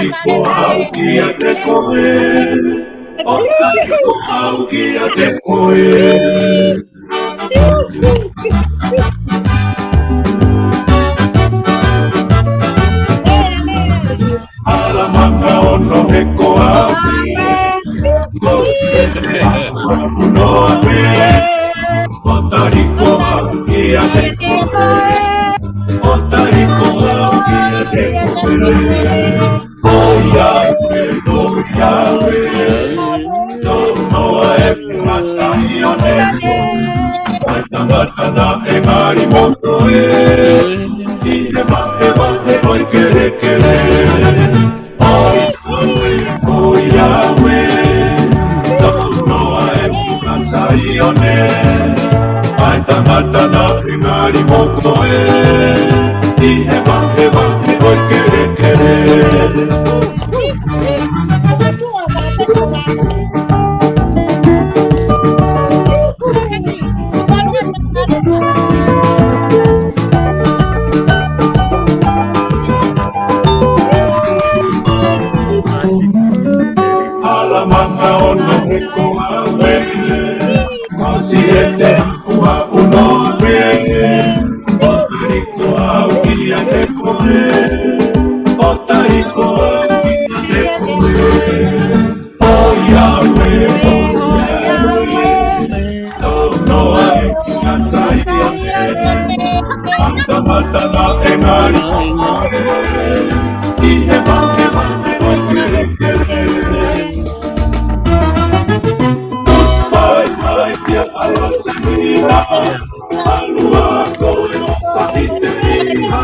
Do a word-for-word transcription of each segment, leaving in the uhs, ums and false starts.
Ko au kiate koe, ʻo taliko au kiate koe. Hala maka ono he ko au, ko e te aku noa pē, ʻo taliko au kiate koe, ʻo taliko au kiate koe. ʻOiauē, ʻoiauē, tau noa e fuʻu masa ʻi ʻō nei. ʻAi tangata naʻe ngali mo koe, ʻi he vahevahe ʻo e kelekele. ʻOiauē, ʻoiauē, tau noa e fuʻu masa ʻi ʻō nei. ʻAi tangata naʻe ngali mo koe, ʻi he vahevahe ʻo e kelekele. Hala maka ono he ko au ē, ʻosi e te aku aku noa pē, ʻo taliko au kiate koe, ʻo taliko au kiate koe. ʻOiauē, ʻoiauē, tau noa e fuʻu masa ʻi ʻō nei. ʻAi tangata naʻe ngali mo koe, ʻi he vahevahe ʻo e kelekele. Goodbye, my dear, I love you, Selina. ʻAlu ā koe ʻo fai te mea,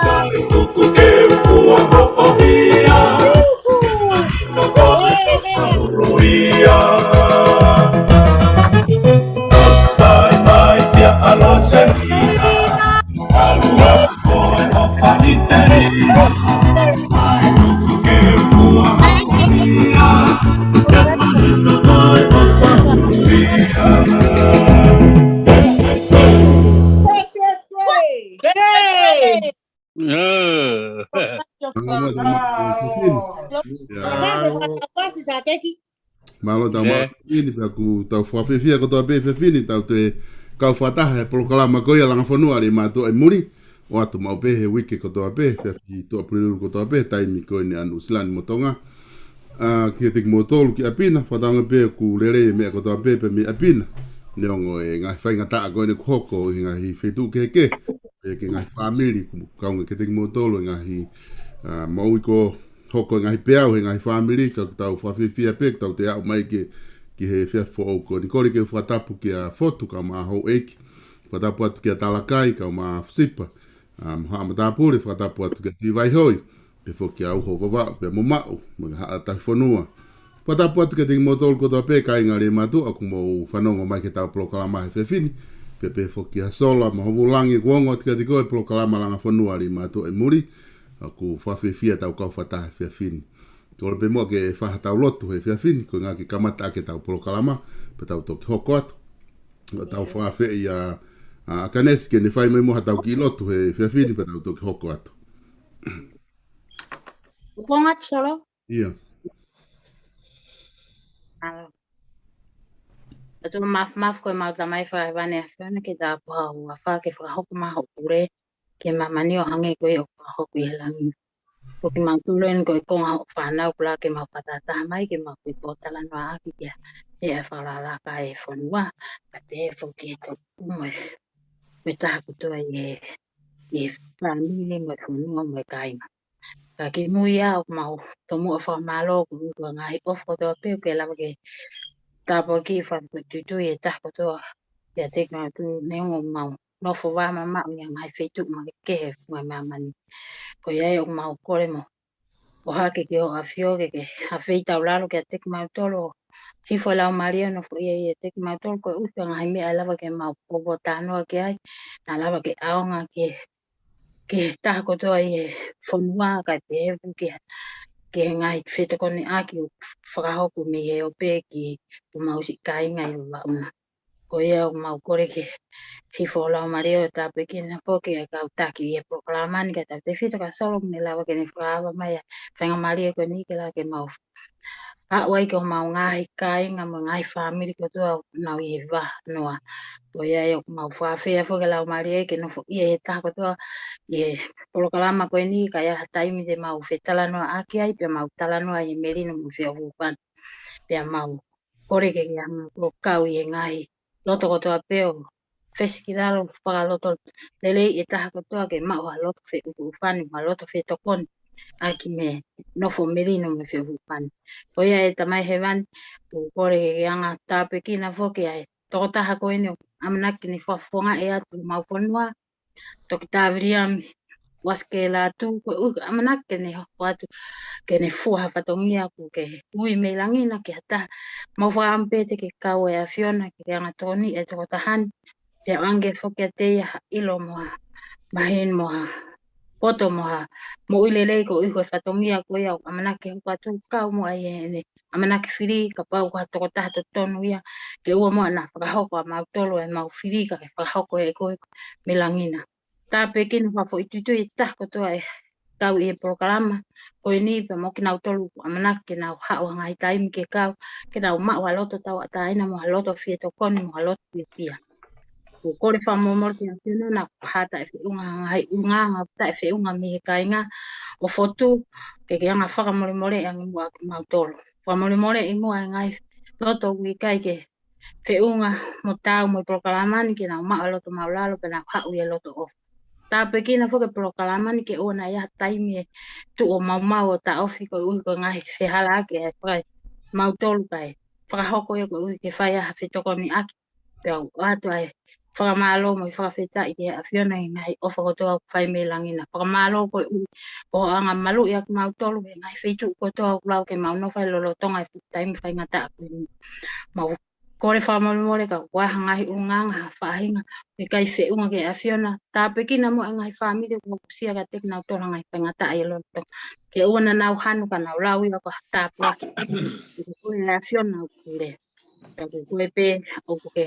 kae tuku ke u fua hoʻo hia. Ke mahino koe ʻofa ʻuluʻi ia. Goodbye, my dear, I love you, Selina. ʻAlu ā koe ʻo fai te mea, kae tuku ke u fua hoʻo hia. Ke mahino koe ʻofa ʻuluʻi ia. Hey! Hey! Hey! Mālō. Mālō. Mālō tau mālō. Fefine, pea ʻoku tau fakafiefia kotoa pē fefine, tau toe kau fakataha he polokalama ko ia Langa Fonua ʻa Liʻimātuʻa ʻi muli, ʻoatu maʻu pē he uike kotoa pē, efiafi Tuʻapulelulu kotoa pē, taimi ko eni ʻa Nuʻusila ni mo Tonga. ʻA, kiate kimoutolu ki ʻapi na, fakatauange pē ʻoku lelei e meʻa kotoa pē pē mei ʻapi na. Neongo e ngaahi faingataʻa ko eni ʻoku hoko ʻi he ngaahi feituʻu kehekehe, pea ki he ngaahi fāmili, ʻoku kaunga kiate kimoutolu e ngaahi, ʻa, moʻui ko hoko e ngaahi peau he ngaahi fāmili, ka ʻoku tau fakafiefia pē, ʻoku tau toe aʻu mai ki, ki he efiafi foʻou ko eni. Kole ke u fakatapu kia Fotu kae ʻumaʻā houʻeiki. Fakatapu atu kia Talakai kae ʻumaʻā Fusipa. ʻA, mo Haʻa Matāpule, fakatapu atu kia Tivaihoi. Pea foki kia Uho Vavaʻu, pea mo Maʻu, mo Haʻa Tahifonua. Fakatapu atu kiate kimoutolu kotoa pē, kāinga Liʻimātuʻa, ʻoku mou fanongo mai ki heʻetau polokalama he efiafi ni. Pea pehē foki kia Sola mo Hovulangi, ʻoku ongo atu kiate koe e polokalama Langa Fonua ʻa Liʻimātuʻa ʻi muli. ʻOku fakafiefia ʻetau kau fakataha he efiafi ni. Kole pē muʻa ke fai haʻatau lotu he efiafi ni, koeʻuhi ke kamata ʻaki ʻetau polokalama, pea tau toki hoko atu. ʻO tau fakaafeʻi ʻa, ʻa Akanesi ke ne fai mai muʻa haʻatau kiʻi lotu he efiafi ni, pea tau toki hoko atu. Kuo ʻosi atu, Solo? ʻIo. ʻAlo. ʻOtua Māfimafi, ko ʻemau Tamai fakahēvani, ʻAfiona, ke tāpuhā ho huafa, ke fakahoko mai hoʻo pule ki māmani ʻo hangē ko ia ʻoku fakahoko ʻi he langi. Ko kimautolu eni ko e konga hoʻo fānau, kuo lava ke mau fakatahataha mai ke mau kei pōtalanoaʻaki ki he ʻa e fakalakalaka e fonua, kae pehē foki ki he toʻukupu mo e, mo e taha kotoa ʻi he, ʻi he fāmili mo e fonua mo e kāinga. Ka kimui ia ʻoku mau tomuʻa fakamālō koeʻuhi ko e ngaahi ʻofa kotoa pē ʻoku ke lava ke tāpuakiʻi, fakafoʻituitui e taha kotoa kiate kimautolu, neongo ʻoku mau nofo vā mamaʻo ʻi he ngaahi feituʻu makehe he funga māmani. Ko ia ai ʻoku mau kole mo ʻohake ki hoʻo ʻAfio ke ke afeitaulalo kiate kimautolu, hifo e Laumālie ʻo nofoʻia ʻiate kimautolu koeʻuhi ko e ngaahi meʻa ʻe lava ke mau pōtalanoa ki ai, naʻa lava ke ʻaonga ki he, ki he taha kotoa ʻi he fonua, kae pehē foki ki he, ki he ngaahi fetokoniʻaki ʻoku fakahoko mei he ope ki homau siʻi kāinga ʻi Vavaʻu na. Ko ia ʻoku mau kole ke hifo ʻo lau mālie ʻo tāpuekina foki ʻa e kau taki ʻi he polokalama ni, kae tautefito kia Solo mo ne lava ke ne fakaava mai ʻa e faingamālie ko eni ke lava ke mau haʻu ai ki homau ngaahi kāinga mo e ngaahi fāmili kotoa ʻoku nau ʻi he vahanoa. Ko ia ʻoku mau fakaafeʻi foki ʻa e lau mālie ke nofo ʻi he taha kotoa ʻi he polokalama ko eni, ka ʻi ai ha taimi te mau fetalanoaʻaki ai, pea mau talanoa ʻi he melino mo e feʻofoʻofani. Pea mau kole ke ke hanga ʻo kau ʻi he ngaahi loto kotoa pē ʻo fesi ki lalo, fakalotolelei e taha kotoa ke maʻu ha loto feʻofoʻofani, ha loto fetokoniʻaki mei he nofo melino mo e feʻofoʻofani. Ko ia ʻe Tamai Hēvani, ʻoku kole ke ke hanga ʻo tāpuekina foki ʻa e tokotaha ko eni ʻoku ʻamanaki ke ne fakafofongaʻi atu homau fonua, Toketā Viliami Uasikē Lātū, koeʻuhi ko e ʻamanaki ke ne hoko atu ke ne fua ha fatongia ʻoku ke ui mei langi na ki ha taha. Mau fakaʻamu pē te ke kau ʻa e ʻAfiona ke ke hanga ʻo tokoniʻi e tokotaha ni, pea ʻoange foki kiate ia ha ʻilo mo ha mahino mo ha poto mo ha moʻui lelei koeʻuhi ko e fatongia ko ia ʻoku ʻamanaki ke hoko atu, kau mo ia ʻi heʻene ʻamanaki fili, kapau ko ha tokotaha totonu ia, ke ʻoua muʻa naʻa fakahoko ʻa mautolu ʻemau fili, ka ke fakahoko ʻe koe mei langi na. Tāpuekina fakafoʻituitui e taha kotoa ʻe kau ʻi he polokalama ko eni, pea mo kinautolu ʻoku ʻamanaki ke nau haʻu ha ngaahi taimi ke kau, ke nau maʻu ha loto tauʻatāina mo ha loto fietokoni mo ha loto fiefia. ʻOku kole fakamolemole ki he ʻAfiona naʻa ku hā taʻefeʻunga ha ngaahi ʻulungaanga taʻefeʻunga mei he kāinga ʻo Fotu, ke ke hanga ʻo fakamolemoleʻi ange muʻa kimautolu. Fakamolemoleʻi muʻa e ngaahi loto ʻoku ʻikai ke feʻunga mo taau mo e polokalama ni, ke nau maʻu e loto māʻulalo pea nau haʻu ʻi he loto ʻofa. Tāpuekina foki e polokalama ni ke ʻoua naʻa ʻi ai ha taimi ʻe tuʻu ʻo maumau ʻo taʻofi koeʻuhi ko e ngaahi fehālaaki ʻe fai ʻe mautolu, kae fakahoko ia koeʻuhi ke fai ai ha fetokoniʻaki, pea ʻoatu ʻa e fakamālō mo e fakafetaʻi ki he ʻAfiona ʻi he ngaahi ʻofa kotoa ʻoku fai mei langi na. Fakamālō koeʻuhi ko hoʻo anga maluʻi ʻa kimautolu he ngaahi feituʻu kotoa ʻoku lau ke mau nofo ai lolotonga e fuʻu taimi faingataʻa ko eni. Mau kole fakamolemole kapau ʻoku ʻi ai ha ngaahi ʻulungaanga, ha faʻahinga ʻoku ʻikai feʻunga ki he ʻAfiona. Tāpuekina muʻa e ngaahi fāmili ʻoku aʻusia kiate kinautolu ha ngaahi faingataʻa ʻi he lolotonga, ke ʻoua naʻa nau hanu ka nau lau ia ko ha tāpuaki. Ko koe ʻe ʻAfiona ʻoku pule. Pea ko koe pē ʻoku ke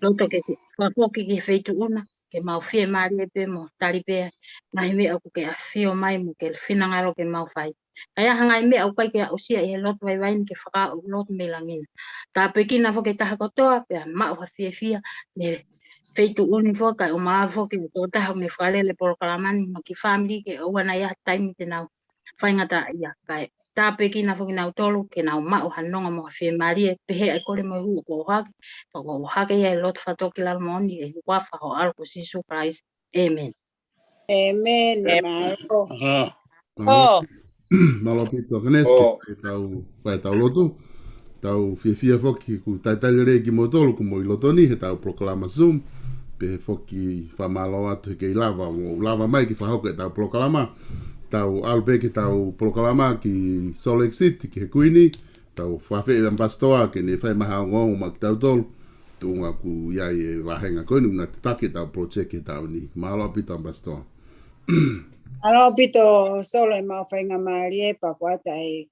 loto ke ke fakafoki ki he feituʻu na, ke mau fiemālie pē mo tali pē ʻa e ngaahi meʻa ʻoku ke ʻafio mai mo ke finangalo ke mau fai. Ka ʻi ai ha ngaahi meʻa ʻoku ʻikai ke aʻusia ʻi he lotu vaivai ni, ke fakaaʻu lotu mei langi na. Tāpuekina foki e taha kotoa pea maʻu ha fiefia mei he feituʻu ni foki, kae ʻumaʻā foki e tokotaha ʻoku ne fakalele e polokalama ni, mo e kiʻi fāmili, ke ʻoua naʻa ʻi ai ha taimi te nau faingataʻaʻia. Kae tāpuekina foki kinautolu ke nau maʻu ha nonga mo ha fiemālie, pehē ʻa e kole mo e hū ʻoku ʻohake, pea ʻoku ʻohake ia ʻi he loto fakatōkilalo moʻoni ʻi he huafa ho ʻAlo ko Sīsū Kalaisi. ʻĒmeni. ʻĒmeni. ʻĒmeni. Mālō. Ah. Oh. Mālō ʻaupito, Kenesi, Oh. ʻetau, fai ʻetau lotu. Tau fiefia foki ʻoku talitali lelei kimoutolu ʻoku mou ʻi loto ni heʻetau polokalama Zoom. Pehē foki fakamālō atu he kei lava, mo lava mai ke fakahoko ʻetau polokalama. Tau ʻalu pē ki heʻetau polokalama ki Salt Lake City, ki he Kuini. Tau fakafeʻiloaki ʻa e ʻAmipasitoa ke ne fai mai ha ongoongo maʻa kitautolu. Tuʻunga ʻoku ʻi ai e vāhenga ko eni ʻoku na tataki ʻetau project he taʻu ni. Mālō ʻaupito ʻAmipasitoa. Mālō ʻaupito Solo, ʻemau faingamālie pea ko ʻata e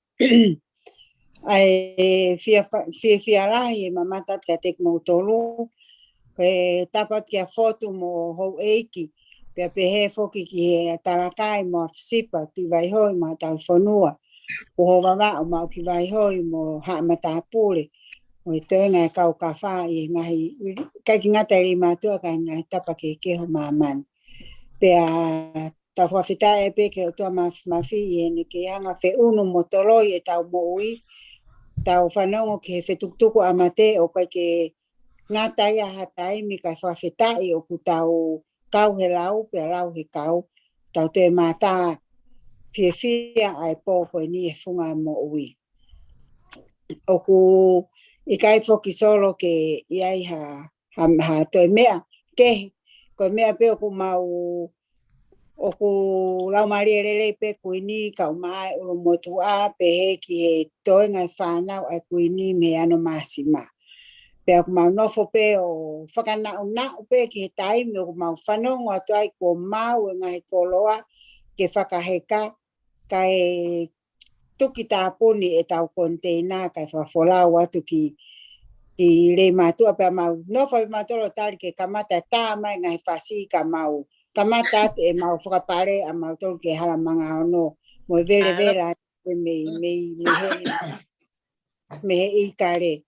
ʻa e fia fa-, fiefia lahi e mamata atu kiate kimoutolu. Ko e tapu atu kia Fotu mo houʻeiki. Pea pehē foki ki he Talakai mo ʻAfisipa, Tuʻi Vaihoi mo Haʻa Tauhi Fonua. Ko ho vavaʻu maʻu ki Vaihoi mo Haʻa Matāpule. Mo e toenga e kau kafa ʻi he ngaahi, ʻikai ke ngata ʻi mātuʻa ka ʻi he ngaahi tapa kehekehe ʻo māmani. Pea tau fakafetaʻi pē ki he ʻOtua Māfimafi ʻi heʻene kei hanga ʻo feʻunu mo toloi ʻetau moʻui. Tau fanongo ki he fetukutuku ʻa mate ʻoku ʻikai ke ngata ia ha taimi, kae fakafetaʻi ʻoku tau kau he lau, pea lau he kau. Tau toe mātā fiefia ʻa e pō ko eni he funga moʻui. ʻOku ʻikai foki Solo ke ʻi ai ha ha, ha toe meʻa kehe, ko e meʻa pē ʻoku mau, ʻoku laumālie lelei pē Kuini kae ʻumaʻā e ʻulumotuʻa, pehē ki he toenga e fānau ʻa e Kuini mei he ano māsima. Pea ʻoku mau nofo pē ʻo fakanaʻunaʻu pē ki he taimi ʻoku mau fanongo atu ai kuo maʻu e ngaahi koloa ke fakaheka, kae tuki tāpuni ʻetau koniteina kae fakafolau atu ki, Leimātuʻa pea mau nofo ʻi mautolu ʻo tali ke kamata tā mai ngaahi fasi ka mau kamata atu ʻemau fakapale ʻa mautolu ki he hala manga ono mo e vele vela mei mei mei he mei he ʻikale.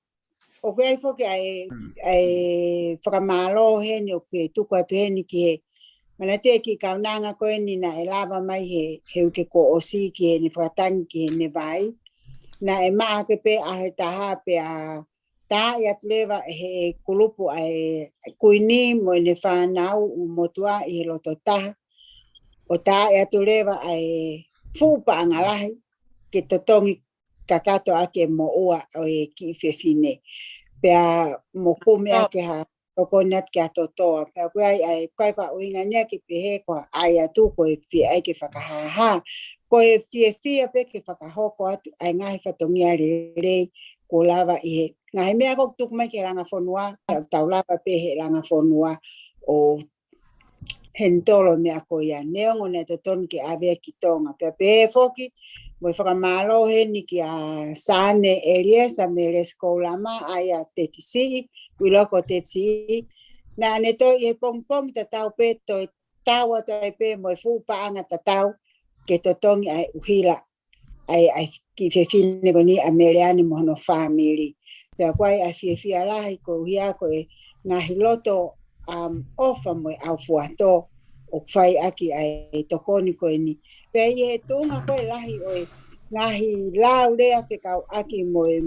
ʻOku ʻi ai foki ʻa e ʻa e fakamālō heni ʻoku ke tuku atu heni ki he manatu ki he kaunanga ko eni naʻe lava mai he he uike kuo ʻosi ki heʻene fakatangi ki heʻene vai. Naʻe maʻake pē ʻa he taha pea taaʻi atu leva ʻe he kulupu ʻa e kuini mo ʻene fānau ʻulumotuʻa ʻi he loto taha. ʻO taaʻi atu leva ʻa e fuʻu paʻanga lahi ke totongi kakato ʻaki e moʻua ʻo e kiʻi fefine. Pea mo kumi ʻaki ha tokoni atu ki ha totoa. Pea ʻoku ʻi ai ʻa e kai ka ʻuhinga ni ʻa ke pehē ko ʻai atu ko e fie ʻai ke fakahāhā. Ko e fiefia pē ke fakahoko atu ʻa e ngaahi fatongia lelei kuo lava ʻi he ngaahi meʻa ko ē ʻoku tuku mai ki he langa fonua, tau lava pē he langa fonua ʻo heni tolo meʻa ko ia neongo naʻe totonu ke ʻave ki Tonga. Pea pehē foki mo e fakamālō heni kia Sane Eliesa mei Leskoulama ʻa ia tetisiʻi, ʻuilo ko tetisiʻi. Naʻa ne toe ʻi he pongipongi tatau pē toe tau atu ai pē mo e fuʻu paʻanga tatau ke totongi ʻa e ʻuhila ʻa e ʻa e kiʻi fefine ko eni ʻa Meleane mo hono fāmili. Pea ʻoku ʻi ai ʻa e fiefia lahi ko ia ko e ngaahi loto ʻofa mo e ʻaufuatō ʻoku fai ʻaki ʻa e tokoni ko eni. Pea ʻi he tuʻunga ko e lahi ʻo e ngaahi lau lea fekauʻaki mo e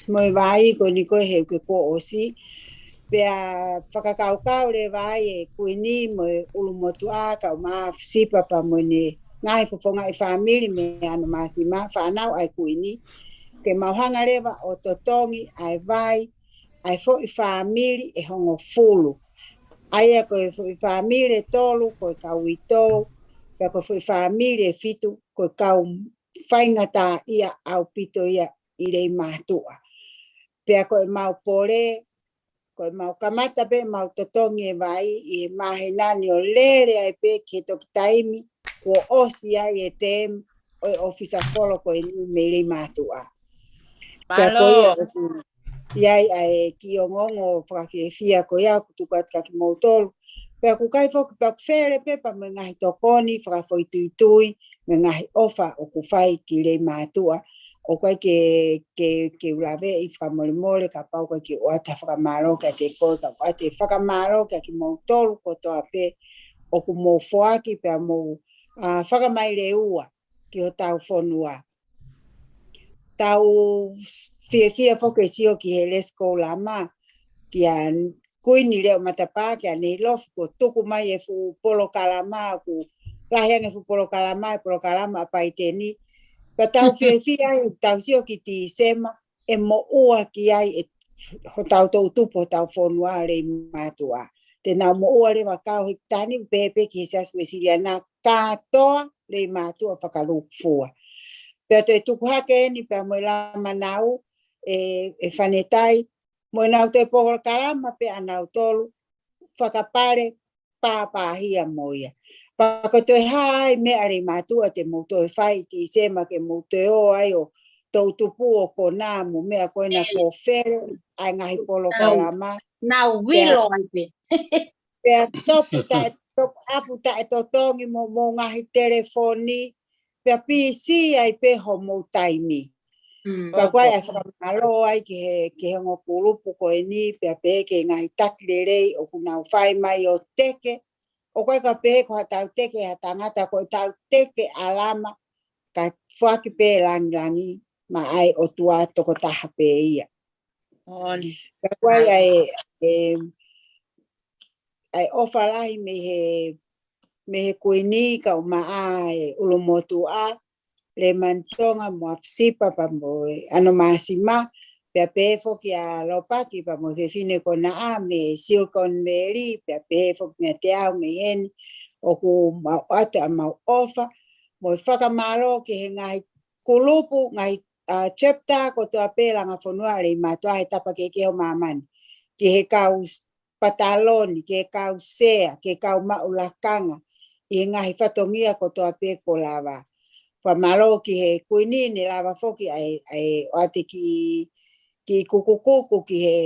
mo e vai ko eni ko e he uike kuo ʻosi. Pea fakakaukau leva ai e kuini mo e ʻulumotuʻa kau mā Fusipa pea mo ʻene ngaahi fofongaʻi fāmili mei Anomāsima, fānau ʻa e kuini, ke mau hanga leva ʻo totongi ʻa e vai ʻa e foʻi fāmili ʻe hongofulu. ʻA ia ko e foʻi fāmili ʻe tolu ko e kau uitou, pea ko e foʻi fāmili ʻe fitu ko e kau faingataʻaʻia ʻaupito ia ʻi Leimātuʻa. Pea ko ʻemau pole, ko ʻemau kamata pē ʻemau totongi e vai ʻi he māhina ni ʻo lele ai pē ki he toki taimi kuo ʻosi ai e tēmi ʻo e ʻōfisa kolo ko eni mei Leimātuʻa. Pea ko ia ʻoku ʻi ai ʻa e kiʻi ongoongo fakafiefia ko ia ʻoku tuku atu kia kimoutolu. Pea ʻoku ʻikai foki pea ʻoku fele pē pea mo e ngaahi tokoni fakafoʻituitui mo e ngaahi ʻofa ʻoku fai ki Leimātuʻa. ʻOku ʻikai ke ke ke u laveʻi fakamolemole kapau ʻoku ʻikai ke u ʻoatu ha fakamālō kiate koe, ka ʻoku ʻoatu e fakamālō kia kimoutolu kotoa pē ʻoku mou foaki pea mou ʻa fakamaileua ki hotau fonua. Tau fiefia foki e sio ki he Leskoulama kia Kuini Leʻo Matapā kia Neilofi kuo tuku mai e fuʻu polokalama, ʻoku lahi ange e fuʻu polokalama, e polokalama ʻa Paiteni. Pea tau fiefia ai, tau sio ki Tīsema, ʻe moʻua ki ai e hotau toʻutupu, hotau fonua Leimātuʻa. Te nau moʻua leva kau he taimi ni pehē pē ki he Siasi Uēsiliana kātoa Leimātuʻa fakalūkufua. Pea toe tuku hake eni pea mo e Lamanau ʻe, ʻe Fanetai, mo ʻenau toe polokalama pē ʻanautolu, fakapale pāpāhia mo ia. Pea ko e toe hā ai meʻa Leimātuʻa te mou toe fai Tīsema ke mou toe ō ai ʻo toʻutupu ʻo konā mo meʻa ko ena kuo fele ʻa e ngaahi polokalama. Nau vilo ai pē. Pea topu taʻe, topu ʻapu taʻe totongi mo, mo ngaahi telefoni, pea pisi ai pē homou taimi. Pea ʻoku ʻi ai ʻa e fakamālō ai ki he, ki he ongo kulupu ko eni, pea pehē ki he ngaahi taki lelei ʻoku nau fai mai ʻo teke. ʻOku ʻikai ko ha pehē ko ha tau teke ha tangata, ko e tau teke ʻalama, ka foaki pē langilangi maʻa e ʻOtua tokotaha pē ia. Pea ʻoku ʻi ai ʻa e, e, ʻa e ʻofa lahi mei he, mei he Kuini kau maʻa e ʻulumotuʻa, Lemani Tonga mo ʻAfisipa pea mo e ʻAnomāsima, pea pehē foki ʻa Lopaki pea mo e fefine ko Naʻa mei Silicon Valley, pea pehē foki meiate au mei heni, ʻoku mau ʻoatu ʻa mau ʻofa, mo e fakamālō ki he ngaahi kulupu, ngaahi ʻa chapter kotoa pē langa fonua Leimātuʻa he tapa kehekehe ʻo māmani. Ki he kau pataloni, ki he kau sea, ki he kau maʻu lakanga, ʻi he ngaahi fatongia kotoa pē kuo lava. Fakamālō ki he Kuini ne lava foki ʻa e, ʻa e ʻoatu e kiʻi, kiʻi kukukuku ki he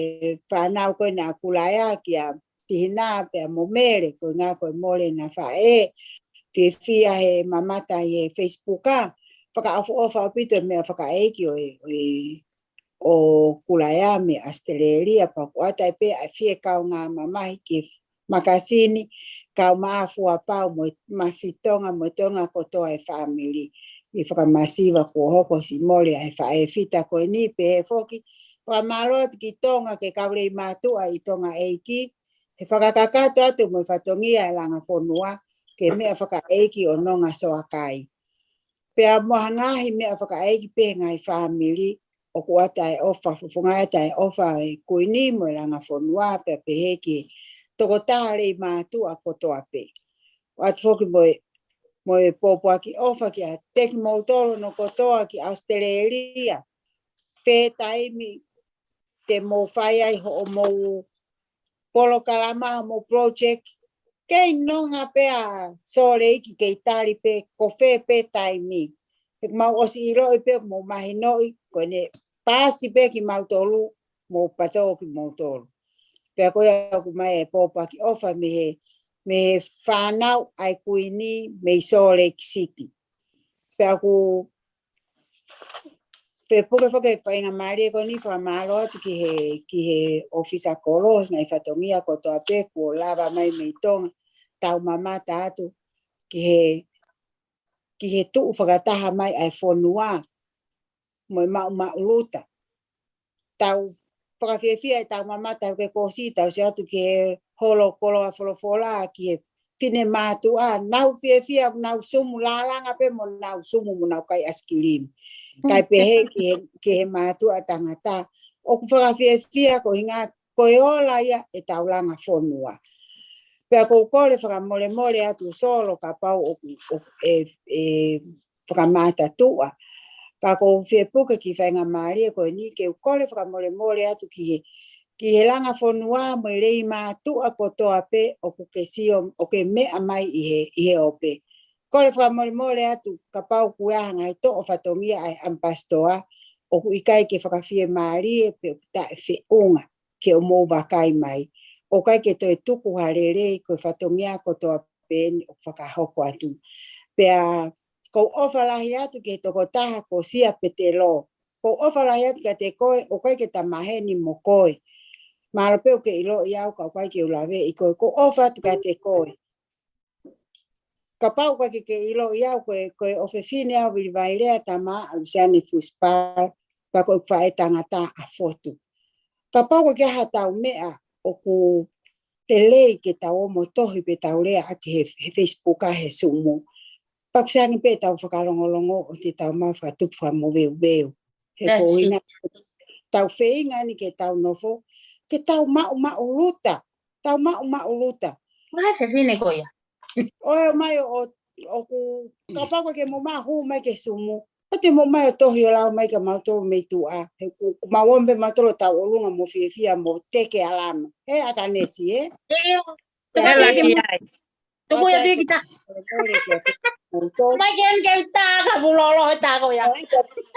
fānau ko ena ʻa Kulaea, kia Tihina pea mo Mele, ko e ʻuhinga ko e mole ʻena faʻē. Fiefia he mamata ʻi he Facebook ʻa. Fakaʻofoʻofa ʻaupito e meʻa fakaʻeiki ʻo e, ʻo e, ʻo Kulaea mei ʻAositelēlia, pea ʻoku ʻoatu ai pē ʻa e fie kaungā mamahi ki he makasini, kau maʻa Fuapau mo e Mafitonga mo e Tonga kotoa e fāmili. ʻI he fakamasiva kuo hoko siʻi mole ʻa e faʻē fita ko eni, pehē foki, fakamālō atu ki Tonga ke kau lei mātuʻa ʻi Tonga ʻEiki, he fakakakato atu mo e fatongia e langa fonua, ke meʻa fakaʻeiki ʻo Nonga Soakai. Pea mo ha ngaahi meʻa fakaʻeiki pē he ngaahi fāmili, ʻoku ʻoatu ai e ʻofa, fofonga ʻoatu ai e ʻofa e Kuini mo e langa fonua, pea pehē ki he tokotaha lei mātuʻa kotoa pē. ʻOatu foki mo e, mo e pōpoaki ʻofa kiate kimoutolu hono kotoa ki ʻAositelēlia. Fē taimi te mou fai ai hoʻomou polokalama mo project, kei Nonga pē ʻa Sōleki kei tali pē ko fē pē taimi. He ʻoku mau ʻosi ʻiloʻi pē, mou mahinoʻi, ko ʻene paasi pē kimautolu, mou patō kimoutolu. Pea ko ia ʻoku ʻomai e pōpoaki ʻofa mei he, mei he fānau ʻa e Kuini mei Sōleki Siti. Pea ʻoku fepuke foki e faingamālie ko eni fakamālō atu ki he, ki he ʻōfisa kolo, ngaahi fatongia kotoa pē kuo lava mai mei Tonga, tau mamata atu ki he, ki he tuʻu fakataha mai ʻa e fonua mo e maʻumaʻuluta. Tau fakafiefia e tau mamata he uike kuo ʻosi, tau sio atu ki he holo koloa folofola, ki he fine mātuʻa, nau fiefia, nau sumu, lālanga pē mo nau sumu mo nau kai ʻaisikilimi. Kae pehē ki he, ki he mātuʻa tangata. ʻOku fakafiefia ko e ʻuhinga ko e ola ia e tau langa fonua. Pea ʻoku ou kole fakamolemole atu Solo kapau ʻoku, ʻoku, e, e, fakamātatuʻa. Ka ʻoku ou fie puke ki he faingamālie ko eni ke u kole fakamolemole atu ki he, ki he langa fonua mo e lei mātuʻa kotoa pē ʻoku ke sio, ʻoku ke meʻa mai ʻi he, ʻi he ope. Kole fakamolemole atu kapau kuo ʻi ai ha ngaahi toʻo fatongia ʻa e ʻamipasitoa, ʻoku ʻikai ke fakafiemālie pe ʻoku taʻefeʻunga ke ʻomou vakai mai. ʻOku ʻikai ke toe tuku ha lelei, ko e fatongia kotoa pē eni ʻoku fakahoko atu. Pea ʻoku ou ʻofa lahi atu ki he tokotaha ko Sia Petelo. ʻOku ou ʻofa lahi atu kiate koe, ʻoku ʻikai ke ta maheni mo koe. Mālō pē ʻoku ke ʻiloʻi au ka ʻoku ʻikai ke u laveʻi koe. ʻOku ou ʻofa atu kiate koe. Kapau ʻoku ʻikai ke ke ʻiloʻi au, ko e, ko e ʻofefine au Vili Vailea, tama ʻa Luseane Fusipae, pea ko e faʻē tangata ʻa Fotu. Kapau ʻoku ʻi ai ha tau meʻa ʻoku lelei ke tau ō mo tohi pe tau lea ʻaki he, he Facebook ʻa he Sumu, pea ʻoku sai ange pē tau fakalongolongo ʻo te tau maʻu fakatupu fakamoveuveu. He ko e ʻuhinga tau feinga ni ke tau nofo, ke tau maʻumaʻuluta, tau maʻumaʻuluta. Mai fefine ko ia. ʻOku ʻomai ʻo, ʻoku, kapau ʻoku ke mou maʻu mai ki he Sumu, ʻoua te mou ō mai ʻo tohi ʻo lau mai kia mautolu mei tuʻa. He ʻoku, ʻoku mau ō mai pē mautolu ʻo tau ʻolunga mo fiefia mo teke ʻa lama. He ʻa Kanesi, ē? ʻIo. Tuku ia ki ai. Tuku ia ki ta. Mai ke ʻeni ke ta ka pulolo he ta ko ia.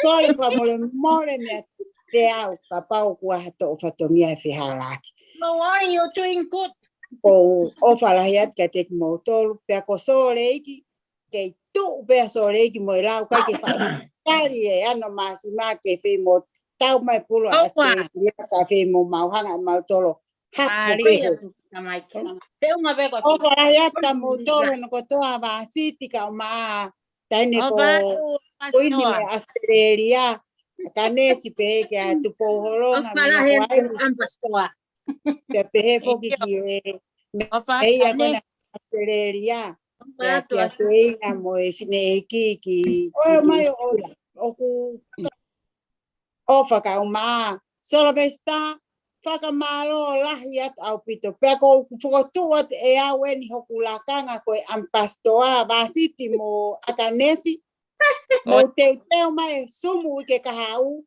Kole fakamolemole meiate au kapau kuo ʻi ai ha toʻo fatongia ʻe fehālaaki. No worry, you're doing good. ʻOku ou ʻofa lahi atu kiate kimoutolu, pea ko Sōleki, kei tuʻu pē ʻa Sōleki mo e lau kai ke faʻa tali e ano māsima ke fei mo tau mai pulu ʻa Australia ka fei mo mau hanga ʻe mautolu. Hapo pē. Feʻunga pē ko. ʻOfa lahi atu kia moutolu hono kotoa Vāsiti kae ʻumaʻā taʻahine ko Kuini mei ʻAositelēlia. Kanesi pehē kia Tupou Holonga mei Hawaiʻi. Pea pehē foki ki he meʻa ko ena ʻAositelēlia. Pea kia Feinga mo e fineʻeiki ki, ʻoku ʻomai ʻo, ʻoku ʻofa kae ʻumaʻā. Sylvester, fakamālō lahi atu ʻaupito. Pea ʻoku ou fokotuʻu atu ʻe au ʻeni hoku lakanga ko e ʻamipasitoa, Vāsiti mo ʻAkanesi. Mou teuteu mai e Sumu ʻi he kahaʻu.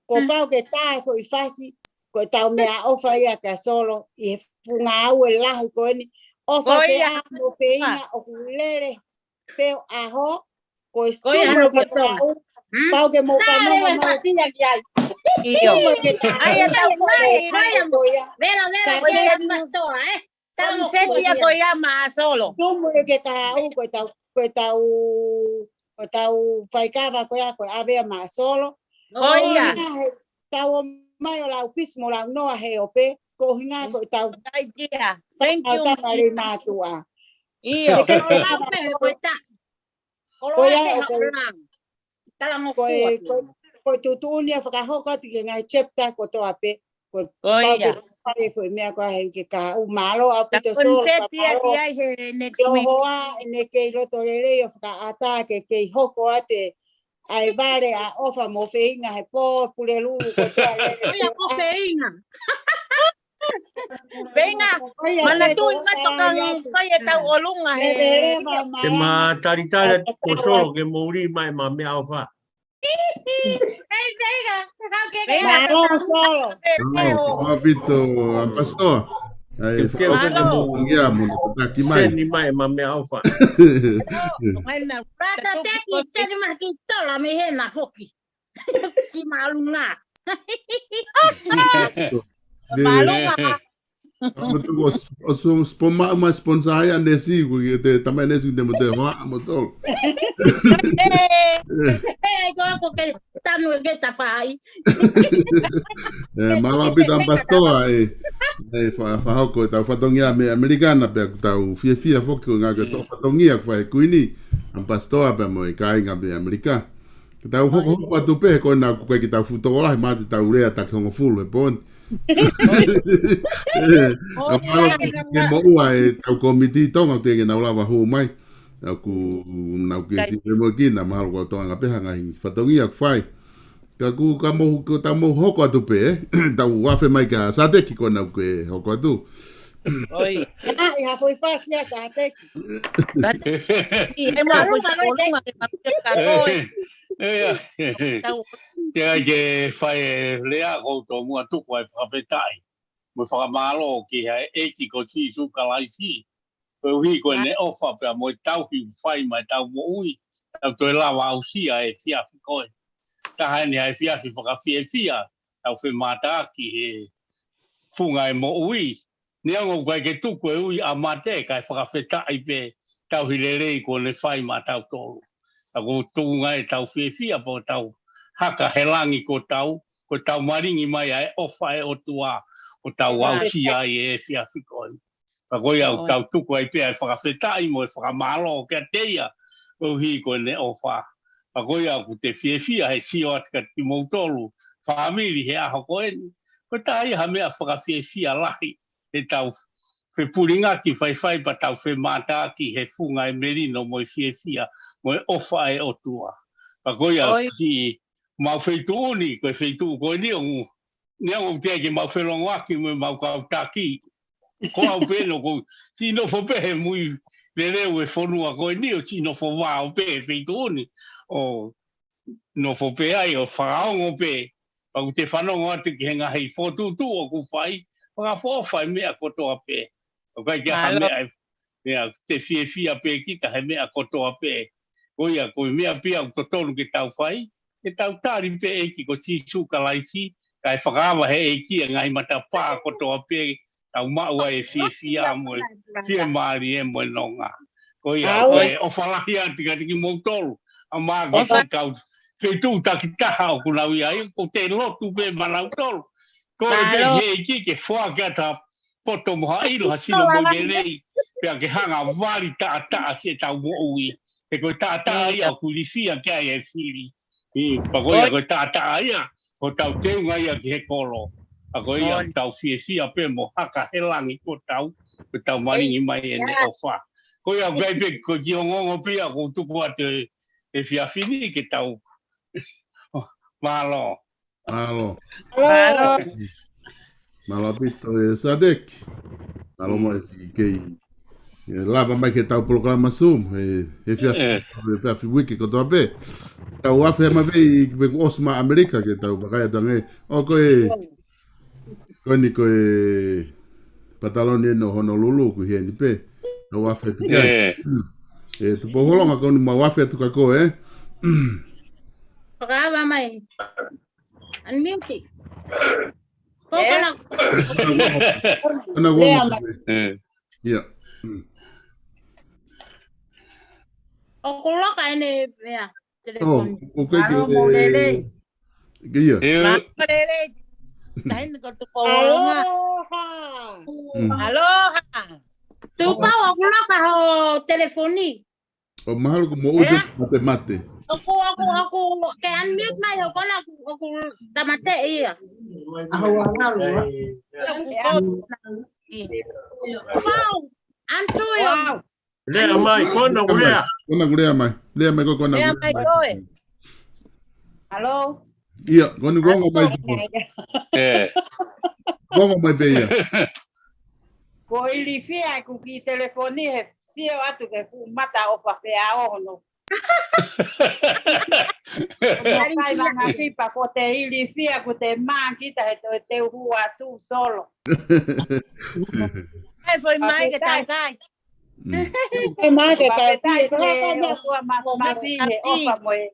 Kuo pau ke tā e foʻi fasi, ko e tau meʻaʻofa ia kia Solo, ʻi he funga ʻaho lahi ko eni. ʻOfa pē ʻa mo Feinga ʻoku lele pē ʻo ʻaho, ko e Sumu ʻi he kahaʻu. Pau ke mou fanongo mai. ʻIo. Tumu ke ai e tau foʻi. Vela, vela, vela, pastor, ē. Tau seti ia ko ia ma Solo. Tumu ke ka u ko e tau, ko e tau, ko e tau faikava ko ia ko e ʻave ia ma Solo. Ko ia. Tau ō mai ʻo lau pisi mo lau noa he ope, ko hinga ko e tau. Idea. Thank you, tau mātuʻa. ʻIo. Ko e tau. Ko ia ko e, ko e tuʻutuʻuni ʻa e fakahoko atu ki he ngaahi chapter kotoa pē. Ko e pau ke fai e foʻi meʻa ko ē he ke ka u mālō ʻaupito Solo. Ka seti ia ki ai he next week. Hoa, ʻene kei loto lelei ʻo fakaʻatā ke kei hoko atu ʻa e vale ʻa ʻofa mo feinga he pō pulelulu kotoa lele. Ko ia ko feinga. Feinga, manatuʻi mai toka fai e tau ʻolunga he. Ke ma talitali atu ko Solo ke mou lī mai ma meʻaʻofa. Hei, feinga, kau ke ke. Mālō Solo. Mālō ʻaupito, ʻa pastor. Ai, ke ke ke mou ia mo na taki mai. Seni mai ma meʻaʻofa. Rata teki, seni mai ki tola mei hena foki. Ki mālunga. Mālunga. Ko spon ma ma sponsor ia nesi ko te tama nesi te mo te hoa mo tolo. Ko ko ke tanu ke tapai. Mālō ʻaupito ʻa pastor e. E fa fa hoko e tau fatongia mei ʻAmelika na pea ko tau fiefia foki ko ngā ke tō fatongia ko fai kuini. ʻA pastor pea mo e kāinga mei ʻAmelika. Ke tau hokohoko atu pē, ko ena ʻoku ʻikai ke tau fuʻu tokolahi, mate tau lea taki hongofulu he pō ni. ʻA mālō ke moʻua e tau kōmiti Tonga, ʻoku teʻeki ke nau lava hū mai. ʻOku nau ke si pe mo kina, mahalo ko Tonga pē ha ngaahi fatongia ʻoku fai. Ka ʻoku ka mou, ko tau mou hoko atu pē, tau afe mai kia Sateki ko ena ʻoku ke hoko atu. ʻOi. ʻA, ʻi ha foʻi fasi ʻa Sateki. Sateki, e mo a foʻi tau ʻolunga ke ma pia ka koe. Ia. Tau. Te ai ke fai e lea ko tō muʻa tuku ai fakafetaʻi. Mo fakamālō ki he ʻEiki ko Sīsū Kalaisi. Koeʻuhi ko ʻene ʻofa pea mo e tauhi fai mai tau moʻui. Tau toe lava aʻusia e efiafi ko ē. Taha eni ʻa e efiafi fakafiefia. Tau femātaaki he funga e moʻui. Neongo ʻoku ʻikai ke tuku e ui ʻa mate kae fakafetaʻi pē tauhi lelei kuo ne fai maʻa tautolu. ʻA ko e tuʻunga e tau fiefia pea tau haka he langi ko tau, ko tau malingi mai ʻa e ʻofa e ʻOtua, ko tau aʻusia ai e efiafi ko eni. Ka ko ia ʻoku tau tuku ai pē ʻa e fakafetaʻi mo e fakamālō kiate ia, koeʻuhi ko ʻene ʻofa. Ka ko ia ʻoku te fiefia he sio atu kiate kimoutolu, fāmili he ʻaho ko eni. Ko e taha ia ha meʻa fakafiefia lahi, he tau fepulingaki faifai pea tau femātaaki he funga e melino mo e fiefia mo e ʻofa e ʻOtua. Ka ko ia ʻoku siʻi mau feituʻu ni, ko e feituʻu ko eni ʻoku, neongo ʻoku teʻeki ke mau felongoaki mo e mau kau taki. Ko au pē ʻoku ou siʻi nofo pē he mui leleu e fonua ko eni ʻo siʻi nofo vao pē he feituʻu ni. ʻO nofo pē ai ʻo fakaongo pē. Pea ʻoku te fanongo atu ki he ngaahi fokotuʻutuʻu ʻoku fai, fakaʻofoʻofa e meʻa kotoa pē. ʻOku ʻikai ke ʻi ai ha meʻa, meʻa te fiefia pē kita he meʻa kotoa pē. Ko ia, ko e meʻa pē ia ʻoku totonu ke tau fai, ke tau tali pē ʻEiki ko Sīsū Kalaisi, kae fakaava he ʻEiki e ngaahi matapā kotoa pē, tau maʻu ai e fiefia mo e fiemālie mo e nonga. Ko ia, ko e ʻofa lahi atu kiate kimoutolu, ʻa mā ke si kau feituʻu takitaha ʻoku nau ʻi ai, ʻoku te lotu pē maʻanautolu. Ko e pē he ʻEiki ke foaki atu ha poto mo ha ʻilo ha sino mo lelei, pea ke hanga vali taʻataʻa siʻetau moʻui. He ko e taʻataʻa ia ʻoku ilifia ki ai e fili. ʻI, pea ko ia ko e taʻataʻa ia, ko tau teunga ia ki he kolo. Pea ko ia tau fiefia pē mo haka he langi ko tau, ko tau malingi mai ʻene ʻofa. Ko ia ʻoku ʻikai pē ko e kiʻi ongoongo pē ia ʻoku ou tuku atu e, efiafi ni ke tau. Mālō. Mālō. Mālō. Mālō ʻaupito e Sateki. Mālō mo e siʻi kei. E lava mai ke tau polokalama Zoom. E, efiafi, efiafi uike kotoa pē. Tau afe mai pē ʻi pe kuo ʻosi maʻa ʻAmelika ke tau vakai atu ange. ʻO ko e, ko eni ko e pataloni eni ʻo Honolulu ʻoku ʻi heni pē. Tau afe atu ki ai. E, Tupou Holonga ko eni mau afe atu kia koe, ē? Fakaava mai. Unmute. Ko Eh? Kana. Kana Lea uongo. mai. Eh. Ia. Mm. ʻOku loka ʻene meʻa. Oh, Telefoni. ʻoku ʻikai ke Mālō mo lelei. Ke ia. Ia. Mālō lelei. Taina ko tu poloronga. Aloha. Mm. Aloha. Tupou ʻoku loka ho telefoni. ʻO mahalo ko moʻui Ea? Mate mate. ʻOku, ʻoku, ʻoku, ke unmute mai ʻo Kana ʻoku, ʻoku tāmateʻi ia. Aho angalu. Ia ku ko. Wow, Antuio. Wow. Lea mai, Kona, ko lea. Kona, ko lea mai. Lea mai ko Kona. Lea mai koe. Hello. Ia, Kona, ko uongo mai. Eh. Ko uongo mai pē ia. Ko ilifia ʻeku kiʻi telefoni he sio atu ke fuʻu mata ʻofa pea ʻoho no. Kai manga pipa ko te ilifia ko te mā kita he toe te uhu atu solo. Ai, foʻi mai ke tau kai. Mm. Ke mā ke tau Papetai pie. ke ʻOtua Māfimafi he ʻofa mo e,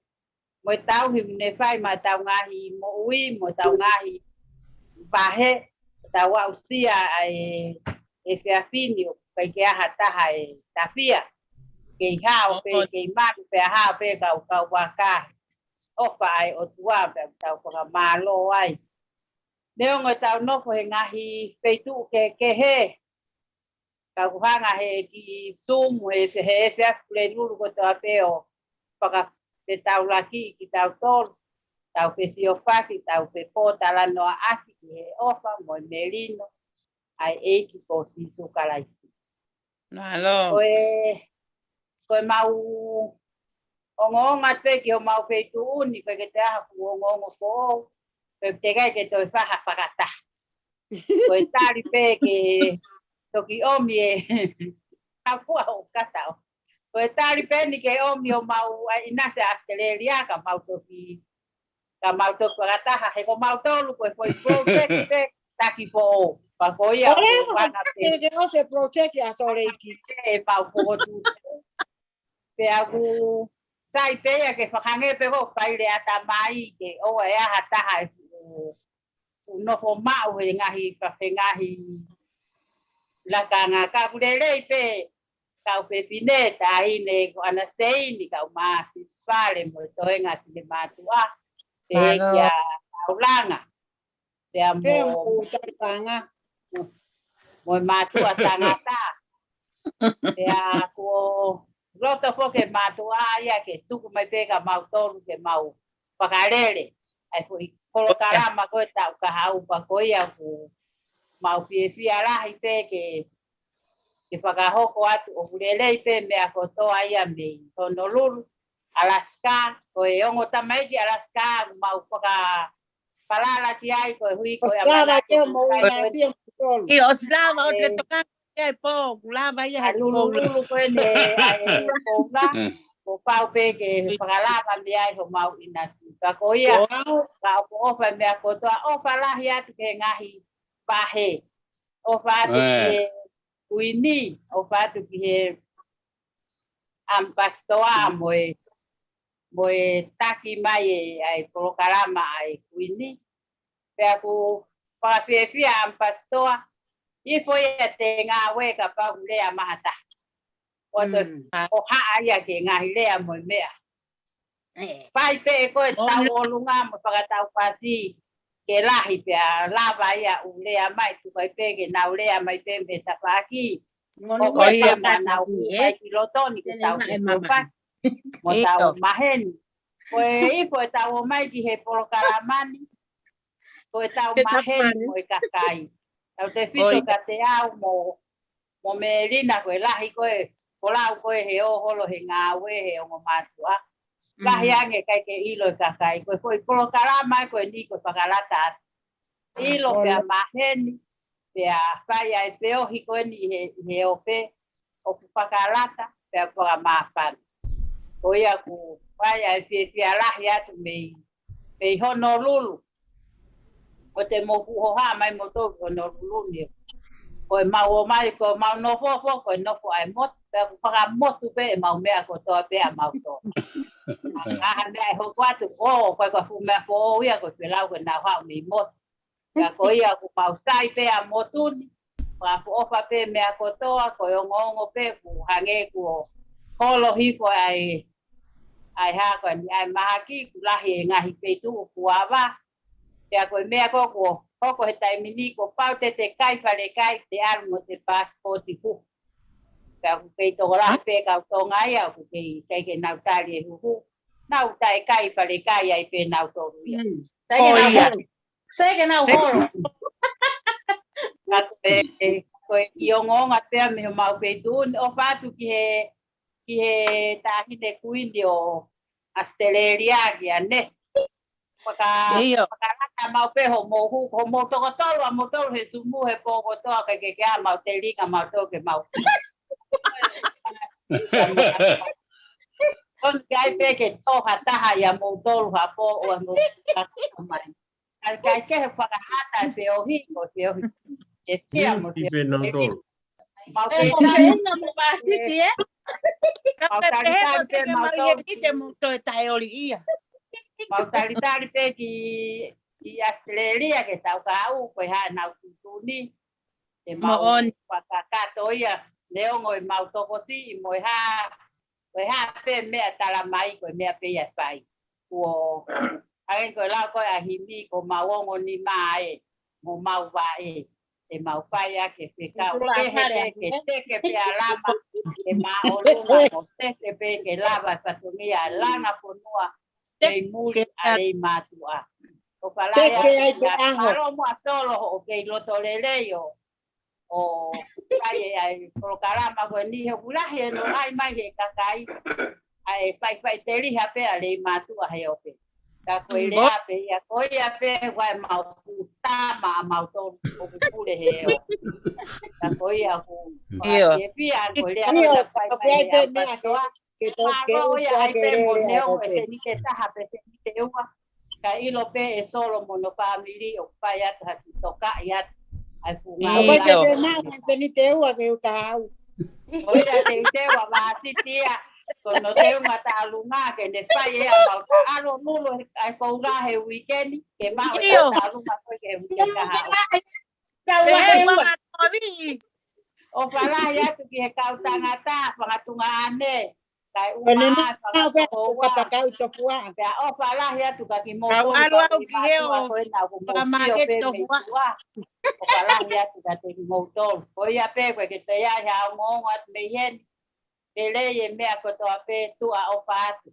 mo e tauhi ne fai maʻa tau ngaahi moʻui, mo tau ngaahi vahe, tau aʻusia ʻa e, ʻe fiefia ni ʻoku ʻikai ke ʻi ai ha taha ʻe tafia. Kei hao pē, kei manu pē, hao pē kau kau vaka. ʻOfa ʻa e ʻOtua pea tau fakamālō ai. Neongo ʻetau nofo he ngaahi feituʻu kehekehe. Ka ʻoku hanga he kiʻi Zoom he, he efiafi Pulelulu kotoa pē ʻo fakafetaulaki kitautolu. Tau fesiofaki, tau fepōtalanoaʻaki ki he ʻofa mo e melino ʻa e ʻEiki ko Sīsū Kalaisi. Mālō. Ko e, ko e mau ongoongo atu pē ki homau feituʻu ni, ko e ke te aha ku ongoongo ko ou. Ko e te kai ke toe faha fakataha. Ko e tali pē ke toki ʻomi e kapua o kata o. Ko e tali pē ni ke ʻomi homau ʻa ʻinasi ʻAositelēlia ka mau toki, ka mau toki fakataha. He ko mautolu ko e foʻi project pē taki foʻou. Pea ko ia ʻoku hanga pē Ke ke ʻosi e project ʻa Sōleki. e mau pokotu. Pea ʻoku sai pē ia ke fakahangē pē ko kai le ata mai ke ʻoua ʻe ʻi ai ha taha ʻe fuʻu, fuʻu nofo maʻu he ngaahi, he ngaahi lakanga. Ka ʻoku lelei pē kau fefine taʻahine ko ʻAna Seini, kau māsisi fale mo e toenga sine mātuʻa. Pea Mālō. kia Taulanga. Pea Pea mo, mo Taulanga. mo e mātuʻa tangata. Pea ko loto foki e mātuʻa ia ke tuku mai pē kia mautolu ke mau fakalele. ʻA e foʻi polokalama ko e taʻu kahaʻu pea ko ia ʻoku mau fiefia lahi pē ke, ke fakahoko atu ʻoku lelei pē meʻa kotoa ia mei Honolulu, Alaska, ko e ongo tamaiki Alaska, ʻoku mau fakapalala ki ai, ko e hui, ko e ʻOsi lava ʻamanaki ke ʻoku mo kai ina ko e sio mo tolu. ʻIo, ʻosi lava ʻo te e, toka ke po, ku lava ia ʻa he koula. Lulululu ko ene, ʻa e koula, Mm. ko pau pē ke fakalava mei ai homau ʻinasi. Ka ko ia, Wow. ka ʻoku ʻofa meʻa kotoa, ʻofa lahi atu ki he ngaahi vahe. ʻOfa atu ki Eh. he kuini, ʻofa atu ki he ʻamipasitoa mo e, mo e taki mai e, ʻa e polokalama ʻa e kuini. Pea ʻoku fakafiefia ʻamipasitoa, ʻi he foʻi ʻa te ngāue kapau ʻoku lea mahata. ʻO to, Mm. ʻo haʻa ia ke ngaahi lea mo e meʻa. Eh. Fai pē ʻe koe ʻO tau ne- ʻolunga mo fakataupasi ke lahi pea lava ia ʻo lea mai tuku ai pē ke nau lea mai pē mei tafaʻaki. Ngono ʻO Ko koe ia. pē mo nau Tafaʻaki, pai eh? ki loto ni ke Tene tau ma ke e mama. tofa. Mo tau ʻIo. maheni. Ko e ifo ʻetau ō mai ki he polokalama ni. Ko ʻetau Ke maheni tapani. mo e kakai. Tau te Ko fito ia. ka te au mo, mo Melina ko e lahi ko e, ko lau ko e he ō holo he ngāue he ongo mātuʻa. Lahi Mm. ange kai ke ʻilo e kakai. Ko e foʻi polokalama ko eni ko e fakalata atu. ʻIlo pea maheni, pea fai ai feohi ko eni he, he ope, ʻoku fakalata, pea fakamāfana. Ko ia ʻoku fai ai fiefia lahi atu mei, mei Honolulu. Ko te mou fuʻu hohaʻa mai moutolu ki Honolulu ni. Ko e mau ō mai, ko e mau nofo foki, ko e nofo ʻa e motu, pea ʻoku fakamotu pē ʻemau meʻa kotoa pē ʻa mautolu. ʻA ha meʻa ʻe hoko atu, ʻo, ko e ka fuʻu meʻa foʻou ia, ko e pelau ke nau haʻu mei motu. Ka ko ia ʻoku mau sai pē ʻa motu ni, fakaʻofoʻofa pē meʻa kotoa, ko e ongoongo pē, ʻoku hangē kuo holo hifo ai, ʻa e hā ko eni, ʻa e mahaki, ʻoku lahi e ngaahi feituʻu kuo ava. Pea ko e meʻa ko ē kuo hoko he taimi ni, kuo pau te te kai falekai, te ʻalu mo e pasipoti huhu. Pea ʻoku kei tokolahi pē kau Tonga ia, ʻoku kei, kei ke nau tali e huhu. Nau taʻe kai falekai ai pē nautolu ia. Mm. Sai ke nau holo. Sai ke nau holo. Ka ko e, ko e kiʻi ongoongo pē ia mei homau feituʻu ni, ʻofa atu ki he, ki he Taʻahine Kuini ʻo ʻAositelēlia kia Nesi. Faka-, ʻio. Fakalata mau pē hoʻomou hu-, hoʻomou toko tolu ʻa moutolu he Zoom he pō kotoa, ke, ke, ke ʻa mau telinga mau tō ke mau. Kon kai pē ke tō ha taha ia moutolu ha pō ʻo mou kata mai. Kai, kai ke he fakalata e feohi, ko e feohi. E fia mo e feohi. Mau talitali pē, mau talitali pē mau tau. Mau talitali pē ki, ki ʻAositelēlia ke tau kaʻu, ko e hā ʻenau tuʻutuʻuni. ʻE mau fakakakato ia, neongo ʻemau tokosiʻi mo e hā, ko e hā pē meʻa tala mai, ko e meʻa pē ia ʻe fai. Kuo, ʻa ē ko e lau ko ē ʻa e himi, ko mau ongo nima ē, mo mau vaʻe, ʻe mau fai ʻa e fekau. Kehe pē ke teke pē ʻa Lama, ke māʻolunga, ko teke pē ke lava e fatongia, langa fonua, kei muli ʻa Leimātuʻa. ʻOfa lahi atu kia Palo mo ʻAsolo hoʻo kei loto lelei ʻo ʻo fai e ʻa e polokalama ko eni he ʻoku lahi e noʻai mai he kakai ʻa e faʻifaʻiteliha pē ʻa Leimātuʻa he ope. Ka ko e lea pē ia, ko ia pē ʻoku ʻi ai ʻemau kutama ʻa mautolu ʻoku pule he ʻo. Ka ko ia ʻoku ʻio. Ke pia ko e lea ko ia fai mai he ʻau katoa. Ke tau ke mālō ia ai pē mo neongo e senike taha pe senike ua. Ka ʻilo pē ʻe Solo mo hono fāmili ʻoku fai atu ha kiʻi tokaʻi atu ʻa e fuʻu ngāue. ʻIo. Ke maʻu ha senike ua ke u taha au. Ko ia ke u teua Vāsiti ia. Ko hono teunga taʻalunga ke ne fai ʻe ia mau taʻalo lulu ʻa e koula he uikeni. Ke maʻu e taʻalunga ko ē ke he uikeni kahaʻu. Pehē ua. ʻOfa lahi atu ki he kau tangata, fanga tuongaʻane, kae ʻumaʻā e fanga tokoua. Pea ʻofa lahi atu kia kimoutolu kau ʻi mātuʻa ko ena ʻoku mou sio pē mei tuʻa. ʻOfa lahi atu kiate kimoutolu. Ko ia pē ko e ke toe ʻi ai ha ongoongo atu mei heni. Lelei e meʻa kotoa pē, tuʻa ʻofa atu.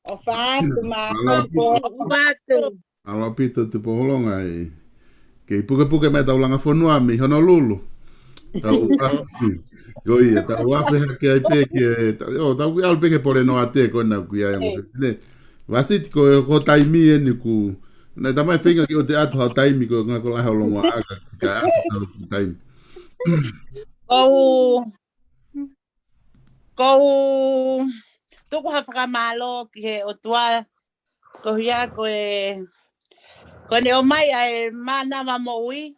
ʻOfa atu, mālō ʻaupito. ʻOfa atu. Mālō ʻaupito Tupoholonga ē. Kei pukepuke mai ʻetau langa fonua mei Honolulu. Tau afe. Ko ia, tau afe hake ai pē ke, tau, ʻo, tau kiʻi ʻalu pē ki he pole noa te ko ena ʻoku ʻi ai ʻa e ongo fefine. Vāsiti ko e, ko e taimi eni ʻoku. Naʻe tamai feinga ke ʻoua te ʻatu ha taimi ko e ngaahi ko e lahi ʻo e longoaʻa ka, ka ʻatu ha taimi. ʻOu ʻOku ou tuku ha fakamālō ki he ʻOtua, ko ia ko e, ko ʻene ʻomai ʻa e mānava moʻui,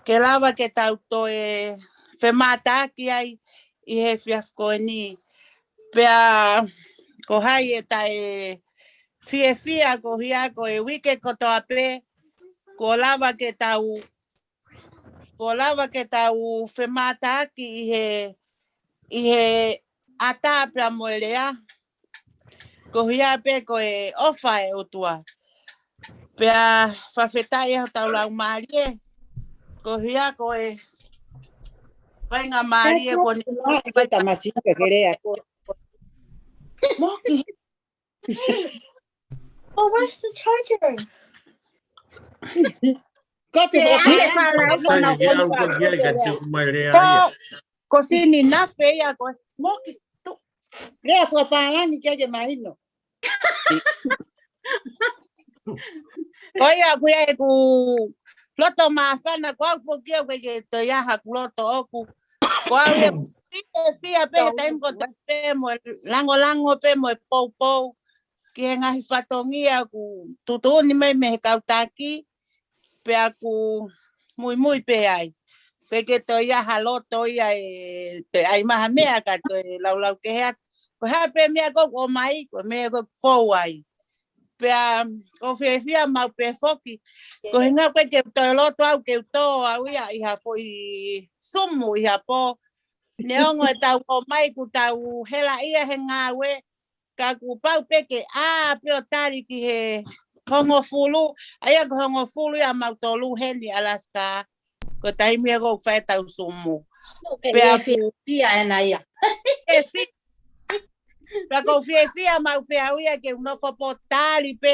ke lava ke tau toe femātaaki ai ʻi he efiafi ko eni. Pea ko hai ʻe taʻe fiefia ko ia ko e uike kotoa pē, kuo lava ke tau kuo lava ke tau femātaaki ʻi he, ʻi he ʻatā pea mo e lea. Ko ia pē ko e ʻofa ʻa e ʻOtua. Pea fakafetaʻi ʻa hotau laumālie. Ko ia ko e faingamālie ko eni. Ko e tamasiʻi ka ke lea ko. Moki. Oh, where's the charger? Ko te ko sini nafe ia ko e moki tu. Lea fakapālangi ke ke mahino. Ko ia ko ia ʻeku loto māfana ko au foki ʻoku ʻikai ke toe ʻi ai haku loto ʻoku. Ko au ia ʻoku fie fia pē he taimi kotoa pē mo e langolango pē mo e poupou ki he ngaahi fatongia ʻoku tuʻutuʻuni mai mei he kau taki, pea ʻoku muimui pē ai. ʻOku ʻikai ke toe ʻi ai ha loto ia ʻe toe ʻai mai ha meʻa ka toe laulau kehe atu. Ko e hā pē meʻa ʻoku ʻomai, ko e meʻa ʻoku fou ai. Pea ʻoku ou fiefia maʻu pē foki. Ko e ʻuhinga ko ē ke u toe loto au, ke u tō au ia ʻi ha foʻi sumu ʻi ha pō. Neongo ʻetau ō mai kuo tau hela ia he ngāue, ka kuo pau pē ke ʻā pē ʻo tali ki he hongofulu, ʻa ia ko e hongofulu ia ʻamautolu heni Alaska, ko e taimi ia ʻoku fai ʻetau sumu. Pea ʻoku fiefia ena ia. ʻE fi-, pea ʻoku ou fiefia maʻu pē au ia ke u nofo pē ʻo tali pē,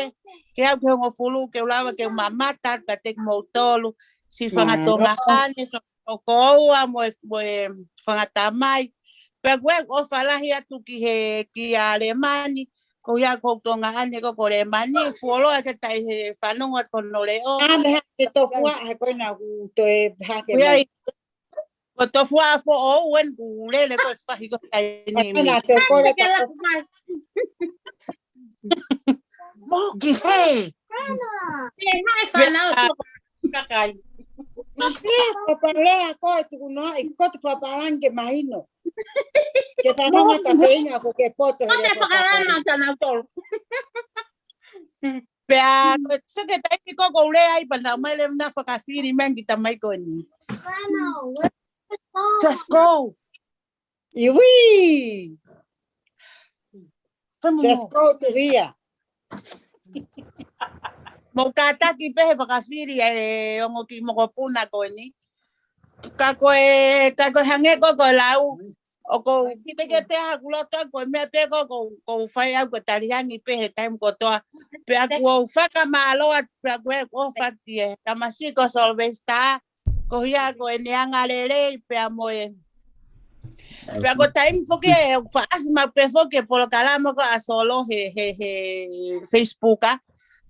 ke aʻu ki he hongofulu, ke u lava ke u mamata, ka te kimoutolu, siʻi fanga Tonga ʻaʻane, fanga tokoua mo e, mo e fanga tamai. Pea ʻoku ou ʻofa lahi atu ki he, kia Lemani, ko ia ko Tonga ʻaʻane ko, ko Lemani, fuoloa ke tai he fanongo atu ko hono leʻo. ʻĀ, mei hake tofuaʻa, he ko ena ʻoku toe hake mai. Ko tofuaʻa foʻou eni ʻoku lele ko e fahi ko e taimi ni. Ana te kole ka Moki he. He hai whanau toko kakai. Pea papalea ko e tuku noa i ko te papalange ke mahino. Ke fanongo ta feinga ko ke poto he Ko te papalama ka nau tolu. Pea ko so ke taimi ko ʻoku ou lea ai pea nau mai leva ʻo fakafili mai ki tamai ko eni. Just go. Iwi! Fai mo Just mo. Go to here. Mou kātaki pē he fakafili e ongo kiʻi mokopuna ko eni. Ka ko e, ka ko e hangē ko ʻeku lau. ʻOku ou teketea haku loto ko e meʻa pē ko ʻoku ou fai au ko e taliangi pē he taimi kotoa. Pea ʻoku ou fakamālō atu pea ʻoku ou ʻofa ki he tamasiʻi ko Sylvester. Ko ia ko ʻene angalelei pea mo e. Pea ko e taimi foki ʻe ʻoku faʻasi maʻu pē foki e polokalama ko ʻa Solo he, he, he Facebook ʻa.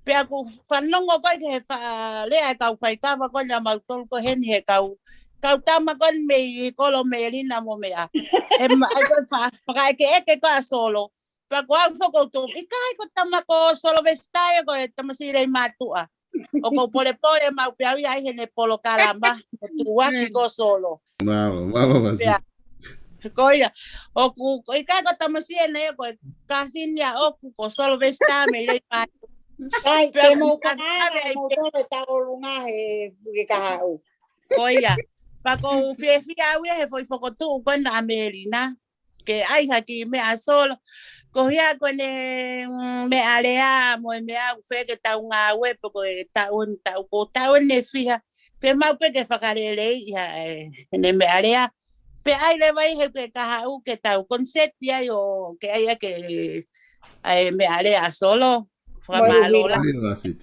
Pea ʻoku fanongo ko ē ki he faʻa lea e kau faikava ko eni ʻamautolu ko heni he kau, kau tama ko eni mei Kolo Melina mo meʻa. He ma-, ai ko e fa-, fakaʻekeʻeke ko ʻa Solo. Pea ko au foki ʻoku ou tō, ʻikai ko e tama ko Solo Vesitae ko e tamasiʻi lei mātuʻa. ʻOku ou polepole maʻu pē au ia ʻi heʻene polokalama, ʻo tuʻuaki ko Solo. Mālō, mālō Vasi. Pea, ko ia, ʻoku, ko ʻikai ko e tamasiʻi eni ia ko e kāsini ʻaʻaku ko Solo Vesitae mei lei mātuʻa. Kai, pea te mou ka kākave ai mou pē. Tole tau lunga he puke kahaʻu. Ko ia, pea ʻoku ou fiefia au ia he foʻi fokotuʻu ko ena ʻa Melina. Ke ʻai ha kiʻi meʻa Solo. Ko ia ko ʻene, mm, meʻalea mo e meʻa ʻoku fai ke tau ngāue pe ko e taʻu, taʻu ko taʻu ʻe fiha. Fiemaʻu pē ke fakaleleiʻi ha, e, ʻene meʻalea. Pea ʻai leva ia he ke kahaʻu ke tau koniseti ai ʻo ke ʻai ʻa e, ʻa e meʻalea Solo. Fakamālō lahi. Mālō Vasi.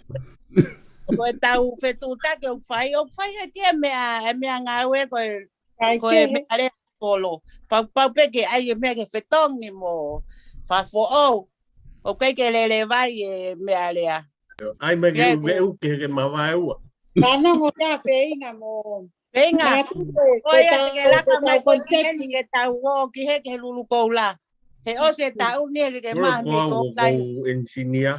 Ko e tau fetuʻutaki ʻoku fai, ʻoku fai ʻaki e meʻa, e meʻa ngāue ko e Kai ko e kehe. Meʻalea Solo. Pau, pau pē ke ʻai e meʻa ke fetongi mo fakafoʻou. ʻOku ʻikai ke lele vai e meʻalea. ʻAi mai ke Ia uke ke uke ke mavae ua. Fanongo ka feinga mo. Feinga. Manatu ko e, ko e ia tau, te ke ko e laka tau mai ko e koniseti. Ke tau ō ki he, ki he Lulu Koula. He ʻosi e taʻu ni he ke, ke Ko e maha ko mei au ko ko lai. Ko engineer.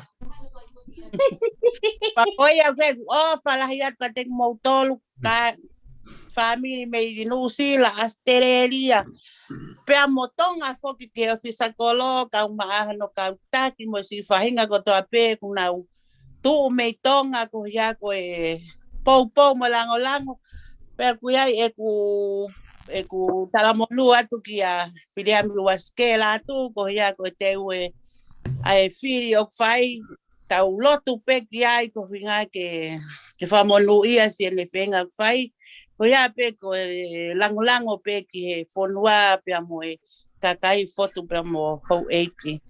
Pea ko ia ke ʻofa lahi atu kiate kimoutolu. Ka fāmili mei Nuʻusila, ʻAositelēlia. Pea mo Tonga foki ki he ʻōfisa kolo, kau maʻa hono kau taki mo siʻi faʻahinga kotoa pē ʻoku nau tuʻu mei Tonga ko ia ko e poupou mo langolango. Pea ʻoku ʻi ai ʻeku, ʻeku talamonū atu kia Filiami Uasikela atu ko ia ko e teu e ʻa e fili ʻoku fai tau lotu pē ki ai ko e ʻuhinga ke, ke fakamonūʻia siʻene feinga ʻoku fai. Ko ia pē ko e langolango pē ki he fonua pea mo e kakai fotu pea mo houʻeiki.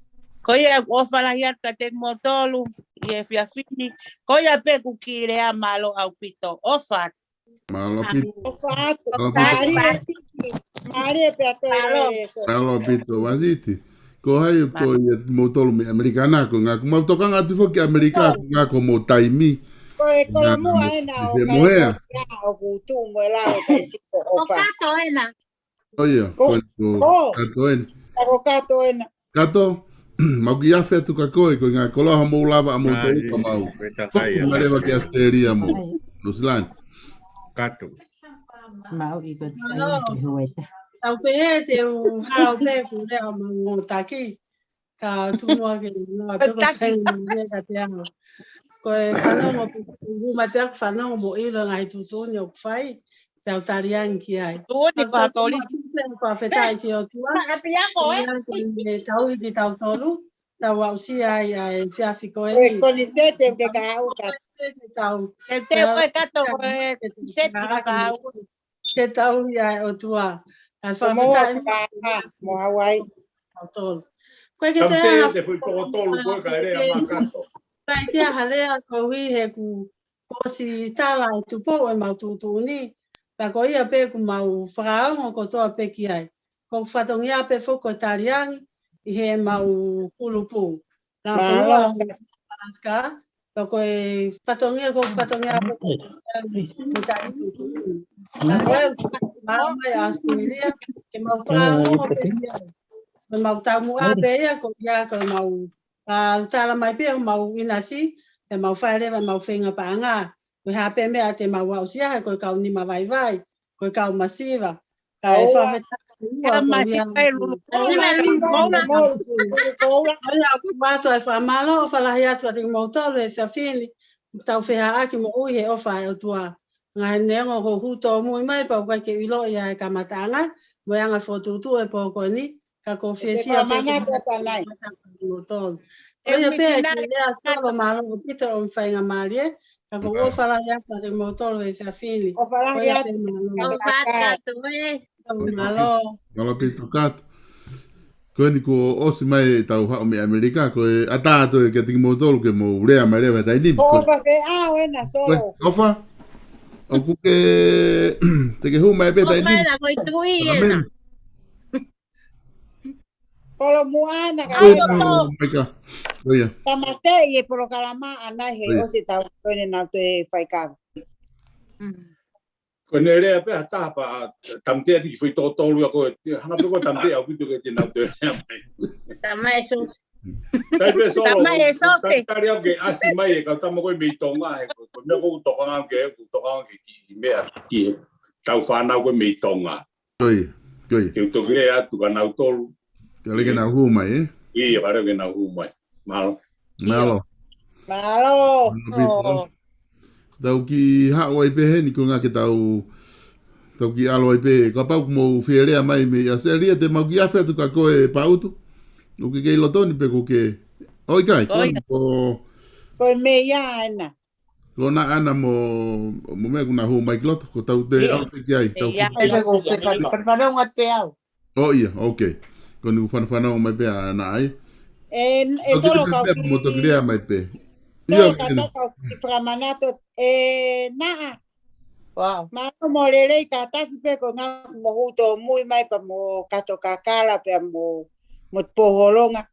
Ko ia ʻoku ʻofa lahi atu kiate kimoutolu ʻi he efiafi ni. Ko ia pē ʻeku kiʻi lea mālō ʻaupito. ʻOfa atu. Mālō ʻaupito. ʻOfa atu. Mālō ʻaupito. Mālie, mālie pea toe lele. Mālō ʻaupito, Vasiti. Ko hai ko ia kimoutolu mei ʻAmelika na, ko e ʻuhinga ʻoku mau tokanga atu foki ki ʻAmelika, ko e ʻuhinga ko hoʻomou taimi. Ko e kolomuʻa ena ʻo Kalifonia, ʻoku tuʻu mo e lao kai siko ʻofa. Ko Kato ena. ʻO ia, ko, ko Kato ena. Ko Kato ena. Kato, mau kiʻi afe atu kia koe, ko e ʻuhinga ko e koloa hoʻomou lava ʻamoutolu ka mau foki mai leva ki ʻAositelēlia mo Nuʻusila ni. Kato. Mau ʻi ko e hueta. Tau pehē te u hao pē kuo lea ʻa mau ngotaki. Ka tumu ake noa pē ko e faingamālie kiate au. Ko e fanongo pē, ʻoku ma pē ʻoku fanongo mo ʻilo ngaahi tuʻutuʻuni ʻoku fai, pea u tali ange ki ai. Tuʻutuʻuni. Ka ko e Katoliki. Tuʻutuʻuni pē ʻoku fakafetaʻi ki he ʻOtua. Fakapia ko e. Ia ko e tauhi kitautolu, tau aʻusia ai ʻa e efiafi ko eni. Ko e koniseti ke ka au ka. Koniseti tau. Ke te ko e kato ko e koniseti ka ka au. Ke tauhi ʻa e ʻOtua. ʻA e fakafetaʻi mo Hawaii. Tolu. Ko e ke te Kamte aha te fui toko tolu ko e ka lea ma kato. Ka ʻi ke aha lea ko ui he ku kosi tala e tupu ʻo e mau tuʻutuʻuni. Pea ko ia pē ʻoku mau fakaongo kotoa pē ki ai. Ko e fatongia pē foki ko e tali ange ʻi he mau kulupu. Na Mālō. Fonua Alaska, pea ko e fatongia, ko e fatongia pē ko e tali tuʻutuʻuni. Ka ko e ʻalu mai Australia, ke mau fakaongo pē ki ai. Ko e mau taumuʻa pē ia, ko ia ko e mau, ʻa, tala mai pē ʻo mau ʻinasi, pea mau fai leva mau feinga paʻanga. Ko e hā pē meʻa te mau aʻusia he ko e kau nima vaivai, ko e kau masiva. Ka e fakafetaʻi ʻa e masiva ia e lulu koula. Lulu koula. Ko ia ʻoku atu ʻa e fakamālō ʻofa lahi atu kiate kimoutolu he efiafi ni. Tau fehaʻaki moʻui he ʻofa ʻa e ʻOtua. Ngaahi neongo ko e hū tōmui mai pea ʻoku ʻikai ke ʻiloʻi ʻa e kamataʻanga, mo e anga e fokotuʻutuʻu e pō ko eni, ka ʻoku ou fiefia pē ke fakamanatu atu ʻanai. Ko ia pē, ki lea Solo, mālō ʻaupito hoʻo faingamālie, ka ʻoku ou ʻofa lahi atu kiate kimoutolu he efiafi ni. ʻOfa lahi atu. Mālō. Mālō. Mālō ʻaupito kātoa. Ko eni kuo ʻosi mai ʻetau haʻu mei ʻAmelika, ko e ʻatā atu kiate kimoutolu ke mou lea mai leva he taimi ni. ʻOfa ke ʻau ena, Solo. ʻOfa? ʻOku ke, te ke hū mai pē taimi ni. ʻOfa ena, ko e tui ena. Kolomuʻa na ka. ʻOi, ʻo, mai ka. ʻO ia. Tamateʻi e polokalama ʻanai he ʻosi tau ko eni nau toe fai kava. Ko eni lea pē ha taha pea tamateʻi atu ki fui toko tolu ia ko e, hanga pē ko e tamateʻi ʻaupito ke te nau toe lea mai. Tamaʻi e sosi. Tai pē Solo, tamaʻi e sosi. Tali au ke ʻasi mai e kau tama ko e mei Tonga, he ko e meʻa ko e tokanga ke, ko e tokanga ke ki meʻa ki he tau fānau ko e mei Tonga. Ko ia, ko ia. Ke u toki lea atu kia nautolu. Kae lava ke nau hū mai, ē? ʻIo, kae lava ke nau hū mai. Mālō. Mālō. Mālō. Mālō ʻaupito. Tau kiʻi haʻu ai pē heni ko e ʻuhinga ke tau, tau kiʻi ʻalu ai pē. Kapau ʻoku mou fie lea mai mei ʻAositelēlia te mau kiʻi afe atu kia koe Pautu. ʻOku ke kei lotoni pe ʻoku ke. ʻOi kai, ko e meʻa ia ena. Ko ena ʻana mo, mo e meʻa kuo na hū mai ki loto, ko tau te ʻalu pē ki ai, tau fie. ʻE pē ko e fanafanongo pē au. ʻO ia, ok. Ko eni kuo fanafanongo mai pē ʻana ai. ʻE, ʻe Solo kau kiʻi mo toki lea mai pē. ʻIo, ka tau kau kiʻi fakamanatu, ʻe, naʻa. Wow. Mālō mo e lelei kātaki pē ko e ʻuhinga mo e hū tōmui mai pea mo e kato kakala pea mo, mo e pōholonga.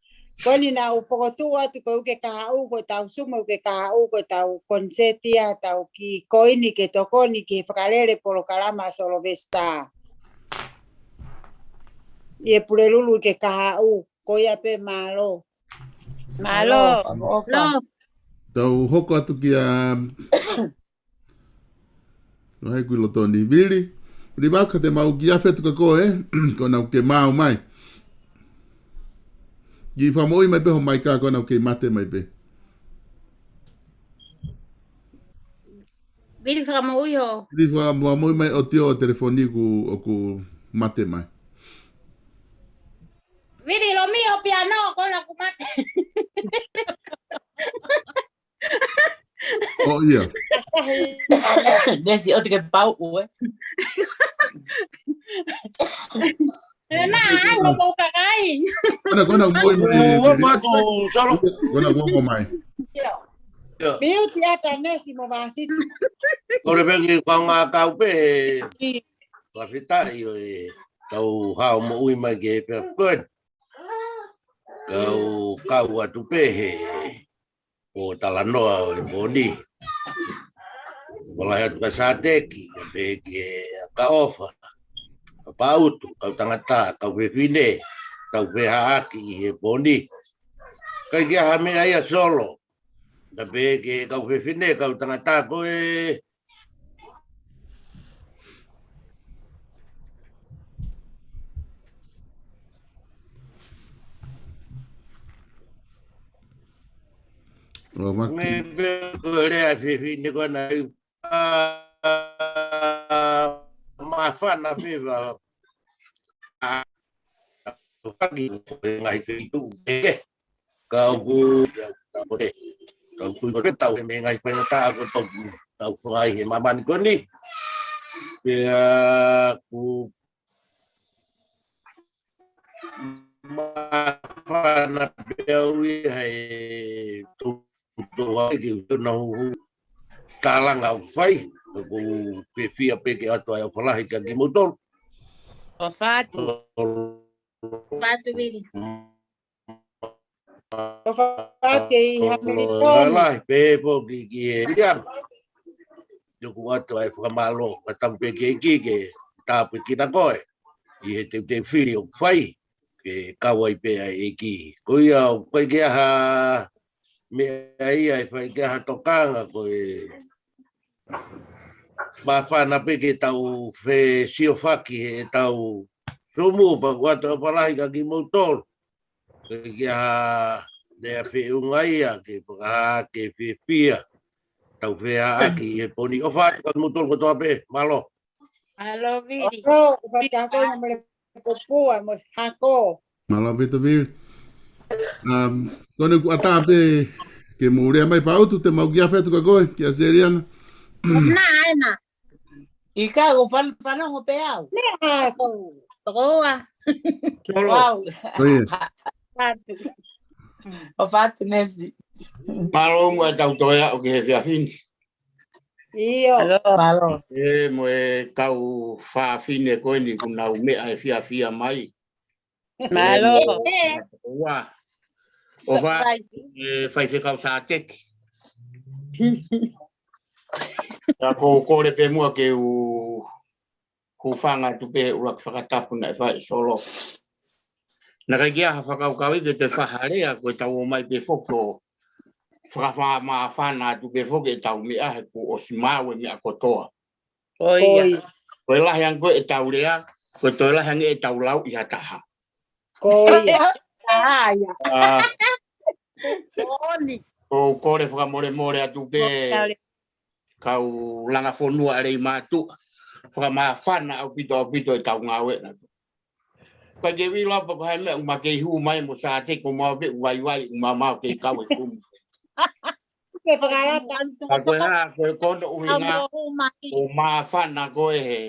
Ko eni naʻa ku fokotuʻu atu ko e uike kahaʻu, ko e tau Sumu uike kahaʻu, ko e tau koniseti ʻa e tau kiʻi koini ke tokoni ki he fakalele polokalama ʻa Solovesitā. ʻI he Pulelulu uike kahaʻu, ko ia pē mālō. Mālō. Mālō. Tau hoko atu kia Ko hai kuo lotoni Vili. Vili Vaka te mau kiʻi afe atu kia koe, ē? Ko ena ʻoku ke maau mai. Kiʻi fakamoʻui mai pē ho maika ko ena ʻoku kei mate mai pē. Vili fakamoʻui ho. Vili fakamoʻui mai ʻo tio telefoni ʻoku, ʻoku mate mai. Vili lomi ho piano ko ena ʻoku mate. ʻO ia. Nesi ʻoku te ke pau ue. ʻE na, ai, ʻo mau kakai. Ko ena, ko ena, moʻui mai. Ua matu, Solo. Ko ena, ko ena, ko mai. Io. Miuti ata Nesi mo Vasiti. Ko e pē ki he kaungā kau pē. Fakafetaʻi ʻo e tau hao moʻui mai ke pea ko ena. Kau kau atu pē he ʻo talanoa ʻo e pō ni. Kole atu kia Sateki, kae pehē ki he Kaʻofa, Papautu, kau tangata, kau fefine, tau fehaʻaki ʻi he pō ni. ʻIkai ke ʻi ai ha meʻa ia Solo. Kae pehē ki he kau fefine, kau tangata ko e ʻO maki. Mei pē ko e lea fefine ko ena ʻa, māfana pē ʻa, ʻa, ngaahi feituʻu ʻe, ka ʻoku, ka ʻoku, ka ʻoku ʻi ko e tau he mei ngaahi faingataʻa ko toku, tau fai he māmani ko eni. Pea ʻoku māfana pē au ia he tuʻu ai ke u tona huhu tālanga ʻoku fai, ʻoku ou fiefia pē ke ʻoatu ai ʻofa lahi kia kimoutolu. ʻOfa atu. ʻOfa atu, Vili. ʻOfa atu ʻi Hamilton. Lahi pē foki ki he Liana. ʻOku ou ʻoatu ai fakamālō, ka tamu pē ki he ʻEiki ke tāpuekina koe ʻi he teuteu fili ʻoku fai, ke kau ai pē ʻa e ʻEiki. Ko ia, ʻoku ʻikai ke ʻi ai ha meʻa ia ʻe fai ke ʻi ai ha tokanga, ko e māfana pē ke tau fesiofaki he tau sumu, pea ʻoku ʻoatu ʻofa lahi kia kimoutolu. Ko e ʻikai ke ʻi ai ha meʻa feʻunga ia ke fakahā ke fiefia. Tau feʻaʻaki he pō ni. ʻOfa atu kia kimoutolu kotoa pē. Mālō. Mālō, Vili. ʻOfa atu kia koe mo e mole popua mo e hako. Mālō ʻaupito, Vili. Um, ko ʻene kuata pē ke mou lea mai Pautu, te mau kiʻi afe atu kia koe, kia Seliana. Na, ena. ʻIkai, ʻoku fan-, fanongo pē au. Nē, ko, ko ua. Solo. Wow. ʻOfa atu. ʻOfa atu, Nesi. Mālō muʻa ʻetau toe aʻu ki he efiafi ni. ʻIo. Mālō. Mālō. ʻE, mo e kau fafine ko eni kuo nau meʻa e fiafia mai. Mālō. ʻE, mo, ua. ʻOfa, ʻe, faifekau Sāteki. Ka ʻoku ou kole pē muʻa ke u hūfanga atu pē he ʻuluaki fakatapu naʻe fai ʻe Solo. Naʻe ʻikai ke ʻi ai ha fakakaukau ia ke toe fai ha lea, ko ʻetau ō mai pē foki ʻo fakafamāfana atu pē foki ʻetau meʻa he kuo ʻosi maʻu e meʻa kotoa. Ko ia. Ko ia. Ko e lahi ange ko ē ʻetau lea, ko e toe lahi ange ʻetau lau ʻi ha taha. Ko ia. ʻA ia. ʻA, Ko eni. ʻOku ou kole fakamolemole atu pē, kau langa fonua ʻa Leimātuʻa. Fakamāfana ʻaupito, ʻaupito ʻetau ngāue na. Ka ke vila pa ko hai meʻa ʻoku ma kei hū mai mo Sāteki ʻoku mau pē ʻoku vaivai ʻoku mau kei kau e kumu. Ke fakalata. Ka ko e hā, ko e kono ʻuhinga, ʻoku māfana ko ē he,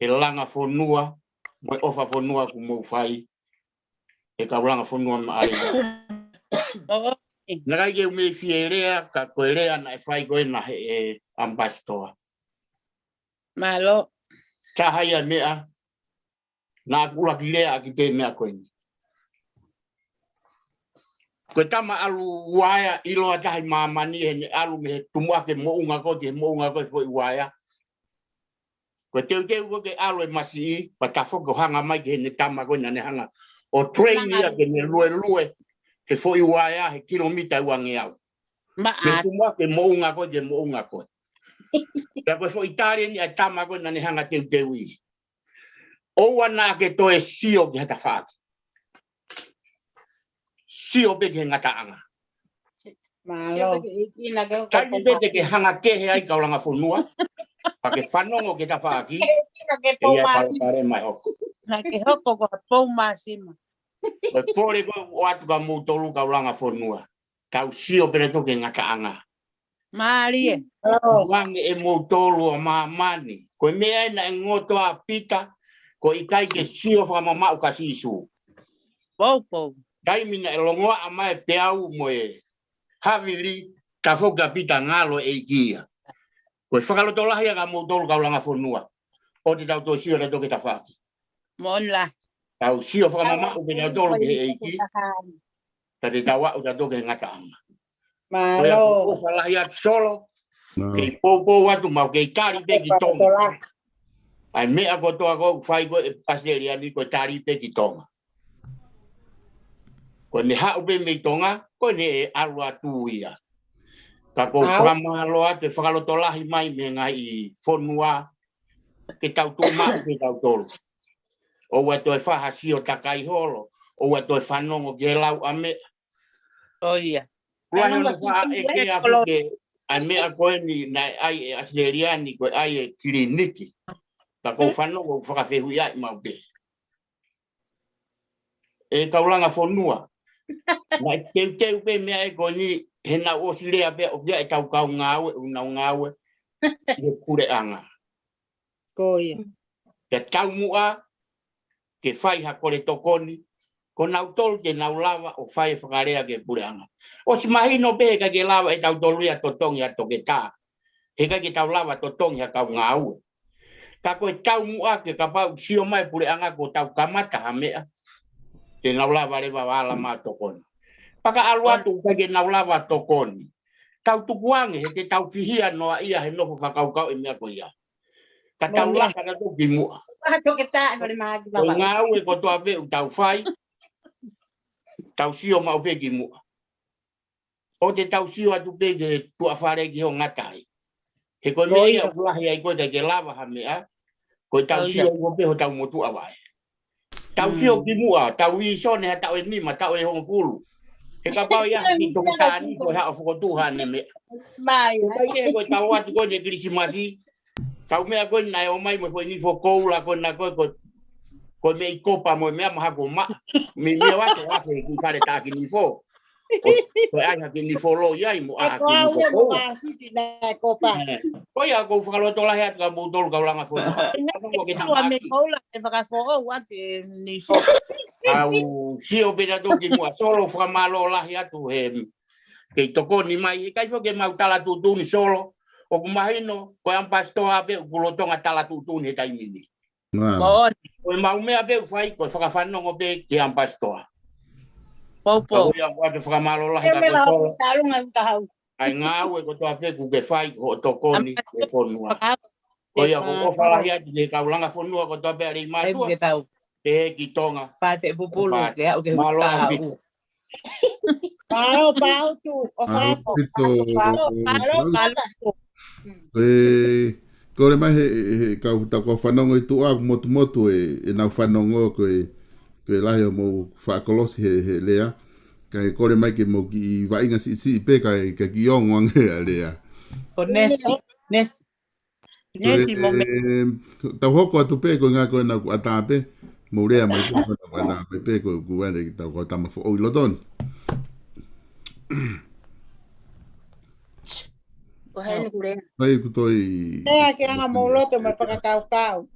he langa fonua, mo e ʻofa fonua kuo mou fai, he kau langa fonua maʻali. ʻO, ʻe. Naʻe ʻikai ke u mei fie lea, ka ko e lea naʻe fai ko ē naʻe he ʻe ʻAmipasitoa. Mālō. Taha ia meʻa, naʻa ku ʻuluaki lea ʻaki pē meʻa ko eni. Ko e tama ʻalu uaea ʻiloa taha ʻi māmani heʻene ʻalu mei he tumuʻa ke moʻunga ko ē, ki he moʻunga ko ē foʻi uaea. Ko e teuteu ko ē ke ʻalu e masiʻi, pea tafoki ʻo hanga mai ki heʻene tama ko ē naʻa ne hanga ʻo train ia ke ne luelue he foʻi uaea he kilomita ʻe uangeau. Mei he tumuʻa ke moʻunga ko ē, ki he moʻunga ko ē. Pea ko e foʻi tali eni ʻa e tama ko ē naʻa ne hanga teuteuʻi. ʻOua naʻa ke toe sio ki ha tafaʻaki. Sio pē ki he ngataʻanga. Mālō. Sio pē ki he ʻEiki naʻa ke hoko. Taimi pē te ke hanga kehe ai kau langa fonua, pea ke fanongo ki he tafaʻaki, ʻEiki naʻa ke ʻe ia pau māsima. Pale mai hoko. Naʻa ke hoko ko ha pou māsima. Ko e kole ko ē ʻoatu kia moutolu kau langa fonua. Tau sio pē naʻe toki ngataʻanga. Mālie. Mālō. Uange ʻe moutolu ʻa māmani. Ko e meʻa ē naʻe ngoto ʻa Pita, ko e ʻikai ke sio fakamamaʻu kia Sīsū. Pou, pou. Taimi naʻe longoaʻa mai Peau mo e havili, tafoki ʻa Pita ngalo e ʻEiki ia. Ko e fakalotolahi ʻa moutolu kau langa fonua. ʻOua te tau toe sio tautolu ki he tafaʻaki. Moʻoni lahi. Tau sio fakamamaʻu pē tautolu ki he ʻEiki. Ka te tau aʻu tautolu ki he ngataʻanga. Mālō. Ko ia ʻoku ou ʻofa lahi atu Solo. Mālō. Kei poupou atu mau kei tali pē ki Tonga. ʻA e meʻa kotoa ʻoku fai ko ē ʻe ʻAositelēlia ni ko e tali pē ki Tonga. Ko ʻene haʻu pē mei Tonga, ko ʻene ʻalu atu ia. Ka ʻoku ou fakamālō atu e fakalotolahi mai mei he ngaahi fonua, ke tau tuʻu maʻu pē tautolu. ʻOua toe fai ha sio takai holo, ʻoua toe fanongo ki he lau ʻa meʻa. ʻO ia. Ua no fa e ke afi ke ai meʻa ko eni naʻe ʻai ʻe ʻAsileliani ko e ʻai e kiliniki. Ka kou fanongo ʻoku fakafehuʻi ai maʻu pē. ʻE kaulanga fonua. Naʻe teuteu pē meʻa ʻe ko eni he naʻu ʻosi lea pē ʻo kia e tau kau ngāue, ʻunau ngāue. ʻI he puleʻanga. Ko ia. Ke tau muʻa, ke fai ha kole tokoni, ko nautolu ke nau lava ʻo fai e fakalea ke puleʻanga. ʻOsi mahino pē he ʻikai ke lava ʻe tautolu ia totongi ha toketā. He ʻikai ke tau lava totongi ha kau ngāue. Ka ko e tau muʻa ke kapau sio mai puleʻanga ko tau kamata ha meʻa. Ke nau lava leva vala mā tokoni. Paka ʻalu atu ʻikai ke nau lava tokoni. Tau tukuange he te tau fihia noa ia he nofo fakakaukau e meʻa ko ia. Ka tau laka na tau ki muʻa. Ko e ngāue ko toa pē ʻu tau fai. Tau sio maʻu pē ki muʻa. ʻO te tau sio atu pē ke tuʻa fale ki ho ngatai. He ko e meʻa ia ʻoku lahi ai ko e kai ke lava ha meʻa. Ko e tau sio ʻo pē ho tau motuʻa vae. Tau sio ki muʻa, tau ʻi sone ha tau e nima, tau e hongofulu. He kapau ia ki toko tāni ko e haʻo fokotuʻu hane meʻa. Mai. Ko e kai ke ko e tau atu ko e ne Kilisimasi. Kau meʻa ko ena ʻo mai mo e foʻi nifo koula ko ena ko e ko e meʻi kopa mo e meʻa maha ko ma. Meʻi meʻa atu ake ki fale taki nifo. Ko e ai haki nifo lo i ai mo a haki nifo koula. Ko ia kou fakalotolahi atu ka moutolu kaulanga fonua. Ua me koula e fakafoʻou ake nifo. Au sio pē na toki muʻa Solo fakamālō lahi atu he kei tokoni mai, ʻikai foki ke mau tala tuʻutuʻuni Solo, ʻoku mahino, ko e ʻampasitoa pē ʻoku lolotonga tala tuʻutuʻuni he taimi ni. Ko e mau meʻa pē ʻoku fai, ko e fakafanongo pē ki he ʻampasitoa. Poupou. Ka ʻoku ʻikai ke fakamālō lahi ka ko Solo. ʻAi ngāue ko toa pē ʻoku ke fai, ko e tokoni, ko e fonua. Ko ia ko e ʻofa lahi atu ki he kaulanga fonua ko toa pē ʻa Leimātuʻa. Pehē ki Tonga. Pate pupulu ke au ke huka au. Pao, pao tu, o pao. Pito. Pao, pao, pao. E, kole mai he, he, he kau, tau kau fanongo ʻi tuʻa ʻoku motumotu e, e nau fanongo ko e, ko e lahi ʻo mou fakakolosi he, he lea. Ka e kole mai ke mou kiʻi vaʻinga siʻisiʻi pē ka e, ka kiʻi ongo ange ʻa lea. Ko Nesi, Nesi. Nesi mo me. Tau hoko atu pē ko e ngā ko e nau ku ata pē. Mou lea mai pē ko e nau ku ata pē pē ko e ku ane ki tau ko tama foʻou ʻi loto ni. Ko heni ku lea. Ko e ku toi. Lea ke anga mou loto mai fakakaukau.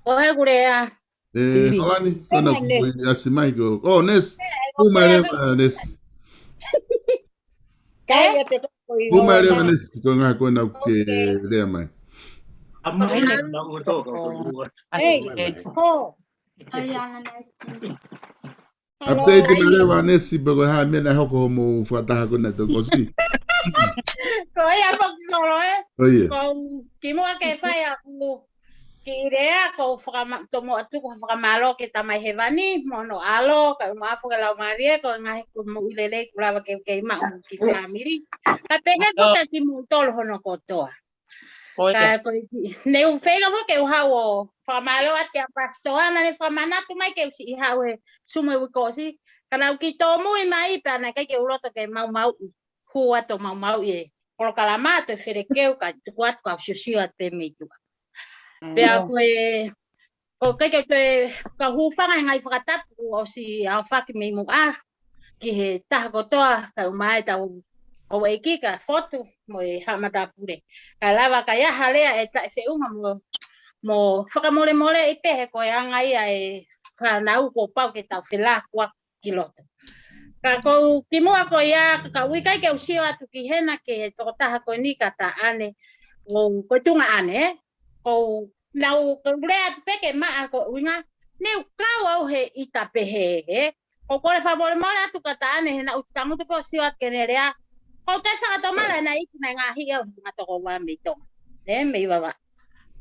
Ko he ku lea. E, Tili. Kalani, ko na Nesi. Kui asi mai ko. Oh, Nesi. Ku mai leva Nesi. Kai ia te ko i Ku mai leva Nesi, ko ngā ko na ke lea mai. Hey, ho. Update mai leva Nesi, pe ko e hā e meʻa naʻe hoko hoʻomo fakataha ko na tō kosi. Ko ia foki Solo, ē? Ko ia. Ko kimuʻa ke fai ʻaku kiʻi lea, ko fakama-, tomuʻa tuku ha fakamālō ki he Tamai Hēvani, mo hono ʻAlo, kae ʻumaʻā foki e Laumālie, ko e ngaahi ko mo ʻi lelei kuo lava ke, ke maʻu ki he fāmili. Ka pehē foki kiate kimoutolu hono kotoa. Ko ia. Ka ko e ki-, ne u feinga foki ke u haʻu ʻo fakamālō atu ki he ʻampasitoa naʻa ne fakamanatu mai ke u siʻi haʻu he sumu e uike kuo ʻosi. Ka naʻa ku kiʻi tōmui mai pea naʻe ʻikai ke u loto ke maumauʻi. Hū atu ʻo maumauʻi e polokalama atu e felekeu ka tuku atu ka u siosio atu pē mei tuʻa. Pea ko e, ko e ʻikai ke toe ka hūfanga e ngaahi fakatapu kuo ʻosi aofaki mei muʻa ki he taha kotoa, kae ʻumaʻā e tau ʻo e kika fotu mo e haʻa matāpule. Kae lava ka ʻi ai ha lea ʻe taʻefeʻunga mo, mo fakamolemoleʻi pē he ko e anga ia e fānau kuo pau ke tau felākuaku ki loto. Ka kou kimuʻa ko ia, ka ʻoku ʻikai ke u sio atu ki hena ki he tokotaha ko eni ka Taʻane, ʻo ko e tuʻunga ʻane, ē? Kou nau, kou lea atu pē ke maʻa ko e ʻuhinga, ne u kau au he ʻita pehē, ē? Kou kole fakamolemole atu ka Taʻane he naʻa ku tangutu pē ʻo sio atu ki heʻene lea. Kou toe fakatomala naʻe ʻi ai e ngaahi ʻaho ʻi he ngaahi toko ua mei Tonga. Ē, mei Vavaʻu.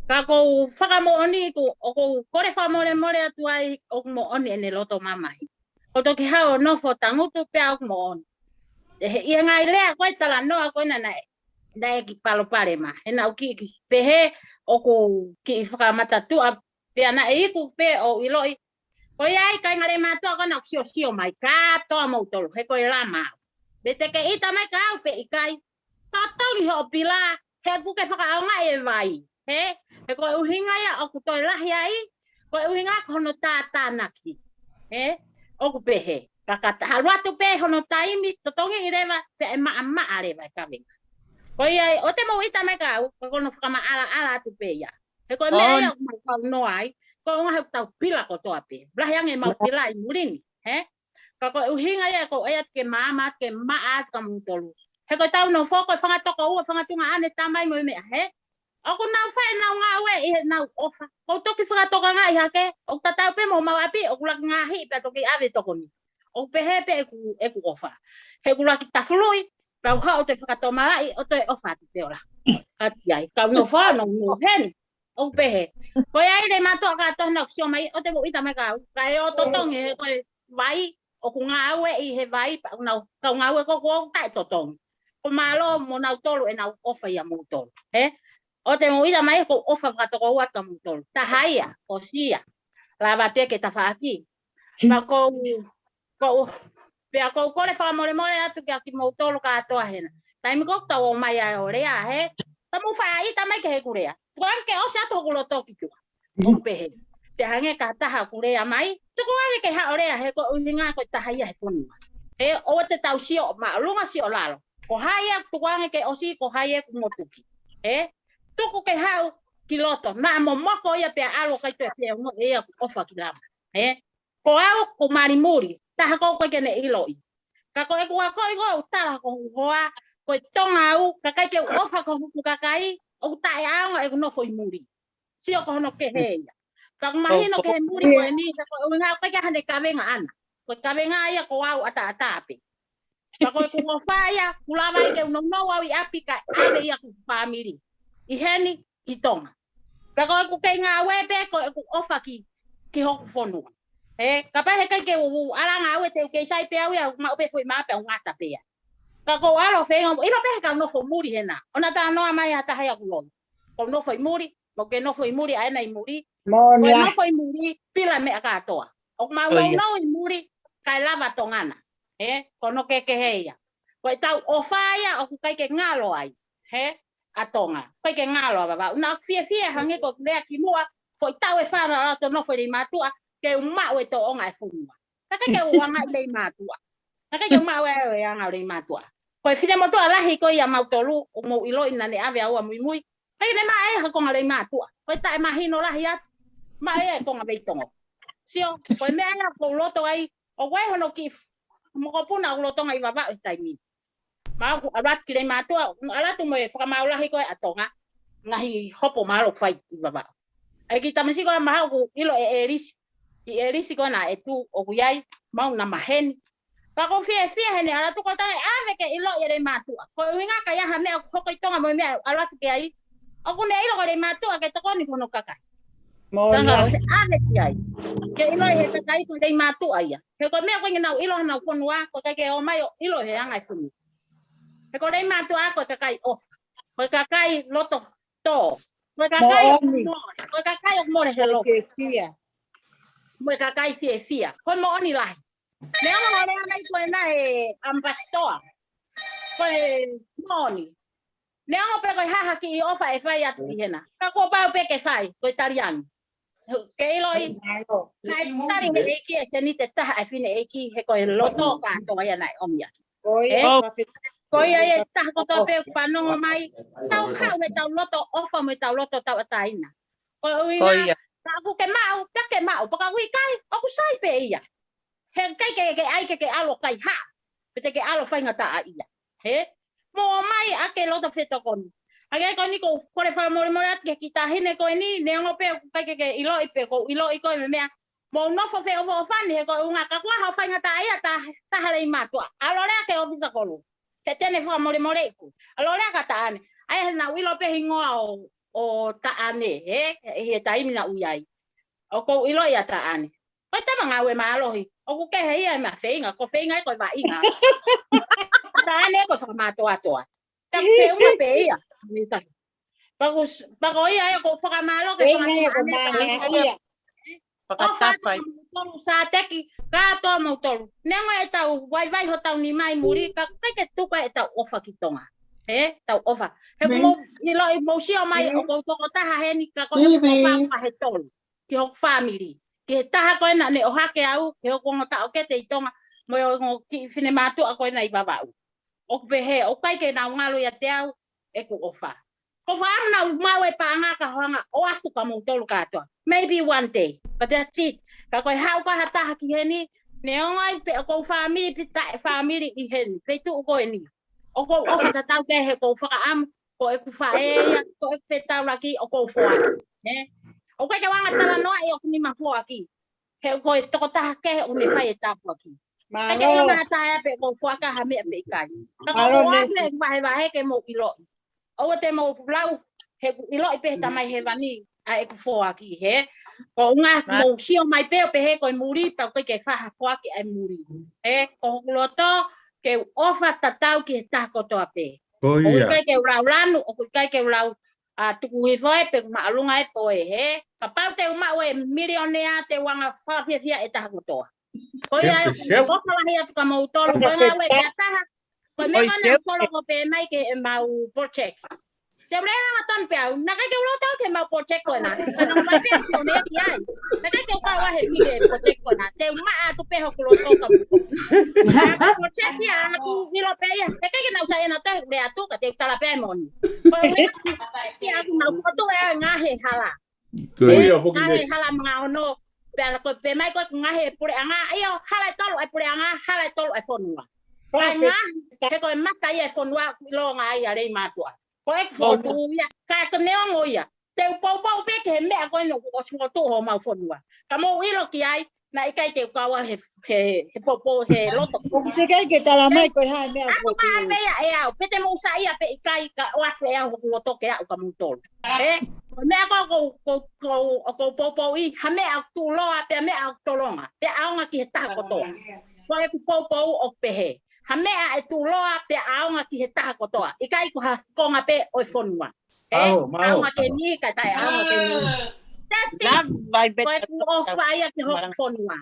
Ka kou fakamoʻoni ʻoku, ʻoku ou kole fakamolemole atu ai, ʻoku moʻoni ʻene loto mamahi. Kou toki haʻu ʻo nofo tangutu pea ʻoku moʻoni. ʻI he, ʻi he ngaahi lea ko e talanoa ko ena naʻe, naʻe kiʻi palopalema. He naʻa ku kiʻi, kiʻi pehē ʻoku kiʻi fakamatatuʻa pea naʻe iku pē ʻo ʻiloʻi. Ko ia ai kāinga Leimātuʻa ko ena ʻoku siosio mai kātoa moutolu. He ko e lama. Pe te ke ʻita mai kia au pe ʻikai. Totongi hoʻo pila, he ʻoku ke fakaʻaongaʻi e vai. He, he ko e ʻuhinga ia ʻoku toe lahi ai, ko e ʻuhinga ko hono tātānaki. He, ʻoku pehē. Ka ka ta-, halu atu pē hono taimi, totongi ʻi leva, pea ʻe maʻamaʻa leva e kavenga. Ko ia, ʻoua te mou ʻita mai kia au, ka ko hono fakamaʻalaʻala atu pē ia. He ko e meʻa ia ʻoku mau kau noa ai, ko e ʻuhinga he ʻoku tau pila kotoa pē. Lahi ange mau pila ʻi muli ni, he? Ka ko e ʻuhinga ia ko e ʻai atu ke maama, ke maʻa atu kia moutolu. He ko e tau nofo, ko e fanga tokoua, fanga tuongaʻane tamai mo e meʻa, he? ʻOku nau fai ʻenau ngāue ʻi heʻenau ʻofa. Ko e toki fakatokangaʻi hake, ʻoku tatau pē mo homau ʻapi, ʻoku laki ngaahi, pea toki ʻave tokoni. ʻOku pehē pē ʻeku, ʻeku ʻofa. He ʻoku laki tafului, pea u haʻu ʻo toe fakatomalaʻi, ʻo toe ʻofa atu pē ola. Ka ʻi ai, kau nofo, no, no, heni. ʻOku pehē. Ko ia ai Leimātuʻa kātoa naʻa ku sio mai, ʻoua te mou ʻita mai kia au. Ka ʻe ʻo totongi he ko e vai, ʻoku ngāueʻi he vai, pea ʻoku nau kau ngāue ko ē ʻoku taʻetotongi. Ko e mālō mo nautolu ʻenau ʻofa ia moutolu. He? ʻOua te mou ʻita mai ko e ʻofa fakatokoua kia moutolu. Taha ia, ʻosi ia. Lava pē ke tafaʻaki. Ka ʻoku ou, ʻoku ou, pea ʻoku ou kole fakamolemole atu kia kimoutolu kātoa hena. Taimi ko ē ʻoku tau ō mai ai ʻo lea, he? Ka mou faʻa ʻita mai ki heʻeku lea. Tuku ange ke ʻosi atu hoku loto ki tuʻa. ʻOku pehē. Pea hangē ka taha ʻoku lea mai. Tuku ange ke haʻu ʻo lea he ko e ʻuhinga ko e taha ia he fonua. He ʻoua te tau sio māʻolunga sio lalo. Ko hai ia tuku ange ke ʻosi, ko hai ia ʻoku motuki. He? Tuku ke haʻu ki loto. Naʻa momoko ia pea ʻalu ʻikai toe pea ongo ia ʻoku ʻofa ki lava. He? Ko au, ko Malimuli, taha ko ē ʻoku ʻikai ke ne ʻiloʻi. Ka ko ʻeku akoʻi ko ē ʻoku tala ko hoku hoa, ko e Tonga au, ka ʻikai ke u ʻofa ki hoku kakai, ʻoku taʻeʻaonga ʻeku nofo ʻi muli. Sio ko hono kehe ia. Ka ʻoku mahino ki he muli ko eni, he ko e ʻuhinga ʻoku ʻikai ke ʻi ai haʻane kavenga ʻana. Ko e kavenga ia ko au ʻataʻatā pē. Ka ko ʻeku ʻofa ia, ʻoku lava ai ke u nounou au ʻi ʻapi kae ʻave ia ki hoku fāmili. ʻI heni, ʻi Tonga. Pea ko ʻeku kei ngāue pē ko ʻeku ʻofa ki, ki hoku fonua. He, kapau he ʻikai ke u, u ʻalu ʻo ngāue te u kei sai pē au ia, maʻu pē foʻi mā pea u ngata pē ia. Ka ʻoku ou ʻalu ʻo feinga, ʻilo pē he kau nofo muli hena. ʻOua naʻa talanoa mai ha taha ia ʻoku loi. Ko e nofo ʻi muli, mo ke nofo ʻi muli, ʻa ena ʻi muli. Ko e nofo ʻi muli, pila meʻa kātoa. ʻOku mau nounou ʻi muli, kae lava Tonga na. He, ko hono kehekehe ia. Ko e tau ʻofa ia, ʻoku ʻikai ke ngalo ai. He, ʻa Tonga. ʻIkai ke ngalo ʻa Vavaʻu. Naʻa ku fiefia hangē ko ʻeku lea kimuʻa, foʻi taʻu ʻe fā naʻa ku nofo ʻi Leimātuʻa, ke u maʻu e tōʻonga e fonua. Ka ʻikai ke u anga ʻi Leimātuʻa. Ka ʻikai ke u maʻu e, e anga ʻo Leimātuʻa. Ko e finemotuʻa lahi ko ia ʻa mautolu, ʻoku mou ʻiloʻi naʻa ne ʻave au ʻo muimui. ʻIkai ke ne maʻu ʻe ia ha konga Leimātuʻa. Ko e taʻemahino lahi atu. Maʻu ʻe ia e konga Veitongo. Sio, ko e meʻa ia ʻoku ou loto ai, ʻoku ʻi ai hono kiʻi mokopuna ʻoku lolotonga ʻi Vavaʻu he taimi ni. Mau ʻalu atu ki Leimātuʻa, ʻalu atu mo e fakamaau lahi ko ē ʻa Tonga, ngaahi hopo mālō ʻoku fai ʻi Vavaʻu. ʻA e kiʻi tamasiʻi ko ē ʻa Mahaʻu ʻoku ʻilo ʻe ʻElisi, ʻi ʻElisi ko ē naʻe tuʻu ʻoku ʻi ai, mau na maheni. Ka ʻoku ou fiefia heni, ʻalu atu ko ē taʻe ʻave ke ʻiloʻi e Leimātuʻa. Ko e ʻuhinga ka ʻi ai ha meʻa ʻoku hoko ʻi Tonga mo e meʻa ʻalu atu ki ai. ʻOku ne ʻilo ko e Leimātuʻa ke tokoni ki hono kakai. Tanga ʻo se ʻave ki ai. Ke ʻiloʻi he kakai ko e Leimātuʻa ia. He ko e meʻa ko ē ke nau ʻilo hanau fonua, ko e ʻikai ke ō mai ʻo ʻilo he anga e fonua. He ko e Leimātuʻa ko e kakai ʻofa. Ko e kakai loto tō. Ko e kakai ʻoku mole. Ko e kakai ʻoku mole he loto. Mo e kakai fiefia. Ko e moʻoni lahi. Neongo hoʻo lea mai ko ena ʻe ʻAmipasitoa. Ko e moʻoni. Neongo pē ko e hā ha kiʻi ʻofa ʻe fai atu ʻi hena. Ka kuo pau pē ke fai, ko e tali ange. Ke ʻiloʻi, naʻe tali he ʻEiki e sēniti ʻe taha ʻa e fineʻeiki, he ko e loto kātoa ia naʻe ʻomi ʻaki. Ko ia e taha kotoa pē ʻoku fanongo mai, tau kau he tau loto ʻofa mo e tau loto tauʻatāina. Ko e ʻuhinga, ka ʻoku ke maʻu, pea ke maʻu, pea ka ʻoku ʻikai, ʻoku sai pē ia. He ʻikai ke, ke ʻai ke ke ʻalu ʻo kaihaʻa. Pe te ke ʻalu ʻo faingataʻaʻia. He? Mou ō mai ʻa ke loto fetokoni. ʻA ke ko eni ʻoku ou kole fakamolemole atu ki he kiʻi taʻahine ko eni, neongo pē ʻoku ʻikai ke ke ʻiloʻi pe ʻoku ou ʻiloʻi koe mo e meʻa. Mou nofo feʻofoʻofani he ko e ʻuhinga ka kuo ʻi ai haʻo faingataʻaʻia taha, taha Leimātuʻa. ʻAlu ʻo lea ki he ʻōfisa kolo. Ke te ne fakamolemoleʻi koe. ʻAlu ʻo lea kia Taʻane. ʻA ia he naʻa ku ʻilo pē hingoa ʻo, ʻo Taʻane, he? He taimi naʻa ku ʻi ai. ʻOku ou ʻiloʻi ʻa Taʻane. Ko e tama ngāue mālohi. ʻOku kehe ia ʻi he meʻa feinga, ko e feinga ē ko e vaʻinga. Taʻane ko e fakamātoatoa. Ka ʻoku feʻunga pē ia. Pea ko, pea ko ia ē ʻoku ou fakamālō ki he fanga tuongaʻane. ʻOfa atu kia moutolu, Sāteki, kātoa moutolu. Neongo ʻetau vaivai hotau nima ʻi muli, ka ʻoku ʻikai ke tuku ʻetau ʻofa ki Tonga. He, tau ʻofa. He ʻoku mou ʻiloʻi, mou sio mai, ʻoku ou tokotaha heni, ka ko e ʻofa he tolu ki hoku fāmili. Ki he taha ko ena ne ʻohake au, ki hoku ongo taʻokete ʻi Tonga, mo e ongo kiʻi finemātuʻa ko ena ʻi Vavaʻu. ʻOku pehē, ʻoku ʻikai ke nau ngalo ʻiate au ʻeku ʻofa. Ko e fakaʻamu naʻa mau maʻu e paʻanga ka hanga ʻo ʻoatu kia moutolu kātoa. Maybe one day, but that's it. Ka ko e haʻu ko ē ha taha ki heni, neongo ai pe ʻoku ou fāmili pe taʻe fāmili ʻi heni, feituʻu ko eni. ʻOku ou ʻofa tatau pē he ʻoku ou fakaʻamu, ko ʻeku faʻē ia, ko ʻeku fetaulaki, ʻoku ou foaki. Ē? ʻOku ʻikai ke u anga talanoaʻi ʻoku nima foaki. He ko e tokotaha kehe ʻoku ne fai e tāpuaki. ʻIkai ke ʻilo ʻe ha taha ia pe ʻoku ou foaki ha meʻa pe ʻikai. Ka ko e ʻoatu ʻeku vahevahe ke mou ʻiloʻi. ʻOua te mou lau, he ʻoku ʻiloʻi pē he Tamai Hēvani ʻa ʻeku foaki, he. Ko e ʻuhinga mou sio mai pē ʻo pehē ko e muli, pea ʻoku ʻikai ke faʻa foaki ʻa e muli. He, ko hoku loto, ke u ʻofa tatau ki he taha kotoa pē. ʻOku ʻikai ke u lau lanu, ʻoku ʻikai ke u lau, ʻa, tuku hifo ē pe ʻoku māʻolunga e poe, he. Kapau te u maʻu e milionea te u anga fakafiefia e taha kotoa. Ko ia ʻoku ou ʻofa lahi atu kia moutolu, ko e ngāue pē taha, ko e meʻa ko ena ʻoku ou kole pē mai ke ʻemau project. Te u lea anga tonu pē au, naʻe ʻikai ke u loto au ki heʻemau project ko ena. Ka naʻe ʻikai pē sio ne ki ai. Naʻe ʻikai ke u kau ai he fili e project ko ena. Te u maʻa atu pē hoku loto kia moutolu. Ka ko e project ia, ʻoku ou ʻilo pē ia. Naʻe ʻikai ke nau sai ena te u lea atu, ka te u tala pē moʻoni. Ko e lea atu, ʻoku mau koto e ngaahi hala. Ko ia, foki ngaahi hala manga ono, pea ko e pehē mai ko e ngaahi puleʻanga, ʻio, hala ʻe tolu e puleʻanga, hala ʻe tolu e fonua. Ko e ngaahi, he ko e mata ia e fonua, ʻoku ʻilonga ai ʻa Leimātuʻa. Ko ʻeku fokotuʻu ia, ka ko e neongo ia. Te u poupou pē ki he meʻa ko ena ʻoku ʻosi fokotuʻu homau fonua. Ka mou ʻilo ki ai, naʻe ʻikai te u kau ai he, he, he poupou, he loto. ʻOku teʻeki ai ke tala mai ko e hā e meʻa ʻoku fokotuʻu. Pē ia ʻe au, pe te mou saiʻia pe ʻikai ka ʻoatu ʻe au hoku loto ke aʻu kia moutolu. Ē? Ko e meʻa ko ē ʻoku ou, ʻoku ou, ʻoku ou poupouʻi, ha meʻa ʻoku tuʻuloa, pea meʻa ʻoku tolonga, pea ʻaonga ki he taha kotoa. Ko ʻeku poupou ʻoku pehē. Ha meʻa ʻe tuʻuloa, pea ʻaonga ki he taha kotoa. ʻIkai ko ha konga pē ʻo e fonua. Ē, ʻaonga ke ni, ka taʻe ʻaonga ke ni. That's it. Ko ʻeku ʻofa ia ki hoku fonua.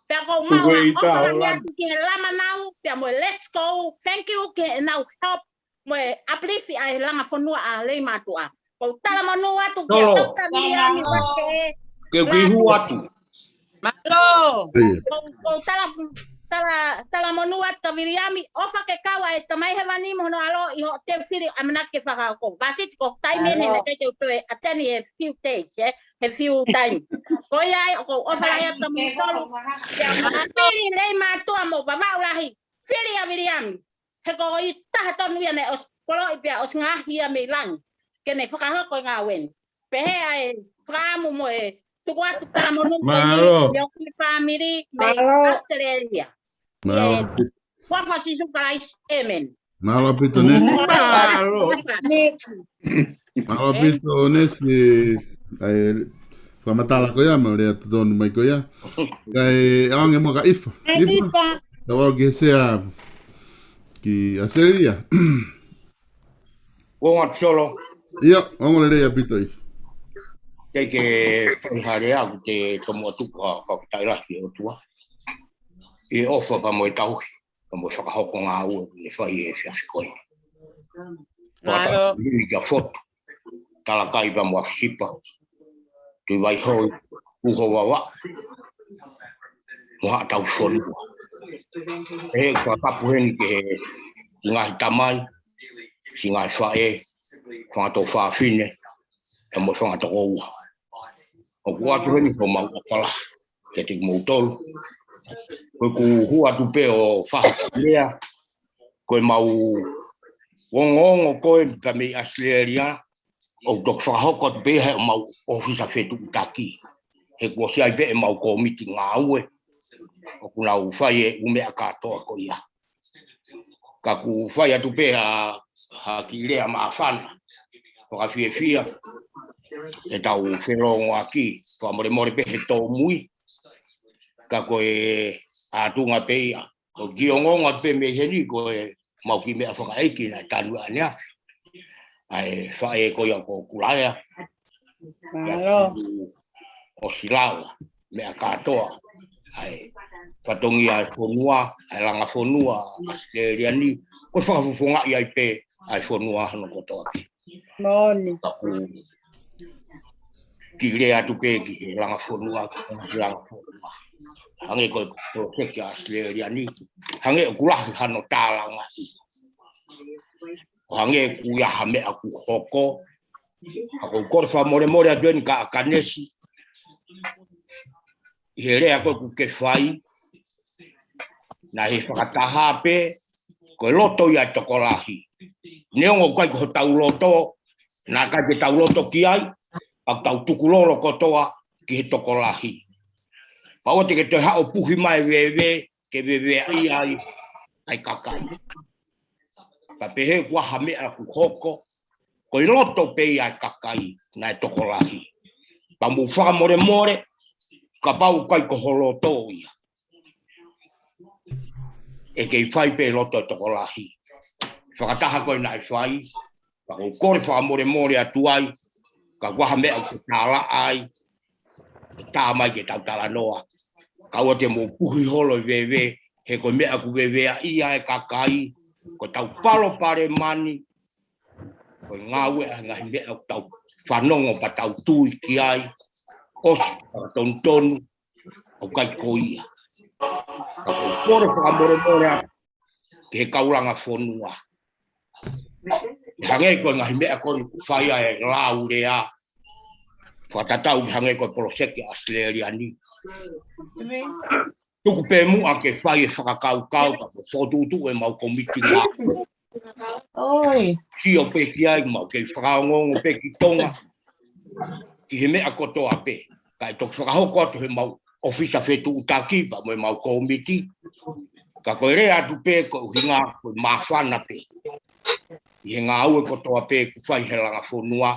Pea ʻoku ou maʻu ʻa e ʻofa lahi atu ki he Lamanau, pea mo e Let's Go, thank you ki heʻenau help, mo e uplift ʻa e langa fonua ʻa Leimātuʻa. ʻOku ou talamonū atu kia Toketā Viliami Vake. Ke u kei hū atu. Mālō. ʻOku ou, ʻoku ou tala, tala, talamonū atu kia Viliami, ʻofa ke kau ʻa e Tamai Hēvani mo hono ʻAlo ʻi hoʻo teu fili ʻamanaki ke fakahoko. Vasiti ko e taimi eni naʻe ʻikai te u toe ʻateni he few days, ē, he few time. Ko ia ai, ʻoku ou ʻofa lahi atu kia moutolu. Pea mo fili Leimātuʻa mo Vavaʻu Lahi, fili ʻa Viliami. He ko e taha tonu ia naʻe ʻosi poloʻi pea ʻosi ngaohi ia mei langi. Ke ne fakahoko e ngāue ni. Pehē ʻa e fakaʻamu mo e tuku atu talamonū ko eni, ʻi hoku fāmili mei ʻAositelēlia. Mālō. ʻI he huafa ʻo Sīsū Kalaisi, ʻēmeni. Mālō ʻaupito, Nesi. Mālō. Mālō ʻaupito, Nesi, ʻa e fakamatala ko ia, mo e lea totonu mai ko ia. Kae ʻoange muʻa kia ʻIfa. ʻIfa. ʻIfa. Tau ō ki he sea ki ʻAositelēlia. Ko ngā tolo. ʻIo, ongo lelei ʻaupito ʻIfa. Te ke fai ha lea ʻoku te tomuʻa tuku ha fakafetaʻi lahi ki he ʻOtua. ʻI he ʻofa pea mo e tauhi, pea mo e fakahoko ngāue ʻoku ne fai he efiafi ko eni. Mālō. Fakatapu kia Fotu, Talakai pea mo ʻAfisipa, Tuʻi Vaihoi, Uho Vavaʻu, mo haʻa tauhi fonua. ʻE fakatapu heni ki he ngaahi tamai, siʻi ngaahi faʻē, fanga tuofāfine, pea mo e fanga tokoua. ʻOku ʻoatu heni homau ʻofa lahi kiate kimoutolu. Ko ʻeku hū atu pē ʻo fai ha lea, ko ʻemau ongoongo ko ē pea mei ʻAositelēlia, ʻoku toki fakahoko atu pē ia heʻemau ʻōfisa fetuʻutaki. He kuo ʻosi ʻi ai pē ʻemau kōmiti ngāue ʻoku nau fai e ʻū meʻa kātoa ko ia. Ka ʻoku fai atu pē ha, ha kiʻi lea māfana fakafiefia ʻetau felōngoaki, fakamolemole pē he tōmui. Ka ko e ʻatunga pē ia. ʻOku ou ongoongo atu pē mei heni ko ʻemau kiʻi meʻa fakaʻeiki naʻe tanu ʻaneafi. ʻA e faʻē ko ia ko Kulaea. Mālō. ʻOsi lava. meʻa kātoa ʻa e fatongia ʻa e fonua, ʻa e langa fonua ʻAositelēlia ni, ko e fakafofongaʻi ai pē ʻa e fonua hono kotoa pē. Moʻoni. Ka ʻoku kiʻi lea atu pē ki he langa fonua, ki he langa fonua. Hangē ko e poloseki ʻAositelēlia ni, hangē ʻoku lahi hano tālangaʻi. ʻO hangē ʻoku ʻi ai ha meʻa ʻoku hoko, ka ʻoku ou kole fakamolemole atu eni kia Kanesi, ʻi he lea ko ē ʻoku ke fai, naʻe fakataha pē, ko e loto ia ʻa e tokolahi. Neongo ʻoku ʻikai ko hotau loto, naʻe ʻikai ke tau loto ki ai, ka tau tukulolo kotoa ki he tokolahi. Pea ʻoua te ke toe haʻu ʻo puhi mai e veve, ke veveaʻi ai ʻa e kakai. Ka pehē ʻoku ʻi ai ha meʻa ʻoku hoko, ko e loto pē ia ʻa e kakai naʻe tokolahi. Pea mou fakamolemole, kapau ʻoku ʻikai ko ho loto ia, ʻe kei fai pē loto ʻa e tokolahi. Fakataha ko ē naʻe fai, pea ʻoku ou kole fakamolemole atu ai, ka ʻoku ʻi ai ha meʻa ʻoku ke tālaʻa ai, ʻe tā mai ke tau talanoa. Ka ʻoua te mou puhi holo e veve, he ko e meʻa ʻoku veveaʻi ai e kakai, ko ʻetau palopalema ni, ko e ngāue ʻa e ngaahi meʻa ʻoku tau fanongo pea tau tui ki ai, ʻosi fakatonutonu, ʻoku ʻikai ko ia. Ka ʻoku ou kole fakamolemole atu ki he kau langa fonua. ʻE hangē ko e ngaahi meʻa ko eni ʻoku fai ai e lau lea, fakatatau ki he hangē ko e poloseki ʻAositelēlia ni. Tuku pē muʻa ke fai e fakakaukau, ka ko e fokotuʻutuʻu ʻemau kōmiti ngāue. ʻOi. Sio pē ki ai, mau kei fakaongoongo pē ki Tonga, ki he meʻa kotoa pē. Kae toki fakahoko atu ʻe he mau ʻōfisa fetuʻutaki pea mo ʻemau kōmiti. Ka ko e lea atu pē ko e ʻuhinga ko e māfana pē ʻi he ngāue kotoa pē ʻoku fai ʻe he langa fonua.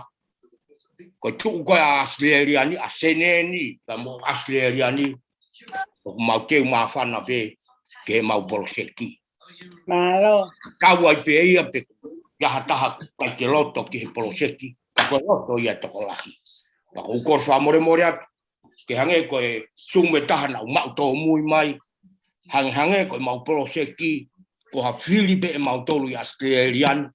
Ko e tuʻu ko ē ʻa ʻAositelēlia ni, ʻa Senē ni, pea mo ʻAositelēlia ni, ʻoku mau teu māfana pē ki heʻemau poloseki. Mālō. Kau ai pē ia pe ʻi ai ha taha ʻoku ʻikai ke loto ki he poloseki, ka ko e loto ia ʻa e tokolahi. Pea ʻoku ou kole fakamolemole atu, ke hangē ko e Zoom ʻe taha naʻa ku maʻu tōmui mai, hangē hangē ko ʻemau poloseki, ko ha fili pē ʻemautolu ʻi ʻAositelēlia ni.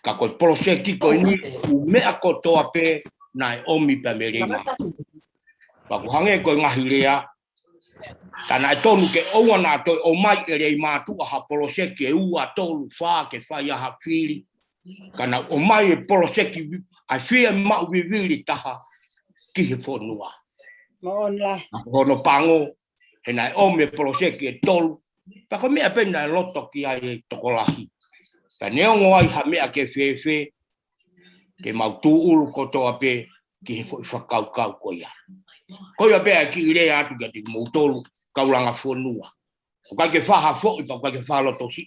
Ka ko e poloseki ko eni, ʻū meʻa kotoa pē naʻe ʻomi pē mei Leimātuʻa. Pea ʻoku hangē ko e ngaahi lea, ka naʻe tonu ke ʻoua naʻa toe ʻomai ʻe Leimātuʻa ha poloseki ʻe ua, tolu, fā ke fai ai ha fili. Ka naʻa nau ʻomai e poloseki vi-, ʻa e fiemaʻu vivili taha ki he fonua. Moʻoni lahi. Ka ko hono pango, he naʻe ʻomi e poloseki ʻe tolu. Pea ko e meʻa pē naʻe loto ki ai e tokolahi. Ka neongo ai ha meʻa ke fēfē, ke mau tūʻulu kotoa pē ki he foʻi fakakaukau ko ia. Ko ia pē ʻa e kiʻi lea atu kiate kimoutolu, kau langa fonua. ʻOku ʻikai ke fai ha foʻi, pea ʻoku ʻikai ke fai ha loto siʻi.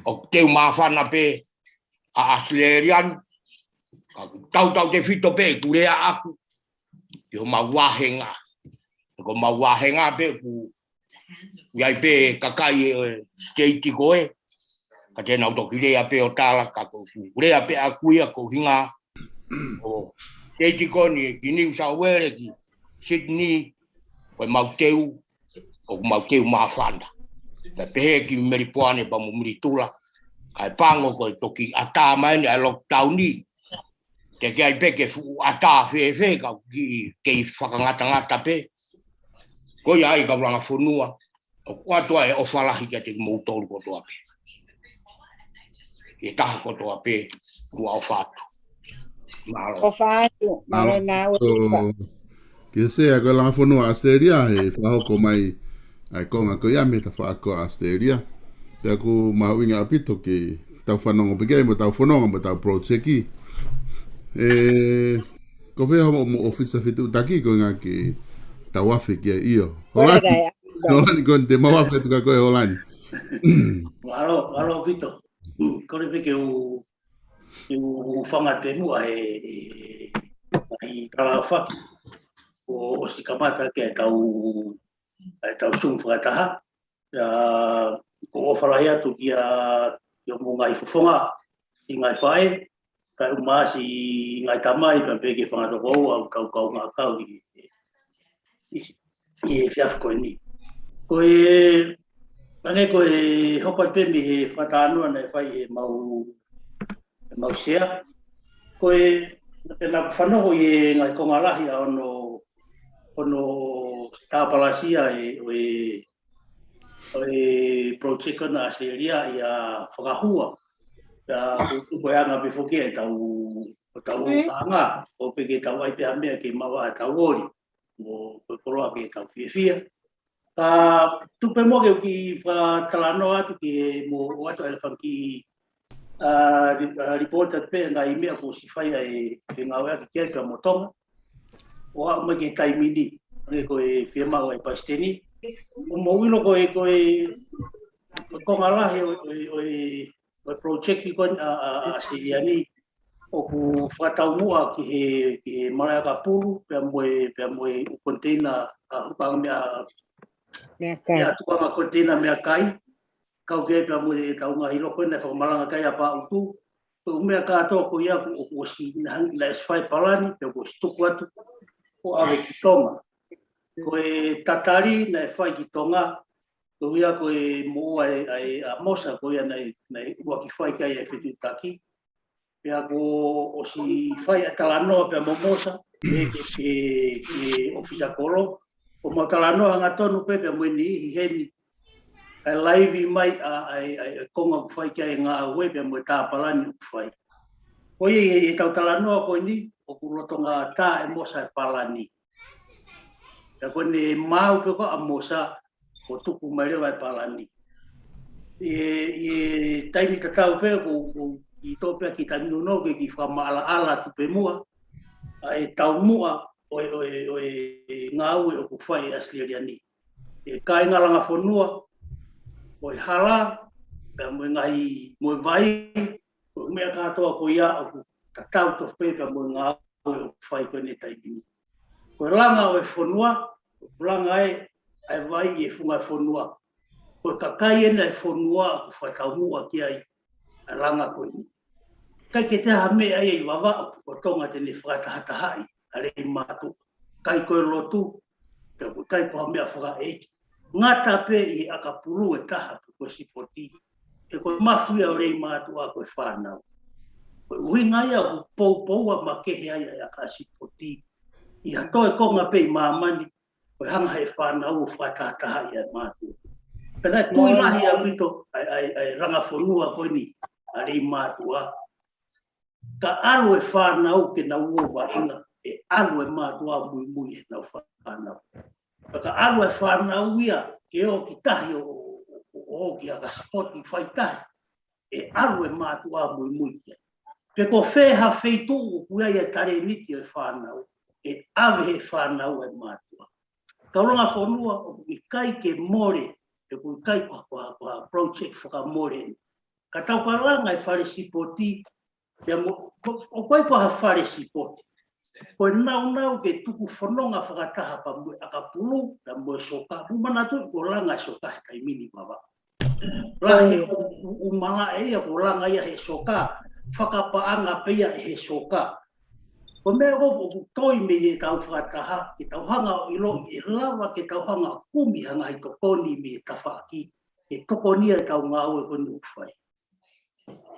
ʻOku teu māfana pē ʻa ʻAositelēlia ni, ka ʻoku tautautefito pē ʻeku lea ʻaku ki homau vāhenga. Ko homau vāhenga pē ʻoku ʻi ai pē kakai ʻo e siteiti ko ē, ka te nau toki lea pē ʻo tala, ka ko ʻeku lea pē ʻaku ia ko e ʻuhinga ʻo e siteiti ko eni ki New South Wales, ki Sydney, ko ʻemau teu, ʻoku mau teu māfana. Pea pehē ki Melipoane pea mo Militula, kae pango ko e toki ʻatā mai eni ʻa e lockdown ni. Ke ke ʻai pē ke fuʻu ʻatā fēfē ka ʻoku kei fakangatangata pē. Ko ia ai kau langa fonua, ʻoku ʻoatu ai e ʻofa lahi kiate kimoutolu kotoa pē. Ki he taha kotoa pē, ʻofa atu. Mālō. ʻOfa atu, mālō. Mālō. Nā ʻofa. Ke se a ko e langa fonua ʻAositelēlia, he fakahoko mai ʻa e konga ko ia mei he tafaʻaki ʻo ʻAositelēlia. Pea ʻoku mahuʻinga ʻaupito ke tau fanongo pē ki ai mo tau fononga mo tau project. ʻE, ko fē hoʻomou ʻōfisa fetuʻutaki ko e ʻuhinga ke tau afe ki ai ʻio. Ko e Holani. Rai, ʻio. Holani ko eni te mau afe atu kia koe Holani. Mālō, mālō ʻaupito. Kole pē ke u, ke u hūfanga atu muʻa he, he, he talafaki. ʻO, ʻosi kamata ke tau, ʻetau Zoom fakataha. ʻIa, ʻoku ou ʻofa lahi atu kia, kia hoʻomou ngaahi fofonga, siʻi ngaahi faʻē, kae ʻumaʻā siʻi ngaahi tamai, pea pehē ki he fanga tokoua, ʻoku kau kaungā kau ʻi, ʻi he efiafi ko eni. Ko e, hangē ko e hoko atu pē mei he fakatalanoa naʻe fai ʻe he mau, he mau sea. Ko e, naʻa ku fanongo ʻi he ngaahi konga lahi ʻa hono, hono tāpalasia e, ʻo e, ʻo e project ʻa ʻAositelēlia ʻi he fakahua. Pea ʻoku tuku e anga pē foki ʻetau, ʻetau anga, ʻo pehē ke tau ʻai pē ha meʻa ke maʻu ʻetau oli. Mo ko e koloa ke tau fiefia. Ka tuku pē muʻa ke u kiʻi fakatalanoa atu ki he mo ʻoatu ʻa e fanga kiʻi, ʻa, ri-, ʻa, report atu pē ngaahi meʻa kuo ʻosi fai ʻa e, ʻa e ngāueʻaki ki ai pea mo Tonga. ʻO aʻu mai ki he taimi ni, hangē ko e fiemaʻu ʻa e palesiteni. ʻOku mou ʻilo ko e, ko e, ko e konga lahi ʻo, ʻo, ʻo e ʻo e project ko eni ʻa, ʻa, ʻa ʻAositelēlia ni, ʻoku fakataumuʻa ki he, ki he malaʻe ʻakapulu, pea mo e, pea mo e ʻū container, ʻa, hūfanga meʻa, Meʻakai. meʻa tukuʻanga container meʻakai, kau ki ai pea mo ʻetau ngaahi loko naʻe fakamalanga ki ai ʻa Paʻutu, ko e ʻū meʻa kātoa ko ia ʻoku, ʻoku ʻosi naʻe hang-, naʻe ʻosi fai e palani, pea kuo ʻosi tuku atu, ʻo ʻave ki Tonga. Ko e tatali naʻe fai ki Tonga, ko ia ko e moʻua e, ʻa e, ʻa Mosa, ko ia naʻe, naʻe ʻuluaki fai ki ai e fetuʻutaki. Pea kuo ʻosi fai ʻa e talanoa pea mo Mosa, ki he, ki he, ki he ʻōfisa kolo. ʻOku mau talanoa hangatonu pē pea mo e niʻihi heni. Kae laivi mai ʻa, ʻa e, ʻa e, ʻa e konga ʻoku fai ki ai e ngāue pea mo e tā palani ʻoku fai. Ko ia ʻi he, ʻi heʻetau talanoa ko eni, ʻoku lolotonga tā ʻe Mosa e palani. Pea ko ʻene maau pē ko ē ʻa Mosa, ʻo tuku mai leva e palani. ʻI he, ʻi he taimi tatau pē, ʻoku, ʻoku ʻi tō pē ki he taimi nounou ke kiʻi fakamaʻalaʻala atu pē muʻa, ʻa e taumuʻa ʻo e, ʻo e, ʻo e ngāue ʻoku fai ʻe ʻAositelēlia ni. ʻE kāinga langa fonua, ʻo e hala, pea mo e ngaahi, mo e vai, ko e meʻa kātoa ko ia ʻoku tatau tofu pē pea mo e ngāue ʻoku fai ko eni he taimi ni. Ko e langa ʻo e fonua, ʻoku langa ai ʻa e vai ʻi he funga fonua. Ko e kakai ena ʻo e fonua ʻoku fakataumuʻa ki ai ʻa e langa ko eni. ʻIkai ke toe ʻi ai ha meʻa ia ʻi Vavaʻu ʻo Tonga te ne fakatahatahaʻi ʻa Leimātuʻa. ʻIkai ko e lotu, pea ʻoku ʻikai ko ha meʻa fakaʻeiki. Ngata pē ʻi he ʻakapulu ʻe taha pe ko e sipoti. He ko e mafu ia ʻo Leimātuʻa ko e fānau. Ko e ʻuhinga ia ʻoku poupoua makehe ai ʻa e ʻakasipoti. ʻI ha toe konga pē ʻi māmani, ko e hanga ʻe he fānau ʻo fakatahatahaʻi ʻa e mātuʻa. Pea naʻe tui lahi ʻaupito ʻa e, ʻa e, ʻa e langa fonua ko eni ʻa Leimātuʻa. Ka ʻalu e fānau ke nau ō ʻo vaʻinga, ʻe ʻalu e mātuʻa muimui ʻenau fānau. Pea ka ʻalu e fānau ia ke ō ki tahi ʻo, ʻo, ʻo, ʻo ki ha ʻakasipoti fai tahi, ʻe ʻalu e mātuʻa muimui ki ai. Pe ko fē ha feituʻu ʻoku ʻi ai e talēniti ʻo e fānau, ʻe ʻave ʻe he fānau ʻa e mātuʻa. Kau langa fonua ʻoku ʻikai ke mole, pe ʻoku ʻikai ko ha, ko ha, ko ha project fakamole. Ka tau ka langa e fale sipoti, ia mo, ko, ʻoku ʻikai ko ha fale sipoti. Ko e nāunau ke tuku fononga fakataha pea mo e ʻakapulu, pea mo e soka, mou manatuʻi kuo langa e soka he taimi ni Vavaʻu. Lahi ʻo, ʻo, ʻo malaʻe ia kuo langa ia he soka, fakapaʻanga pē ia ʻe he soka. Ko e meʻa ʻoku, ʻoku toi mei heʻetau fakataha, ke tau hanga ʻo ʻiloʻi ʻe lava ke tau hanga ʻo kumi ha ngaahi tokoni mei he tafaʻaki, ke tokonia ʻetau ngāue ko eni ʻoku fai.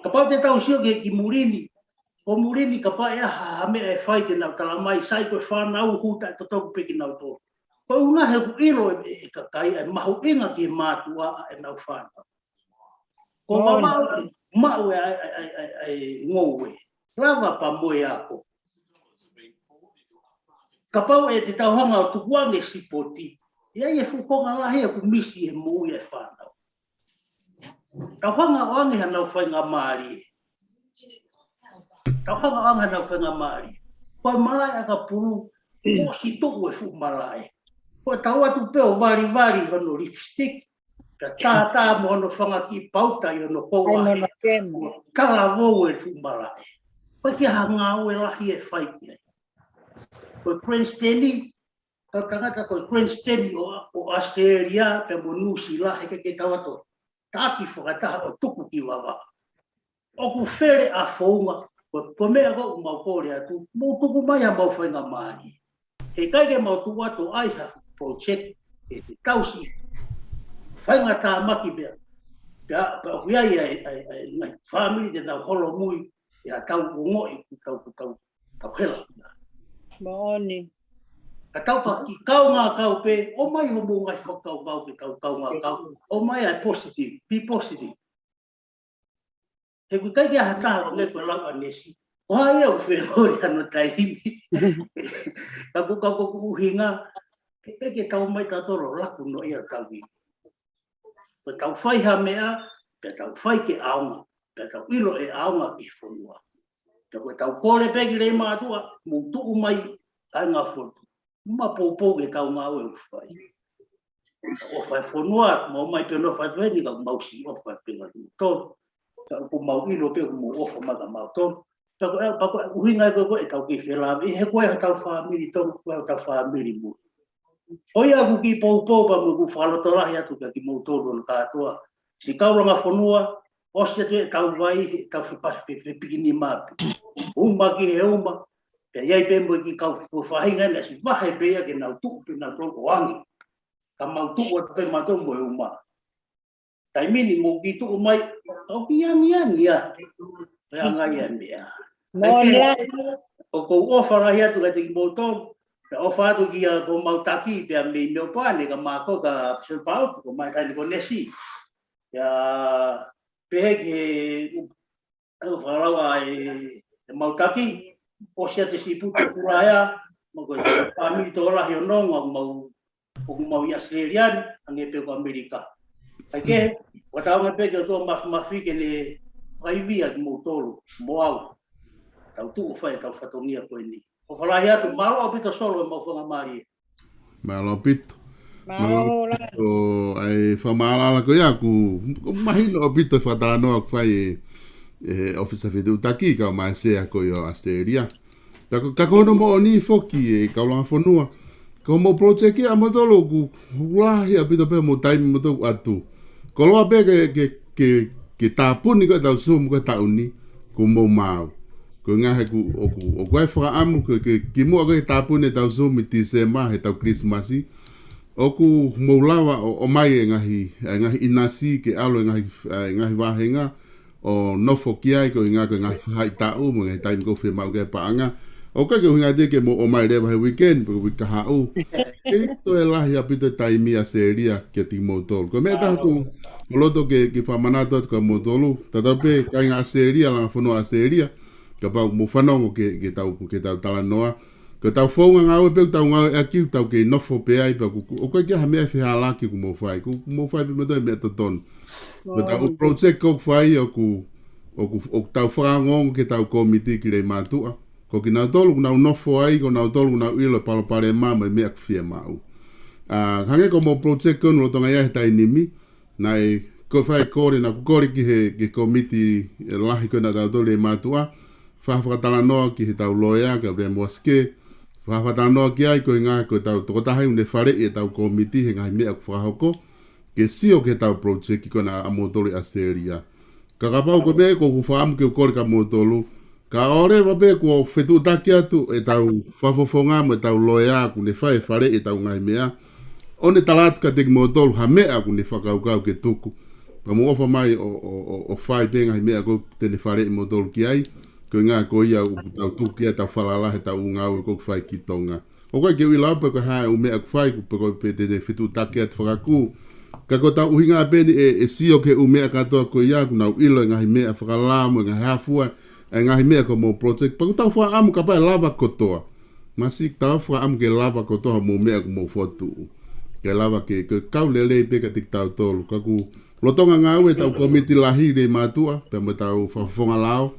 Kapau te tau sio ki he ki muli ni, ko muli ni kapau ʻe ʻi ai ha, ha meʻa ʻe fai te nau tala mai, sai ko e fānau hū taʻetotongi pē kinautolu. Ko e ʻuhinga he ʻoku ʻilo ʻe, ʻe, ʻe kakai ʻa e mahuʻinga ki he mātuʻa ʻa ʻenau fānau. Ko Moʻoni. Vavaʻu, maʻu e, ʻa e, ʻa e, ʻa e, ʻa e ngoue. Lava pea mo e ako. Kapau ʻe te tau hanga ʻo tukuange sipoti, ʻe ʻi ai e fuʻu konga lahi ʻoku misi he moʻui e fānau. Tau hanga ʻo ʻoange hanau faingamālie. Tau hanga ʻo ʻoange hanau faingamālie. Ko e malaʻe ʻakapulu, ʻosi tuʻu e fuʻu malaʻe. Ko e tau atu pē ʻo valivali hono lipstick, ka tātā mo hono fanga kiʻi pauta ʻi hono koula. Ai, mo hono kemo. Talavou e fuʻu malaʻe. Ko e ʻikai ha ngāue lahi ʻe fai ki ai. Ko e grandstand, kau tangata ko e grandstand ʻo, ʻo ʻAositelēlia, pea mo Nuʻusila, he ke ke tau atu. Taki fakataha ʻo tuku ki Vavaʻu. ʻOku fele ʻa founga, ko, ko e meʻa ko ʻoku mau kole atu, mou tuku mai ha mau faingamālie. He ʻikai ke mau tuku atu ai ha project ʻe te tausi faingatāmaki pea. Pea, pea ʻoku ʻi ai ʻa e, ʻa e, ʻa e ngaahi family te nau holomui ʻi heʻetau ongoʻi ʻoku tau, ʻoku tau, tau hela. Moʻoni. Ka tau paki kaungā kau pē, ʻomai hoʻomou ngaahi fakakaukau ke tau kaungā kau. ʻOmai ʻa e positive, be positive. He ʻoku ʻikai ke ʻi ai ha taha ʻoku ne ko e lau ʻa Nesi. ʻO hai au fekori ano taimi. Ka ko, ka ko ʻeku ʻuhinga, ke, ke, ke tau mai tautolu ʻo laku noaʻia ʻetau ivi. Ko ʻetau fai ha meʻa, pea tau fai ke ʻaonga, pea tau ʻilo ʻe ʻaonga ki he fonua. Pea ko ʻetau kole pē ki Leimātuʻa, mou tuʻu mai, kāinga Fotu. Mou poupou ki heʻetau ngāue ʻoku fai. ʻOfa e fonua, mou mai pē ʻo nofo atu heni ka mau siʻi ʻofa pē ngā tuʻu tolu. Ka ʻoku mau ʻilo pē ʻoku mou ʻofa mai kia mautolu. Pea ko e, pea ko e ʻuhinga ko ē ʻoku tau kei felāveʻi, he ko e hotau fāmili tolu, ko e hotau fāmili muli. ʻOiauē ʻoku ou kiʻi poupou pea mo ʻeku fakalotolahi atu kia kimoutolu hono kātoa. Siʻi kau langa fonua, ʻosi atu ʻetau vai, ʻetau fepa-, fe-, fepikinima pē. Uma ki he uma, pea ʻi ai pē mo e kiʻi kau faʻahinga naʻe siʻi vahe pē ia ke nau tuʻu pē nautolu ʻo angi. Ka mau tuʻu atu pē mautolu mo e uma. Taimi ni mou kiʻi tuʻu mai, ʻoku ou kiʻi angiangi atu. Pea ngai anea. Moʻoni lahi. ʻOku ou ʻofa lahi atu kiate kimoutolu. Pea ʻofa atu kia ko mau taki, pea mei Melbourne, ka mako ka São Paulo, ko mai taini ko Nesi. Pea pehē ki he ʻoku fakalau ʻa e, e mau taki, ʻosi atu e siʻi putu kulaea, mo ko e fāmili tokolahi ʻo Nonga, ʻoku mau, ʻoku mau ʻi ʻAositelēlia ni, hangē pē ko ʻAmelika. ʻAi ke, ʻoku taonga pē ke ʻOtua mafimafi ke ne fakaivia kimoutolu, mo au. Tau tuʻu ʻo fai ʻetau fatongia ko eni. ʻOfa lahi atu, mālō ʻaupito Solo, mau fakamālie. Mālō ʻaupito. Mālō lahi. ʻOku ou fakamālō lahi ko ia ʻoku, ʻoku mahino ʻaupito e fakatalanoa ʻoku fai ʻe, ʻe he ʻōfisa fetuʻutaki kae ʻumaʻā e sea ko ia ʻo ʻAositelēlia. Ka ko, ka ko hono moʻoni foki e kau langa fonua. Ko hoʻomou project ʻa moutolu ʻoku, ʻoku lahi ʻaupito pē hoʻomou taimi moutolu ʻoku ʻatu. Koloa pē ke, ke, ke, ke tāpuni ko ē ʻetau Zoom ko e taʻu ni, kuo mou maau. Ko e ʻuhinga he ʻoku, ʻoku, ʻoku ʻi ai e fakaʻamu, ko e, ke, kimuʻa ko e tāpuni ʻetau Zoom ʻi Tīsema, heʻetau Kilisimasi. ʻOku mou lava ʻo, ʻomai e ngaahi, e ngaahi ʻinasi, ke ʻalu e ngaahi, e ngaahi vāhenga, ʻo nofo ki ai ko e ʻuhinga ko e ngaahi faʻahitaʻu, mo e ngaahi taimi ʻoku fiemaʻu ki ai e paʻanga. ʻOku ʻikai ke ʻuhinga atu ke mou ʻomai leva he weekend, pe ko e uike kahaʻu. ʻOku toe lahi ʻaupito e taimi ʻa ʻAositelēlia kiate kimoutolu. Ko e meʻa ʻe taha ʻoku ou loto ke, ke fakamanatu atu kia moutolu. Tatau pē, kāinga ʻAositelēlia, langa fonua ʻAositelēlia. Kapau ʻoku mou fanongo ki he, ki heʻetau, ki heʻetau talanoa. Ko ʻetau founga ngāue pē ʻoku tau ngāueʻaki ʻoku tau kei nofo pē ai pea ʻoku, ʻoku ʻikai ke ʻi ai ha meʻa ʻe fehālaaki ʻoku mou fai. ʻOku mou fai pē mautolu e meʻa totonu. Ko ʻetau project ʻoku fai ʻoku, ʻoku, ʻoku tau fakaongoongo ki heʻetau kōmiti ki Leimātuʻa. Ko kinautolu ʻoku nau nofo ai, ko kinautolu ʻoku nau ʻilo e palopalema mo e meʻa ʻoku fiemaʻu. ʻA, hangē ko hoʻomou project ko eni lolotonga ia he taimi ni, naʻe, ko e fai kole, naʻa ku kole ki he, ki he kōmiti lahi ko ena ʻatautolu Leimātuʻa, fai ha fakatalanoa ki heʻetau loea, kia William Waske, fai ha fakatalanoa ki ai ko e ʻuhinga ko ʻetau tokotaha ʻoku ne faleʻi ʻetau kōmiti he ngaahi meʻa ʻoku fakahoko, ke sio ki heʻetau project ko ena ʻa moutolu ʻi ʻAositelēlia. Ka kapau ko e meʻa ʻoku ou fakaʻamu ke u kole kia moutolu, ka ʻoua leva pē kuo fetuʻutaki atu ʻetau fakafofonga mo ʻetau loea ʻoku ne fai e faleʻi ʻetau ngaahi meʻa, ʻo ne tala atu kiate kimoutolu ha meʻa ʻoku ne fakakaukau ke tuku. Pea mou ʻofa mai ʻo, ʻo, ʻo, ʻo fai pē ngaahi meʻa ʻoku te ne faleʻi moutolu ki ai, ko e ʻuhinga ko ia ʻoku tau tuku ki ai ʻetau falala heʻetau ngāue ʻoku fai ki Tonga. ʻOku ʻikai ke u ʻilo pe ko e hā e ʻū meʻa ʻoku fai, pe ko e pē te ne fetuʻutaki atu fakakū. Ka ko ʻetau ʻuhinga pē eni ʻe, ʻe sio ki he ʻū meʻa kātoa ko ia, ʻoku nau ʻilo e ngaahi meʻa fakalao mo e ngaahi hafua, e ngaahi meʻa ko hoʻomou project. Pea ʻoku tau fakaʻamu kapau ʻe lava kotoa. Masiʻi tau fakaʻamu ke lava kotoa hoʻomou meʻa ʻoku mou fokotuʻu. Ke lava ke, ke kau lelei pē kiate kitautolu. Ka ʻoku lolotonga ngāue ʻetau kōmiti lahi Leimātuʻa, pea mo ʻetau fakafofonga lao.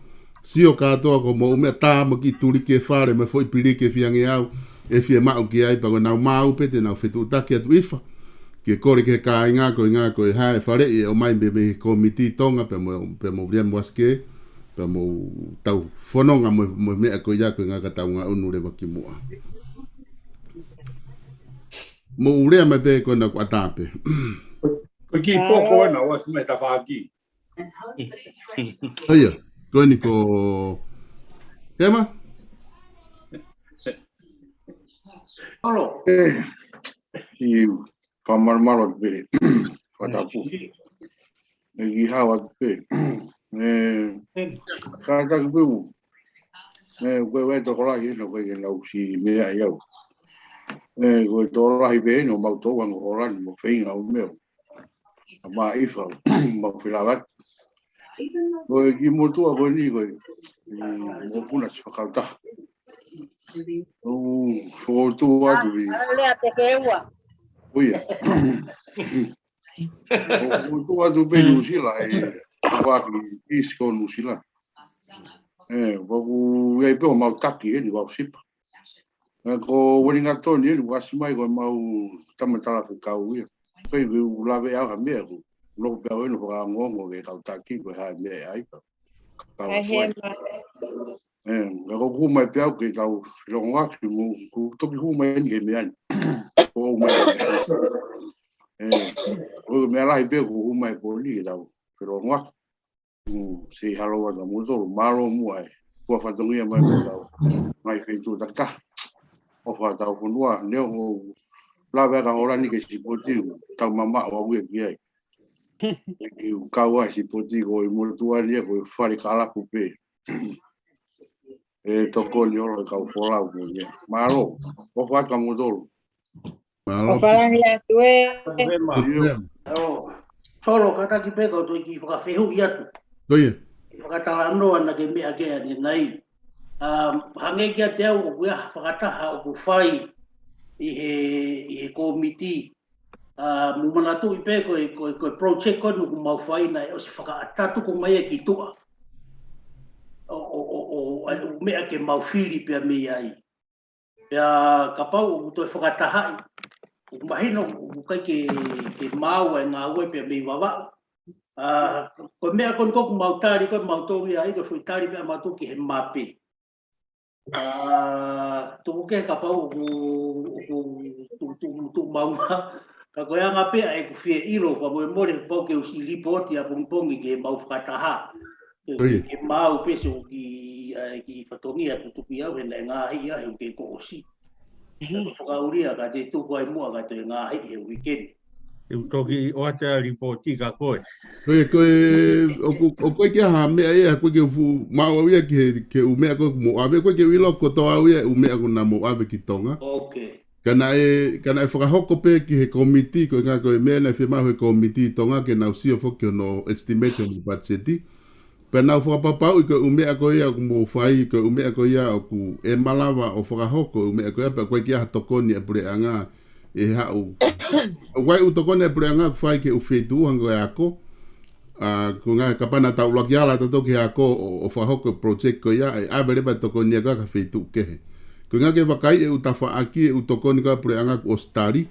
Sio kātoa ko hoʻomou meʻa tā mo e kiʻi tuliki e fale, mo e foʻi piliki e fiangeau, ʻe fiemaʻu ki ai, pea ko ʻenau maau pē te nau fetuʻutaki atu ʻi fē. Ke kole ki he kāinga, ko e ʻuhinga ko e hā e faleʻi ʻe ʻomai mei, mei he kōmiti Tonga, pea mo, pea mo William Waske, pea mo ʻetau fononga mo, mo e meʻa ko ia ko e ʻuhinga ka tau ngaʻunu leva ki muʻa. Mou lea mai pē ko ena kuo ʻatā pē. Ko e kiʻi poko ena, ʻosi mai tafaʻaki. ʻA ia, ko eni ko Tema? Olo. Eh. Siʻi fakamālō atu pē. Fakatapu. ʻE ki hao atu pē. ʻE, kātaki pē u. ʻE, ko e ʻai tokolahi ʻe, no ko e ke nau siʻi meʻa ʻi au. ʻE, ko e tokolahi pē ʻe, no mau tō anga ʻo lani mo feinga ʻo meʻa. ʻA ma ifa, mau filavat. Ko e kiʻi motuʻa ko eni ko e, mm, mokopuna siʻi fakautaha. ʻO, fotu atu ʻi. ʻA, lea te ke ua. ʻO ia. ʻO, fotu atu pē Nuʻusila, ʻe, ʻo vaki, ʻi Siko Nuʻusila. ʻE, ʻoku ʻi ai pē ʻo mau taki ʻeni, ʻo sipa. ʻE, ko Uelingatoni ʻeni, ʻoku ʻasi mai ko e mau tama talafekau ia. Pea ʻi he ʻoku lave au ha meʻa ʻoku. Noko pē au ʻeni ʻo fakaongoongo ke kau taki ko e hā e meʻa ʻe ʻai ka. Kau ʻAi he ʻai. ma. ʻE, ka ko ʻeku hū mai pē au ke tau longoaki mo, ʻoku toki hū mai ʻeni ke meʻa ni. Ko ʻoku mai. ʻE, ko e meʻa lahi pē ʻoku hū mai pō ni ke tau felongoaki. Mm, siʻi halo atu mo tolu, mālō muʻa e. Kua fatongia mai mo tau. Ngai feituʻu takitaha. ʻOfa tau fonua, neongo lave ʻa ka ʻo lani ke sipoti, tau mamaʻo au ia ki ai. ʻE ki u kau ai sipoti ko e motuʻa ni ia ko e fale kalapu pē. ʻE tokoni ʻolo e kau folau ko ia. Mālō, ʻofa atu mo tolu. Mālō. ʻOfa lahi atu ē. Atu ē. ʻIo. Solo, kātaki pē kau toe kiʻi fakafehuʻi atu. Ko ia. Kiʻi fakatalanoa naʻa ke meʻa ki ai ʻanenai. Um, hangē kiate au ʻoku ʻi ai ha fakataha ʻoku fai ʻi he, ʻi he kōmiti. Uh, mou manatuʻi pē ko e, ko e, ko e project ko eni ʻoku mau fai naʻe ʻosi fakaʻatā tuku mai ia ki tuʻa. ʻO, ʻo, ʻo, ʻo, ʻai, ʻo meʻa ke mau fili pea mei ai. Pea kapau ʻoku toe fakatahaʻi. ʻOku mahino, ʻoku ʻikai ke, ke maau e ngāue pea mei Vavaʻu. ʻA, ko e meʻa ko eni ʻoku mau tali, ko e mau tō ia ai, ko e foʻi tali pē ʻa mautolu ki he mape. ʻA, tuku kehe kapau ʻoku, ʻoku, tu, tu, tu maunga. Ka ko e anga pē ʻa ʻeku fie ʻilo, fakamolemole, kapau ke u siʻi lipooti ʻapongipongi ke mau fakataha. Ke, ʻIo. ke maau pē siʻoku kiʻi, ʻa, kiʻi fatongia tutuki au, he naʻe ngaahi ia, he ʻoku ke ko ʻosi. ʻIo. Ka ko e fakaʻulia, ka te tuku ai muʻa, ka te ngaahi he weekend. ʻE u toki ʻoatu ʻa e lipooti ka ko e. Ko e, ko e, ʻoku, ʻoku ʻikai ke ʻi ai ha meʻa ia, ʻoku ʻikai ke u fuʻu maʻu au ia ki he, ki he ʻū meʻa ko ē ʻoku mou ʻave, ʻoku ʻikai ke u ʻilo kotoa au ia ʻū meʻa ʻoku na mou ʻave ki Tonga. Ok. Ka naʻe, ka naʻe fakahoko pē ki he kōmiti, ko e ʻuhinga ko e meʻa naʻe fiemaʻu he kōmiti Tonga ke nau sio foki hono estimate hono patiseti. Pea nau fakapapauʻi ko e ʻū meʻa ko ia ʻoku mou fai, ko e ʻū meʻa ko ia ʻoku ʻe malava ʻo fakahoko, ʻū meʻa ko ia pea ʻoku ʻikai ke ʻi ai ha tokoni ʻa e puleʻanga ʻe haʻu. ʻOku ʻi ai ʻū tokoni ʻa e puleʻanga ʻoku fai ki he ʻū feituʻu hangē ko e ako. ʻA, ko e ʻuhinga kapau naʻa tau ʻuluaki ala ʻa tautolu ki he ako ʻo, ʻo fakahoko e project ko ia, ʻe ʻave leva e tokoni ia ko ia ki he feituʻu kehe. Ko e ʻuhinga ke vakaiʻi e ʻū tafaʻaki, e ʻū tokoni ko ia ʻa e puleʻanga kuo ʻosi tali.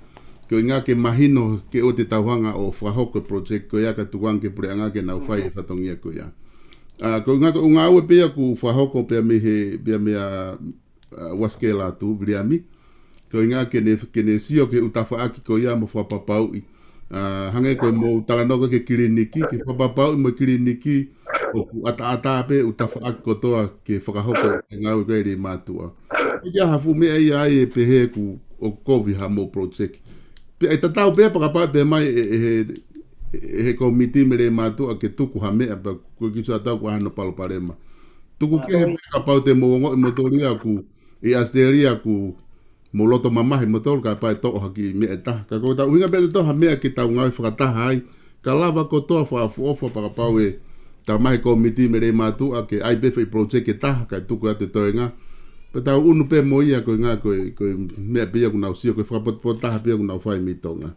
Ko e ʻuhinga ke mahino ke ʻoua te tau hanga ʻo fakahoko e project ko ia kae tuku ange ki he puleʻanga ke nau fai e fatongia ko ia. ʻA, ko e ʻuhinga ko e ʻū ngāue pē ia ʻoku fakahoko pea mei he, pea mei a, ʻa, Uasikela atu, Viliami. Ko e ʻuhinga ke ne, ke ne sio ki he ʻū tafaʻaki ko ia mo fakapapauʻi. ʻA, hangē ko e mou talanoa ko ē ki he kiliniki, ke fakapapauʻi mo e kiliniki, ʻoku ʻataʻatā pē ʻū tafaʻaki kotoa ke fakahoko e ngāue ko ē ʻi Leimātuʻa. ʻIkai ha fuʻu meʻa ia ai ʻe pehē ʻoku, ʻoku kovi ha mou project. Pea ʻe tatau pē pea kapau ʻe pehē mai ʻe, ʻe he, ʻe he kōmiti mei Leimātuʻa ke tuku ha meʻa pea ko e kiʻi sio atu ʻoku ʻi ai hano palopalema. Tuku kehe pē kapau te mou ongoʻi moutolu ia ʻoku, ʻi ʻAositelēlia ʻoku mou loto mamahi moutolu kapau ʻe toʻo ha kiʻi meʻa ʻe taha. Ka ko ʻetau ʻuhinga pē ʻe toʻo ha meʻa ke tau ngāue fakataha ai. Ka lava kotoa fakaʻofoʻofa pea kapau ʻe talamai ʻe he kōmiti mei Leimātuʻa ke ʻai pē foʻi project ʻe taha kae tuku atu e toenga. Pea tau ʻunu pē mo ia ko e ʻuhinga ko e, ko e meʻa pē ia ʻoku nau sio, ko e fakapotopoto taha pē ia ʻoku nau fai mei Tonga.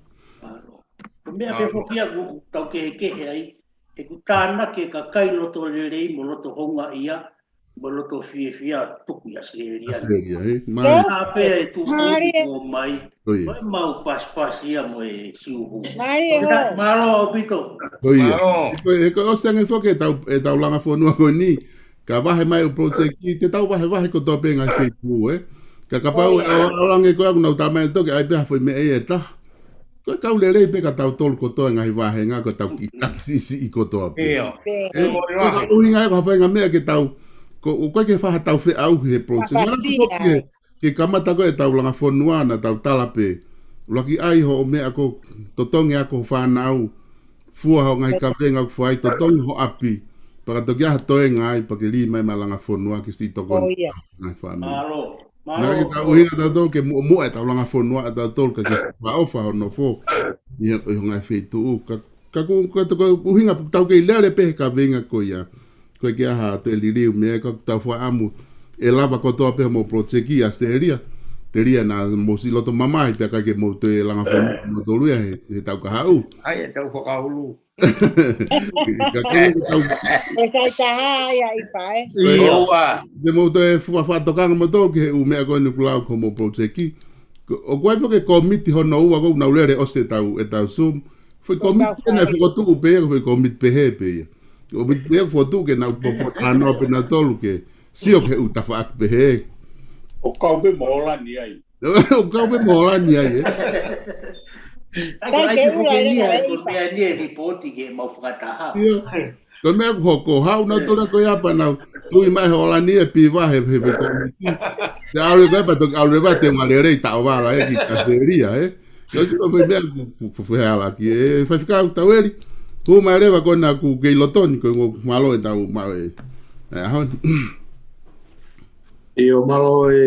Ko e meʻa pē foki ia ʻoku tau kehekehe ai, he ʻoku tānaki e kakai loto lelei mo loto houngaʻia, mo loto fiefia tuku ʻi ʻAositelēlia. ʻAositelēlia, ē? Mālie. Ka pea ʻe tuʻu Mālie. tuʻu mai, Ko ia. ko e mau pasipasi ia mo e siuhu. Mālie Ko e ta-, hou. mālō ʻaupito. Ko ia. Mālō. He ko e, he ko e ʻosi ange foki ʻetau, ʻetau langa fonua ko eni. Ka vahe mai ʻū project, te tau vahevahe kotoa pē ngaahi feituʻu, ē. Ka kapau Ko ia. ʻe ʻalu ange ko ē ʻoku nau talamai ʻe toki ʻai pē ha foʻi meʻa ia ʻe taha. Ko e kau lelei pē ka tautolu kotoa ngaahi vāhenga ko e tau kiʻi taki siʻisiʻi kotoa pē. ʻIo. Pē. Ē, Ko e ʻuhinga ia ko ha faʻahinga meʻa ke tau, ko, ʻoku ʻikai ke fai ha tau feʻauhi he project. Manatu Fafasia. foki ke, ke kamata ko ē ʻetau langa fonua naʻa tau tala pē. ʻUluaki ʻai hoʻo meʻa ko ē, totongi ʻaki ho fānau, fua hoʻo ngaahi kavenga ʻoku fai, totongi ho ʻapi, pea ka toki ʻi ai ha toenga ai, pea ke lī mai maʻa e langa fonua ke siʻi tokoni. ʻIo. Ngaahi fāmili. Mālō. Naʻa ke tau ʻuhinga tautolu ke muʻomuʻa ʻetau langa fonua ʻatautolu ka ke siʻi fakaʻofa hoʻo nofo ʻi he, ʻi he ngaahi feituʻu. Ka, ka ko, ka ko e ʻuhinga ʻoku tau kei lele pē he kavenga ko ia. Ko e ke aha te liliu meʻa ka tau fakaʻamu ʻe lava kotoa pē hoʻomou project ʻi ʻAositelēlia. Telia naʻa mou siʻi loto mamahi pea ka ke mou toe langa fonua moutolu ia he, he taʻu kahaʻu. ʻAi, ʻe tau fakaulu. Ka ko e tau ʻE sai taha ia ʻi pae. ʻIo. ʻOua. Te mou toe fua fakatokanga moutolu ki he ʻū meʻa ko eni ʻoku lau ko hoʻomou project. Ko, ʻoku ʻi ai pē ko e kōmiti hono ua ko ē ʻoku nau lele ʻosi ʻetau, ʻetau Zoom. Foʻi kōmiti pē naʻe fokotuʻu pē, ko e foʻi kōmiti pehē pē ia. Kōmiti pē ia ʻoku fokotuʻu ke nau popo talanoa pē nautolu ke sio ki he ʻū tafaʻaki pehē. ʻO kau pē mo ʻOlani ai. ʻO kau pē mo ʻOlani ai, ē. Kai ke ula le ʻai ko e meʻa ni ʻe lipooti ke mau fakataha. ʻIo. Ko e meʻa ʻoku hoko, haʻu nautolu ko ia pea nau tui mai he ʻOlani ʻe piva he, he, he kōmiti. Te ʻalu ko ia pea toki ʻalu leva te ma lele ʻi taʻovala ē ki ʻAositelēlia, ē. Ko e sio ko e meʻa ʻoku, ʻoku, ʻoku fehalaki, ē. Faifekau Taueli, hū mai leva ko ena ʻoku kei lotoni, ko e ngaahi mālō ʻetau maʻu ē. ʻAho ni. ʻIo, mālō ē,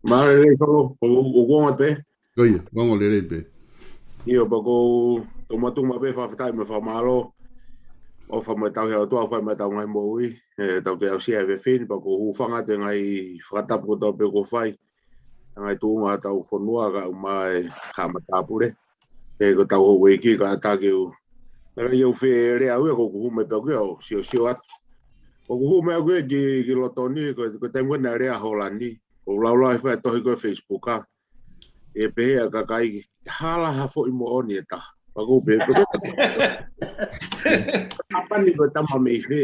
mālō ē, Solo, ʻo, ʻo, ʻo, ʻo, ʻo, pē. Ko ia, ongo lelei pē. ʻIo, pea ʻoku ou tuʻumaʻu pē fakafetaʻi mo e fakamālō. ʻOfa mo e tauhi ʻa e ʻOtua, ʻofa mo ʻetau ngaahi moʻui. ʻE, tau toe aʻusia e efiafi ni, pea ʻoku ou hūfanga atu he ngaahi fakatapu kotoa pē ʻoku fai. Ngaahi tuʻunga ʻetau fonua kae ʻumaʻā e haʻa matāpule. ʻE, ko ʻetau houʻeiki ka ʻatā ke u. Naʻe ʻikai ke u fie lea au ia, ko ʻeku hū mai pē au ia ʻo siosio atu. Ko ʻeku hū mai au ia ki, ki lotoni, ko, ko e taimi ko ē naʻe lea ʻa ʻOlani. ʻOku laulau e fai tohi ko ē Facebook ʻa. ʻE pehē ʻa e kakai, hala ha foʻi moʻoni ʻe taha. Pea ʻoku ou pehē, pehē. Hapani ko e tama mei fē.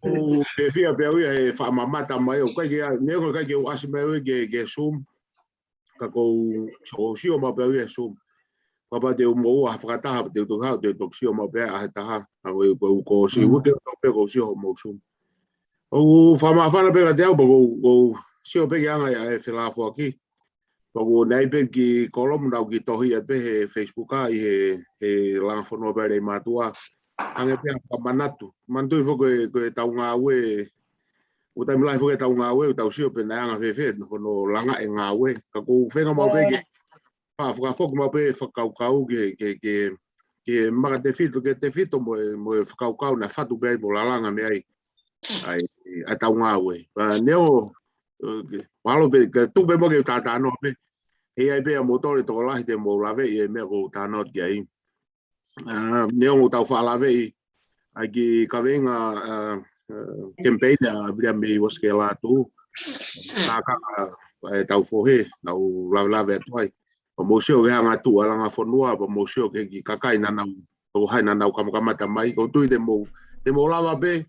ʻOku ou fiefia pē au ia he fakamamata mai, ʻoku ʻikai ke, neongo ʻikai ke u ʻasi mai au ia ki he, ki he Zoom. Ka ʻoku ou, ʻoku ou sio maʻu pē au ia he Zoom. Kapau te u moʻua ha fakataha, pea te u toki haʻu, te u toki sio maʻu pē au he taha. ʻA ko e, ko e, ko e sio, Mm. ʻoku ou tau pē ʻoku ou sio hoʻomou Zoom. ʻOku fakamāfana pē kiate au, pea ʻoku ou, ʻoku ou sio pē ki he anga ʻa e felāfoaki. Pea ʻoku ou ʻi ai pē kiʻi kolomu naʻa ku kiʻi tohi atu pē he Facebook ʻa ē he, he langa fonua pē ʻa Leimātuʻa. Hangē pē ha fakamanatu. Manatuʻi foki ko e, ko ʻetau ngāue. ʻOku taimi lahi foki ʻetau ngāue, ʻoku tau sio pē naʻe anga fēfē, hono langa e ngāue. Ka ʻoku ou feinga maʻu pē ke, ʻIo. fa-, fakafoki maʻu pē fakakaukau ke, ke, ke, ke makatefito, ke tefito mo e, mo e fakakaukau naʻe fatu pē ai mo lalanga mei ai. ʻAi, ʻa ʻetau ngāue. Pea neongo, ʻe, ke, mahalo pē, ke tuku pē mo ke tātānoa pē. ʻE ʻi ai pē ʻa moutolu e tokolahi te mou laveʻi e meʻa ʻoku ou tānoa ki ai. ʻA, neongo ʻetau faʻa laveʻi ʻa e kiʻi kavenga, ʻa, ʻa, campaign ʻa Viliami Uesikela Lātū. Ka, ka, ʻa, ʻetau fohe, naʻa ku lavelave atu ai. Pea mou sio ki he anga tuʻu ʻa e langa fonua, pea mou sio ki he kiʻi kakai naʻa nau, ʻo hai naʻa nau kamakamata mai, ʻoku ou tui te mou, te mou lava pē,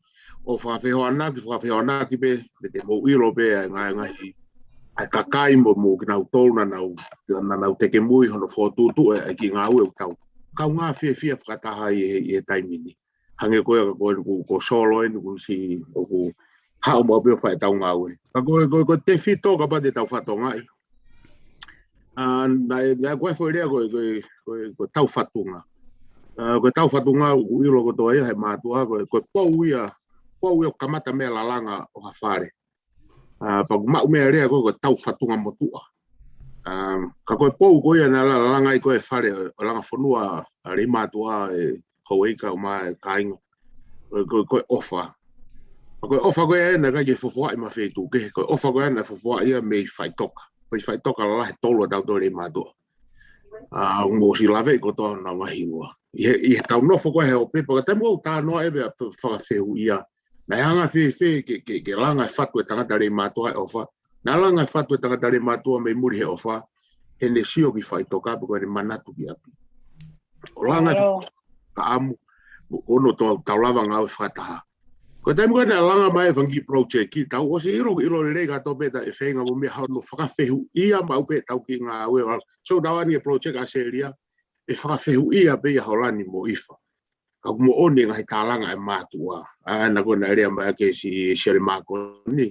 ʻo fakafehoanaki, fakafehoanaki pē, pea te mou ʻilo pē, ʻa e ngaahi, ngaahi, ʻa e kakai mo, mo kinautolu naʻa nau, naʻa nau tekemui hono fokotuʻutuʻu e, e kiʻi ngāue ʻoku tau kaungā fiefia fakataha ʻi he, ʻi he taimi ni. Hangē ko ia ko, ko, ko Solo eni ʻoku siʻi, ʻoku haʻu maʻu pē ʻo fai ʻetau ngāue. Ka ko, ko, ko e tefito kapau te tau fatongaʻi. ʻA, naʻe, naʻe ko e foʻi lea ko, ko, ko, ko e tau fatunga. ʻA, ko e tau fatunga ʻoku ʻilo kotoa ia he mātuʻa, ko, ko e pou ia, pou ia ʻoku kamata mei he lalanga ʻo ha fale. ʻA, pea ʻoku maʻu mei ai e lea ko, ko e tau fatunga motuʻa. ʻA, ka ko e pou ko ia naʻe la-, lalanga ai ko e fale, ʻo langa fonua, ʻa Leimātuʻa ʻe houʻeiki kaeʻumaʻā e kāinga. Ko, ko, ko e ʻofa. Ko e ʻofa ko ia naʻe ʻikai ke fofoaʻi mei ha feituʻu kehe, ko e ʻofa ko ia naʻe fofoaʻi ia mei faʻitoka. Ko e faʻitoka lalahi ʻe tolu ʻatautolu Leimātuʻa. ʻA, ʻoku mou ʻosi laveʻi kotoa honau ngaahi hingoa. ʻI he, ʻi heʻetau nofo ko ē he ʻope, pea ka taimi ʻoku ou tānoa ʻe pea pe-, fakafehuʻia. Naʻe anga fēfē ke, ke, ke langa e fatu e tangata Leimātuʻa he ʻofa. Naʻe langa e fatu e tangata Leimātuʻa mei muli he ʻofa. Heʻene sio ki faʻitoka pe ko ʻene manatu ki ʻapi. ʻO langa e fatu ka ʻamu, ʻo, ʻo no tau, tau lava ngāue fakataha. Ko e taimi ko ē naʻe langa mai e fanga kiʻi project, tau ʻosi ʻilo, ʻilo lelei kātoa pē ʻetau feinga mo e meʻa, haʻu ʻo fakafehuʻia maʻu pē ʻetau kiʻi ngāue. So, tau ani e project ʻAositelēlia, ʻe fakafehuʻia pē ia ʻa ʻOlani mo ʻIfa. Ka ʻoku moʻoni e ngaahi tālanga ʻa e mātuʻa. ʻA, naʻa ko ena lea mai ʻa e siʻi, siʻi lea mākoni.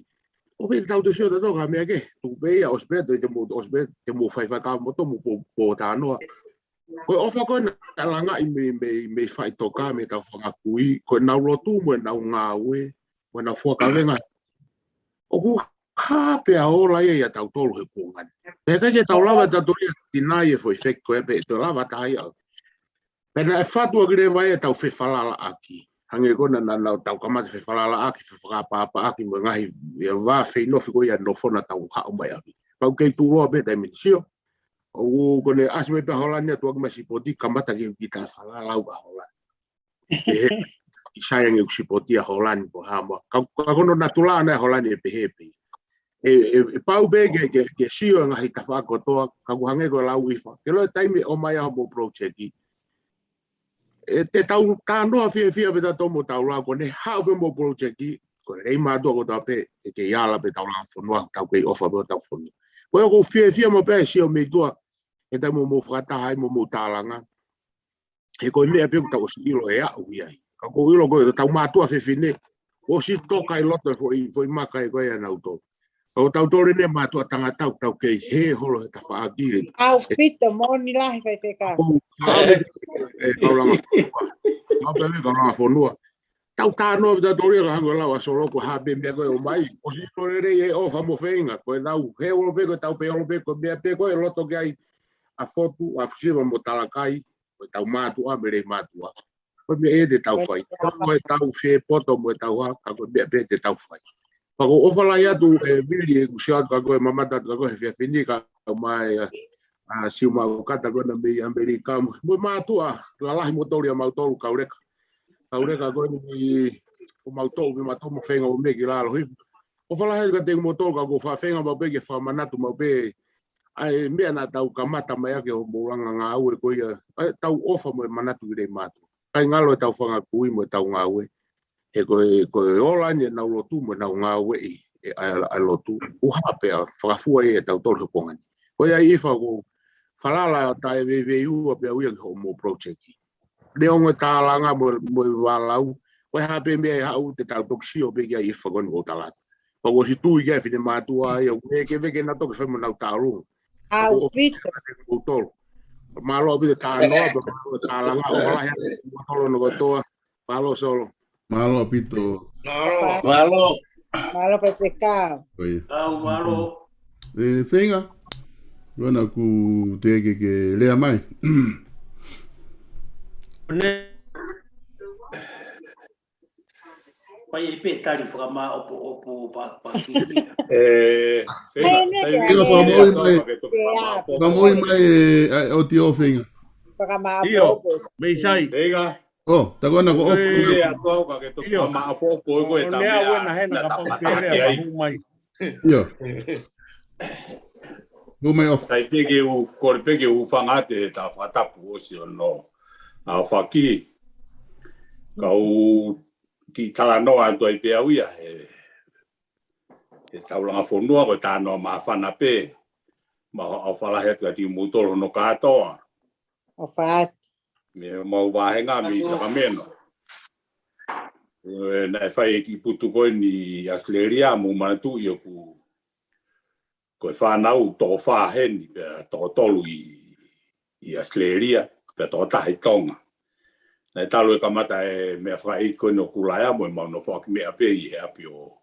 ʻOku ʻi ai ʻetau toe sio ʻatautolu ki ha meʻa kehe, tuku pē ia, ʻosi pē, te mou, ʻosi pē, te mou faifai ka mo to mo po, po tānoa. Ko e ʻofa ko ē naʻe langaʻi mei, mei, mei faʻitoka mei heʻetau fanga kui, ko ʻenau lotu mo ʻenau ngāue, mo ʻenau fuakavenga. ʻOku hā pē ʻa e ola ia ʻiate kitautolu he kuonga ni. Pea ʻikai ke tau lava ʻe tautolu ia ʻo tinai e foʻi feki ko ē pea ʻe toe lava taha ia. Pea naʻe fatu ʻaki leva ʻetau fefalalaʻaki. Hangē ko ena naʻa, naʻa tau kamata fefalalaʻaki, fefakaʻapaʻapaʻaki mo e ngaahi ia vā feinofo ko ia nofo naʻa tau haʻu mai ʻaki. Pau kei tuʻuloa pē taimi ni sio. ʻOku ko ʻene ʻasi mai pē ʻa Holani ʻo tuʻuaki mai sipoti kamata ke u kita falalau ʻa Holani. Pehē, ʻikai sai ange ʻeku sipoti ʻa Holani pe ko e hā muʻa. Ka, ka ko hono natula ʻana ʻa Holani ʻe pehē pē. ʻE, ʻe, ʻe pau pē ke, ke, ke sio e ngaahi tafaʻaki kotoa, ka ʻoku hangē ko e lau ʻa ʻIfa. Ke ʻilo e taimi ʻe ʻomai ai hoʻomou project. ʻE, te tau tānoa fiefia pē tautolu mo tau lau ko ʻene haʻu pē hoʻomou project, ko e lelei mātuʻa kotoa pē, ʻe kei ala pē ʻetau langa fonua, tau kei ʻofa pē hotau fonua. Ko ia ʻoku ou fiefia maʻu pē ʻi he sio mei tuʻa, he taimi ʻoku mou fakataha ai mo hoʻomou tālanga. He ko e meʻa pē ʻoku tau ʻosi ʻilo ʻe aʻu ia ai. Ka ʻoku ou ʻilo ko ʻetau mātuʻa fefine, ʻosi toka ʻi loto e foʻi, foʻi maka ē ko ē ʻanautolu. Ka ko tautolu eni mātuʻa tangata ʻoku tau kei hē holo he tafaʻaki. ʻAupito, moʻoni lahi faifekau. ʻOku ou, ʻa, ʻe, ʻe, kau langa fonua. Kau pē, kau langa fonua. Tau tānoa pē tautolu ia ka hangē ko e lau ʻa Solo ko e hā pē meʻa ko ē ʻomai. ʻOsi ʻilo lelei e ʻofa mo e feinga. Ko ʻenau hē holo pē, ko ʻetau pē holo pē, ko e meʻa pē ko ē ʻe loto ki ai ʻa Fotu, ʻa Fusiva mo Talakai. Ko ʻetau mātuʻa mo e lelei mātuʻa. Ko e meʻa ē te tau fai. Ko ʻetau fie poto mo ʻetau hā, ka ko e meʻa pē te tau fai. Pea ʻoku ou ʻofa lahi atu ʻe Vili ʻeku sio atu kia koe, mamata atu kia koe he efiafi ni kae ʻumaʻā ʻa, ʻa Siu Maukata ko ena mei ʻAmelika. Mo e mātuʻa, lalahi mo toli ʻa mautolu kauleka. Kauleka ko eni mei, ko mautolu, mei mautolu mo feinga ʻo mei ki lalo hifo. ʻOfa lahi atu kiate kimoutolu ka ʻoku ou faʻa feinga maʻu pē ke fakamanatu maʻu pē ʻa e meʻa naʻa tau kamata mai ʻaki hoʻomou langa ngāue ko ia, ʻa ʻetau ʻofa mo e manatu ki he lelei mātuʻa. Kae ngalo ʻetau fanga kui mo ʻetau ngāue. He ko e, ko e ola eni ʻenau lotu mo ʻenau ngāue ʻi, ʻe, ʻa, ʻa e lotu. ʻOku hā pē ʻa e fakafua ʻia tautolu he kuonga ni. Ko ia ʻIfa ʻoku ou falala taʻeveiveiua pē au ia ki hoʻomou project. Neongo e tālanga mo, mo e valau. Ko e hā pē meʻa ʻe haʻu te tau toki sio pē ki ai ʻIfa ko eni ʻoku ou tala atu. Pea ʻoku ou ʻosi tui ki ai e finemātuʻa ia, ʻoku ʻikai ke veke nautolu ke fai mo nau tālunga. ʻAupito. Mālō ʻaupito tānoa, pea mālō tālanga, ʻofa lahi atu kiate kimoutolu hono kotoa. Mālō Solo. Mālō ʻaupito. Mālō. Mālō. Mālō faifekau. Ko ia. Au mālō. ʻE, feinga. Lona ku te ke, ke lea mai. Ne. Pai ʻi pē tali fakamāʻopoʻopo pa, pa ki. ʻE, feinga. Feinga fakamoʻui mai. Fakamoʻui mai, ʻe, ʻa, ʻo ti o feinga. Fakamāʻopoʻopo. ʻIo, mei sai. Feinga. ʻO, tā ko ena ko ʻOfa. ʻIo, ʻa, ko au ka ke toki fakamāʻopoʻopo ko e tā meʻa. Ua na hena ka pau ke lea, ka hū mai. ʻIo. Hū mai ʻOfa. Sai pē ke u, kole pē ke u hūfanga atu he tā fakatapu ʻosi ʻo nō. ʻA ʻOfa ki. Ka u kiʻi talanoa atu ai pē au ia he, he tau langa fonua ko e talanoa māfana pē. Mau ʻofa lahi atu kiate kimoutolu hono kātoa. ʻOfa atu. Mei homau vāhenga mei Sacramento. ʻE, naʻe fai e kiʻi putu ko eni ʻi ʻAositelēlia, mou manatuʻi ʻoku, ko e fānau toko fā heni, pea toko tolu ʻi, ʻi ʻAositelēlia, pea toko taha ʻi Tonga. Naʻe talu e kamata e meʻa fakaʻeiki ko eni ʻo Kulaea mo ʻemau nofoʻaki meʻa pē ʻi he ʻapi ʻo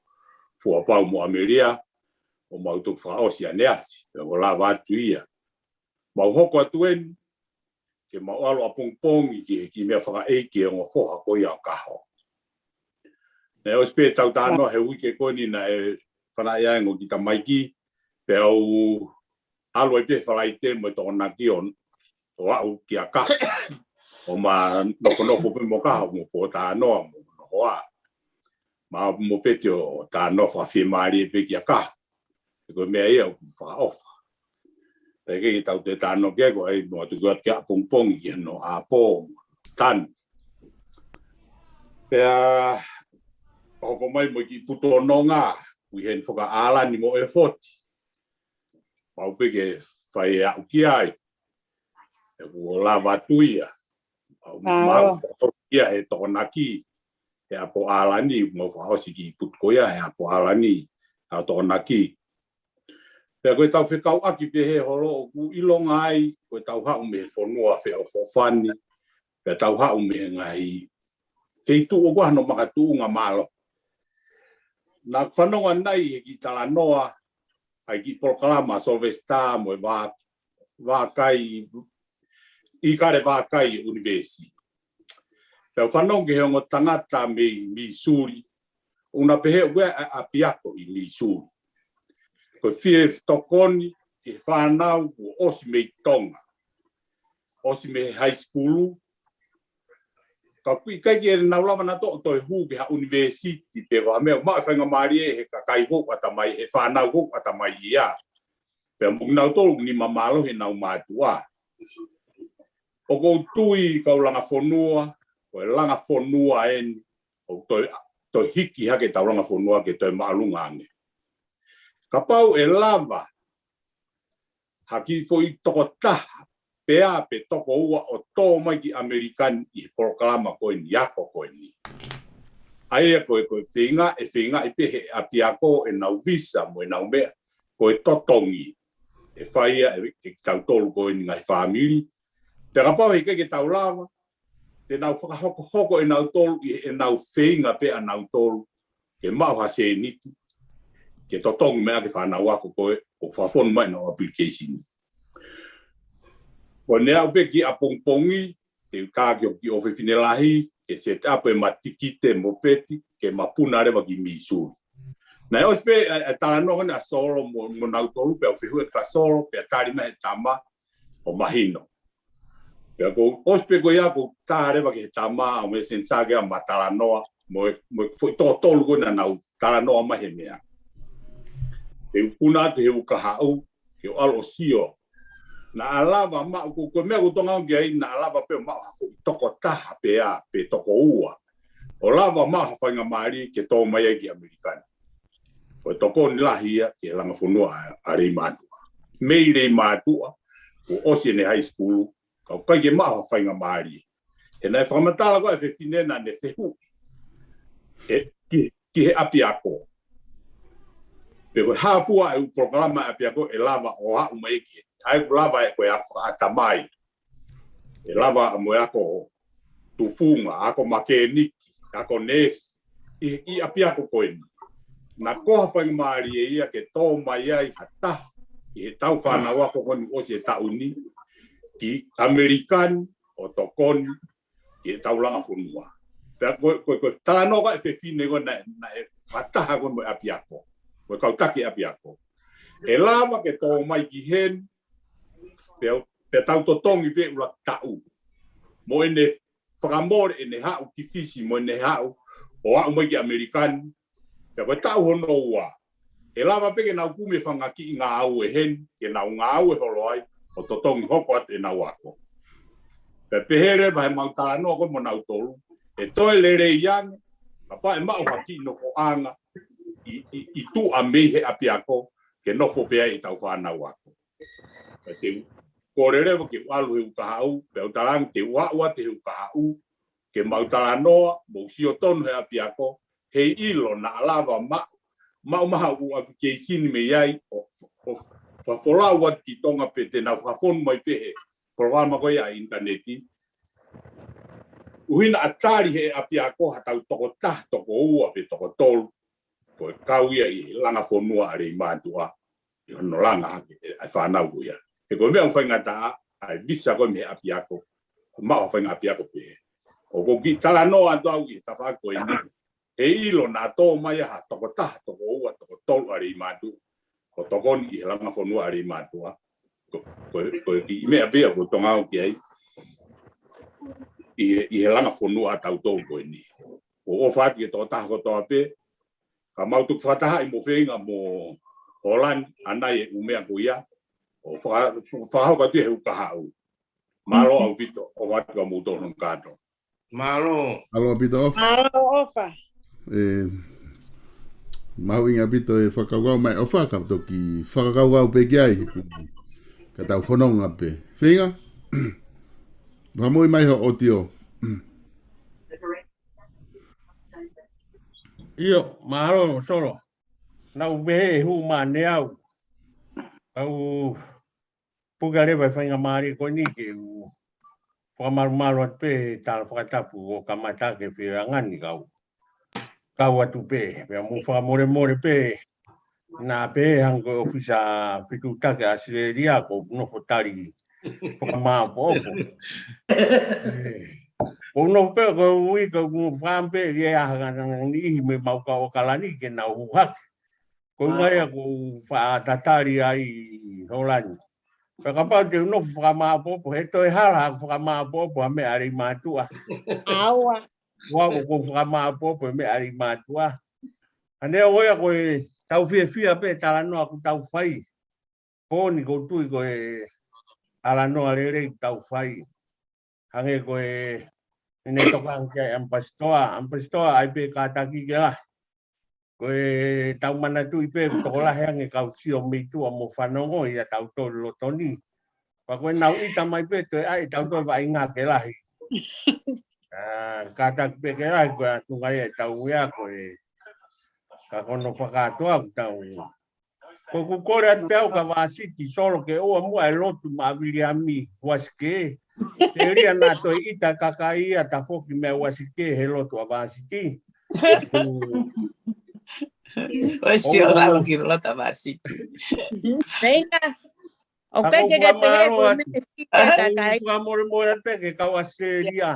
Fuapau mo ʻAmelia, ʻo mau toki fakaʻosi ʻaneafi, pea ʻoku lava atu ia. Mau hoko atu eni, ke mau ʻalu ʻapongipongi ki he kiʻi meʻa fakaʻeiki ʻa e ongo foha ko ia ʻo Kaho. Naʻe ʻosi pē ʻetau talanoa he uike ko eni naʻe fanauʻi ai e ongo kiʻi tamaiki, pea u ʻalu ai pē Falaite mo e Tokonaki ʻo, ʻo aʻu kia Kaho. ʻO ma nofonofo pē mo Kaho mo pōtalanoa mo hono hoa. Ma mo peti ʻo talanoa fakafiemālie pē kia Kaho. He ko e meʻa ia ʻoku fakaʻofa. Pea ʻikai ke tau toe talanoa ki ai, ko e ʻai mo atu ki atu ki ʻapongipongi ki hono ʻapo, tanu. Pea hoko mai mo e kiʻi putu ʻo Nonga, ʻi heni fakaʻalani mo e foti. Mau pē ke fai e aʻu ki ai. ʻE kuo lava atu ia. Mau, mau fakaʻosi ia he Tokonaki, he ʻapo ʻalani, mau fakaʻosi kiʻi putu ko ia he ʻapo ʻalani. ʻa Tokonaki. Pea ko ʻetau fekauʻaki pē he holo ʻoku ʻilonga ai, ko ʻetau haʻu mei he fonua feʻofoʻofani, pea tau haʻu mei he ngaahi feituʻu ʻoku ʻi ai hano makatuʻunga mālohi. Naʻá ku fanongo ʻanenai he kiʻi talanoa, ʻa e kiʻi polokalama Sylvester mo e vā, vākai, ʻIkale Vākai ʻUnivēsi. Pea u fanongo ki he ongo tangata mei Missouri, ʻoku na pehē ʻoku ʻi ai ʻa e ʻapiako ʻi Missouri. Ko e fie tokoni ki he fānau kuo ʻosi mei Tonga. ʻOsi mei he high school. Ka ʻoku ʻikai ke nau lava nautolu ʻo toe hū ki ha ʻunivēsiti pe ko ha meʻa, maʻu e faingamālie he kakai ʻoku ʻatamai, he fānau ʻoku ʻatamai ia. Pea mo kinautolu ʻoku nima mālohi ʻenau mātuʻa. ʻOku ou tui kau langa fonua, ko e langa fonua eni, ʻoku toe, toe hiki hake ʻetau langa fonua ke toe māʻolunga ange. Kapau ʻe lava ha kiʻi foʻi tokotaha pē pe toko ua ʻo tō mai ki ʻAmelika ni ʻi he polokalama ko eni, ako ko eni. ʻA ia ko e, ko e feinga, ʻe feingaʻi pē he ʻapiako ʻenau visa mo ʻenau meʻa, ko e totongi ʻe fai ia ʻe, ʻe kitautolu ko eni ngaahi fāmili. Pea kapau heʻikai ke tau lava, te nau fakahokohoko ʻe nautolu ʻi heʻenau feinga pē ʻa nautolu ke maʻu ha sēniti ke totongi mai ʻaki e fānau ako ko ē ʻoku fakafonu mai ʻenau application. Ko ʻene aʻu pē ki ʻapongipongi, te u tā ki hoku kiʻi ʻofefine lahi ke set up ʻema tikite mo peti, ke ma puna leva ki Missouri. Naʻe ʻosi pē ʻa e, ʻa e talanoa ko eni ʻa Solo mo, mo nautolu, pea u fehuʻi kia Solo, pea tali mai he tama ʻo mahino. Pea ko u ʻosi pē ko ia ʻoku ou tā leva ki he tama ʻo Messenger ke ma talanoa mo e, mo e foʻi toko tolu ko ē naʻa nau talanoa mai he meʻa. Te u puna atu he ukahaʻu, ke u ʻalu ʻo sio. Naʻa lava maʻu, ko, ko e meʻa ʻoku ou tokanga ki ai, naʻa lava pē maʻu ha foʻi tokotaha pē pe toko ua ʻo lava maʻu ha faingamālie ke tō mai ai ki ʻAmelika ni. Ko e tokoni lahi ia ki he langa fonua ʻa, ʻa Leimātuʻa. Mei Leimātuʻa, kuo ʻosi ʻene high school, ka ʻoku ʻikai ke maʻu ha faingamālie. He naʻe fakamatala ko ē ʻa e fefine naʻá ne fehuʻi ʻe, ki, ki he ʻapiako pe ko e hā fua e ʻū polokalama ʻapiako ʻe lava ʻo aʻu mai ki ai. ʻOku lava ʻe ko e ako fakaʻatamai, ʻe lava mo e ako tufunga, ako makēniki, ako neesi, ʻi, ʻi ʻapiako ko eni. Naʻa ko ha faingamālie ia ke tō mai ai ha taha ʻi heʻetau fānau ako ko eni ʻosi e taʻu ni ki ʻAmelika ni ʻo tokoni ki heʻetau langa fonua. Pea ko, ko, ko e talanoa ko ē ʻa e fefine ko ē naʻe, naʻe fakataha ko ē mo e ʻapiako, mo e kau taki ʻapiako. ʻE lava ke tō mai ki heni, pea, pea tau totongi pē ʻuluaki taʻu. Mo ʻene fakamole ʻene haʻu ki Fisi mo ʻene haʻu ʻo aʻu mai ki ʻAmelika ni. Pea ko e taʻu hono ua, ʻe lava pē ke nau kumi e fanga kiʻi ngāue heni, ke nau ngāue holo ai, ʻo totongi hoko atu ʻenau ako. Pea pehē leva he mau talanoa ko ē mo nautolu, ʻe toe lelei ange kapau ʻe maʻu ha kiʻi nofoʻanga ʻi, ʻi, ʻi tuʻa mei he ʻapiako, ke nofo pē ai ʻetau fānau ako. Pea te u kole leva ke u ʻalu he ukahaʻu, pea u talaange te u aʻu atu he ukahaʻu, ke mau talanoa, mou sio tonu he ʻapiako, heiʻilo naʻa lava maʻu, maʻu mai ha ʻū application mei ai, ʻo, ʻo fakafolau atu ki Tonga pe te nau fakafonu mai pē he polokalama ko ia ʻa e ʻinitaneti. ʻUhina ʻa e tali he ʻapiako ha tau tokotaha, toko ua pe toko tolu, ko e kau ia ʻi he langa fonua ʻa Leimātuʻa, ʻi hono langa hake ʻa e fānau ko ia. He ko e meʻa ʻoku faingataʻa, ʻa e visa ko ē mei he ʻapiako, maʻu ha faʻahinga ʻapiako pehē. ʻOku ou kiʻi talanoa atu au ʻi he tafaʻaki ko eni. Heiʻilo naʻa tō mai ha tokotaha, toko ua, toko tolu ʻa Leimātuʻa, ʻo tokoni ʻi he langa fonua ʻa Leimātuʻa. Ko, ko, ko e kiʻi meʻa pē ia ʻoku ou tokanga au ki ai. ʻI he, ʻi he langa fonua ʻa tautolu ko eni. ʻOku ou ʻofa atu ki he tokotaha kotoa pē, ka mau tuku fakatahaʻi mo feinga mo Holani, ʻanai e ʻū meʻa ko ia, ʻo faka-, fakahoko atu he ukahaʻu. Mālō ʻaupito, ʻofa atu kia moutolu hono kātoa. Mālō. Mālō ʻaupito ʻOfa. Mālō ʻOfa. ʻE, mahuʻinga ʻaupito e fakakaukau mai ʻOfa, ka toki fakakaukau pē ki ai, ka tau fononga pē. Feinga? Fakamui mai ho ʻotiō. ʻIo, mālō, Solo. Naʻá ku pehē ʻe hū mai ʻanenai au. Kau puke leva e faingamālie ko eni ke u fakamalumalu atu pē he tala fakatapu ʻo kamata ke feangai ni kau. Kau atu pē, pea mou fakamolemole pē, naʻe pehē hangē ko e ʻōfisa fetuʻutaki ʻAositelēlia ʻoku ou nofo tali fakamāʻopoʻopo. ʻOku ou nofo pē, ko e ui, ko e nofo pē, ʻi he ʻaho ni ʻi he meʻa mau kau ʻAokalani ke nau hū hake. Ko e ʻuhinga ia ʻoku ou faʻa tatali ai ʻi Hōlani. Pea kapau te u nofo fakamāʻopoʻopo, he toe hala ʻeku fakamāʻopoʻopo ha meʻa ʻa Leimātuʻa. ʻAua. ʻOua ʻoku ou fakamāʻopoʻopo e meʻa ʻa Leimātuʻa. Hangē ko ia ko e tau fiefia pē talanoa ʻoku tau fai. Pō ni ʻoku ou tui ko e talanoa lelei ʻoku tau fai. Hangē ko e, ʻene tokanga ki ai ʻAmipasitoa, ʻAmipasitoa ʻai pē kātaki ke lahi. Ko e tau manatuʻi pē ʻoku tokolahi ange kau sio mei tuʻa mo fanongo ʻia tautolu loto ni. Pea ko e nau ʻita mai pē toe ʻai tautolu vaʻinga ke lahi. Kātaki pē ke lahi ko e ʻuhinga ia ʻetau ui ko e ka ko hono fakakātoa ʻoku tau. Ko ʻeku kole atu pē au kia Vāsiti Solo ke ʻoua muʻa e lotu maʻa Viliami Uasikē. Telia naʻa toe ʻita kakai ia tafoki meia Uasikē he lotu ʻa Vāsiti. ʻOsi ʻo lalo ki loto ʻa Vāsiti. Reinga. ʻOku ke ke pehē ko e meʻa fika kakai. Fakamolemole pē ke kau ʻAositelēlia.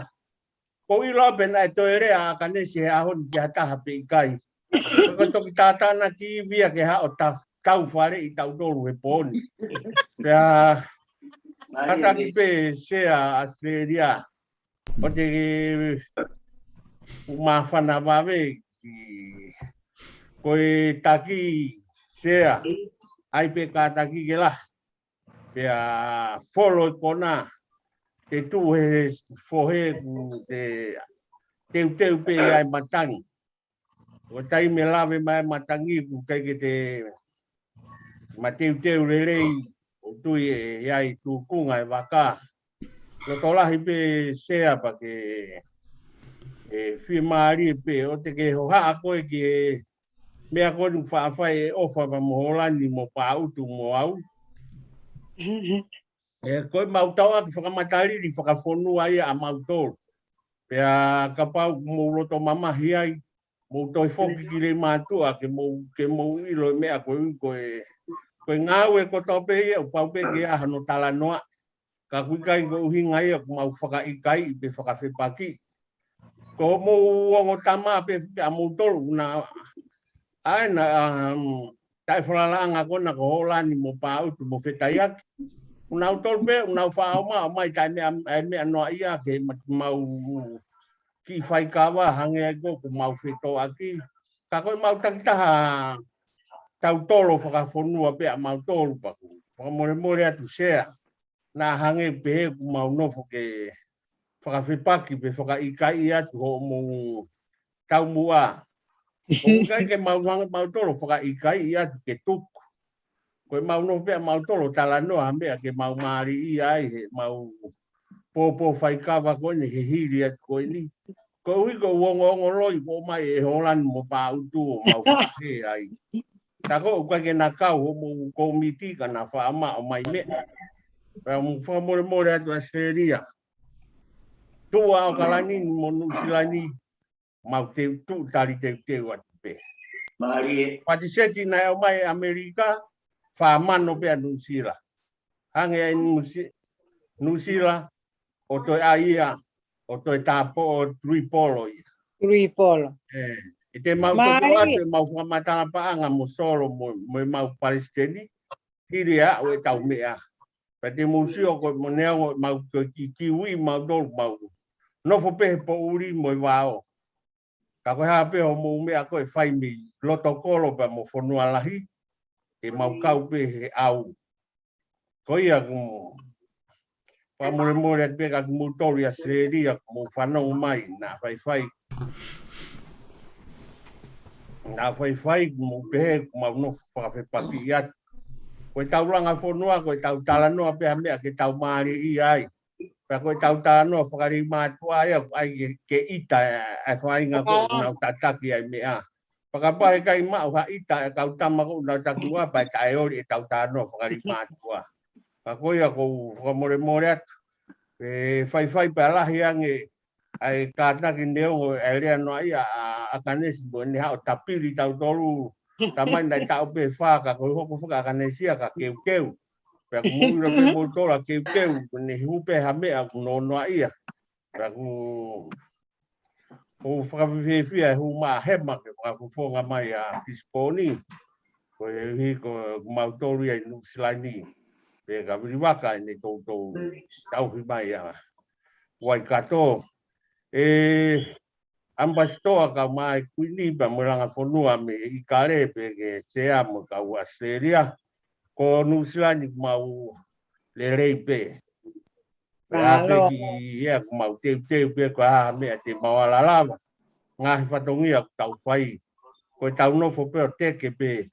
ʻOku ou ʻilo pē naʻe toe lea ʻa ʻAkanesi he ʻaho ni ki ha taha pe ʻikai. Ko e toki tātānaki via ke haʻo ta-, tau fale ʻi tautolu he pō ni. Pea, kātaki pē Sea ʻAositelēlia. ʻO te u māfana vave ki ko e taki Sea. ʻAi pē kātaki ke lahi. Pea folo e kona, te tuʻu he fohe ʻoku te teuteu pē ʻa e matangi. ʻO taimi ʻe lave mai e matangi ʻoku ʻikai ke te mateuteu lelei ʻoku tui ʻe ʻi ai tūkunga e vaka. Loto lahi pē Sea pea ke ʻe fiemālie pē ʻo te ke hohaʻa koe ki he meʻa ko eni faʻa fai e ʻofa pea mo Hōlani mo Pāʻutu mo au. ʻE, ko e mau tauʻaki fakamatalili fakafonua ia ʻa mautolu. Pea kapau ʻoku mou loto mamahi ai, mou toe foki ki Leimātuʻa ke mou, ke mou ʻilo e meʻa ko e, ko e, ko e ngāue kotoa pē ia, ʻoku pau pē ke ʻi ai hano talanoa. Ka ʻoku ʻikai ko e ʻuhinga ia ʻoku mau fakaʻikaiʻi pe fakafepakiʻi. Ko hoʻomou ongo tama pē fika ʻa moutolu, naʻa, ʻa ē naʻa, um, taʻefalalaʻanga ko ena ko Hōlani mo Pāʻutu mo Fetaiaki. ʻOku nau tolu pē, ʻoku nau faʻa ō mai, ō mai taʻe meʻa, ʻa e meʻa noa ia ke ma-, mau kiʻi faikava hangē ai ko ē ʻoku mau fetōʻaki. Ka ko e mau takitaha tautolo fakafonua pē ʻa mautolu pea ʻoku ou fakamolemole atu Sea. Naʻa hangē pē ʻoku mau nofo ke fakafepaki pe fakaʻikaiʻi atu hoʻomou taumuʻa. ʻOku ʻikai ke mau hanga mautolu fakaʻikaiʻi atu ke tuku. Ko e mau nofo pē ʻa mautolu talanoa ha meʻa ke mau māliʻia ai he mau pōpō faikava ko eni he hili atu ko eni. Koeʻuhi ko e ongoongo loi ko ē ʻomai ʻe Hōlani mo Pāʻutu ʻo mau fakahē ai. Ka ko e ʻikai ke na kau hoʻomou kōmiti ka na faʻa maʻu mai meʻa. Pea mou fakamolemole atu ʻAositelēlia. Tuʻu ʻa ʻAokalani mo Nuʻusila ni, mau teu tuʻu tali teuteu atu pē. Mālie. Patiseti naʻe ō mai ʻAmelika, fā mano pē ʻa Nuʻusila. Hangē ʻa Nuʻusi-, Nuʻusila, ʻo toe ʻai ia, ʻo toe tāpoʻo three polo ia. Three polo. ʻE, ʻe te mau toko atu ʻemau fakamatala paʻanga mo Solo mo, mo ʻemau palesiteni, hili ʻa ʻo ʻetau meʻa. Pea te mou sio ko e mo neongo ʻemau ko e kiʻi kiwi mautolu mau. Nofo pē he poʻuli mo e vao. Ka ko e hā pē hoʻomou meʻa ko ē fai mei loto kolo pea mo fonua lahi, te mau kau pē he ʻau. Ko ia ʻoku ou fakamolemole atu pē kia kimoutolu ʻi ʻAositelēlia ʻoku mou fanongo mai, naʻa faifai. Naʻa faifai, ʻoku mou pehē, ʻoku mau nofo fakafepakiʻi atu. Ko ʻetau langa fonua, ko ʻetau talanoa pē ha meʻa ke tau māliʻia ai. Pea ko ʻetau talanoa fakalimātuʻa ia, ʻoku ʻai ke, ke ʻita ʻa e, ʻa e faʻahinga ko ē ʻoku nau tataki ai meʻa. Fakapā he ʻikai maʻu ha ʻita ʻa e kau tama ko ē ʻoku nau takimuʻa pea taʻeoli ʻetau talanoa fakalima atu ā. Ka ko ia ʻoku ou fakamolemole atu. ʻE faifai pea lahi ange ʻa e kātaki neongo ʻa e lea noaʻia ʻa ʻAkanesi mo ʻene haʻu ʻo tapili tautolu. Taimi naʻe taʻu pē fā ka ko e hoko faka-ʻAkanesia ka keukeu. Pea ʻoku mou ʻilo pē moutolu ʻa keukeu, ko ʻene hū pē ha meʻa ʻoku nonoaʻia. Pea ʻoku ou fakafiefia e hū mai ʻa Hema ke fakafofonga mai ʻa Tisiponi. Koeʻuhi ko mautolu ia ʻi Nuʻusila ni. Pea ka vili vaka ʻene toutou tauhi mai ʻa Waikato. ʻE ʻAmipasitoa kae ʻumaʻā e Kuini pea mo e Langa Fonua mei ʻIkale pea ke Sea mo e kau ʻAositelēlia. Ko Nuʻusila ni ʻoku mau lelei pē. Pea pē ki ia ʻoku mau teuteu pē ko e hā ha meʻa te mau ala lava. Ngaahi fatongia ʻoku tau fai. Ko ʻetau nofo pē ʻo teke pē.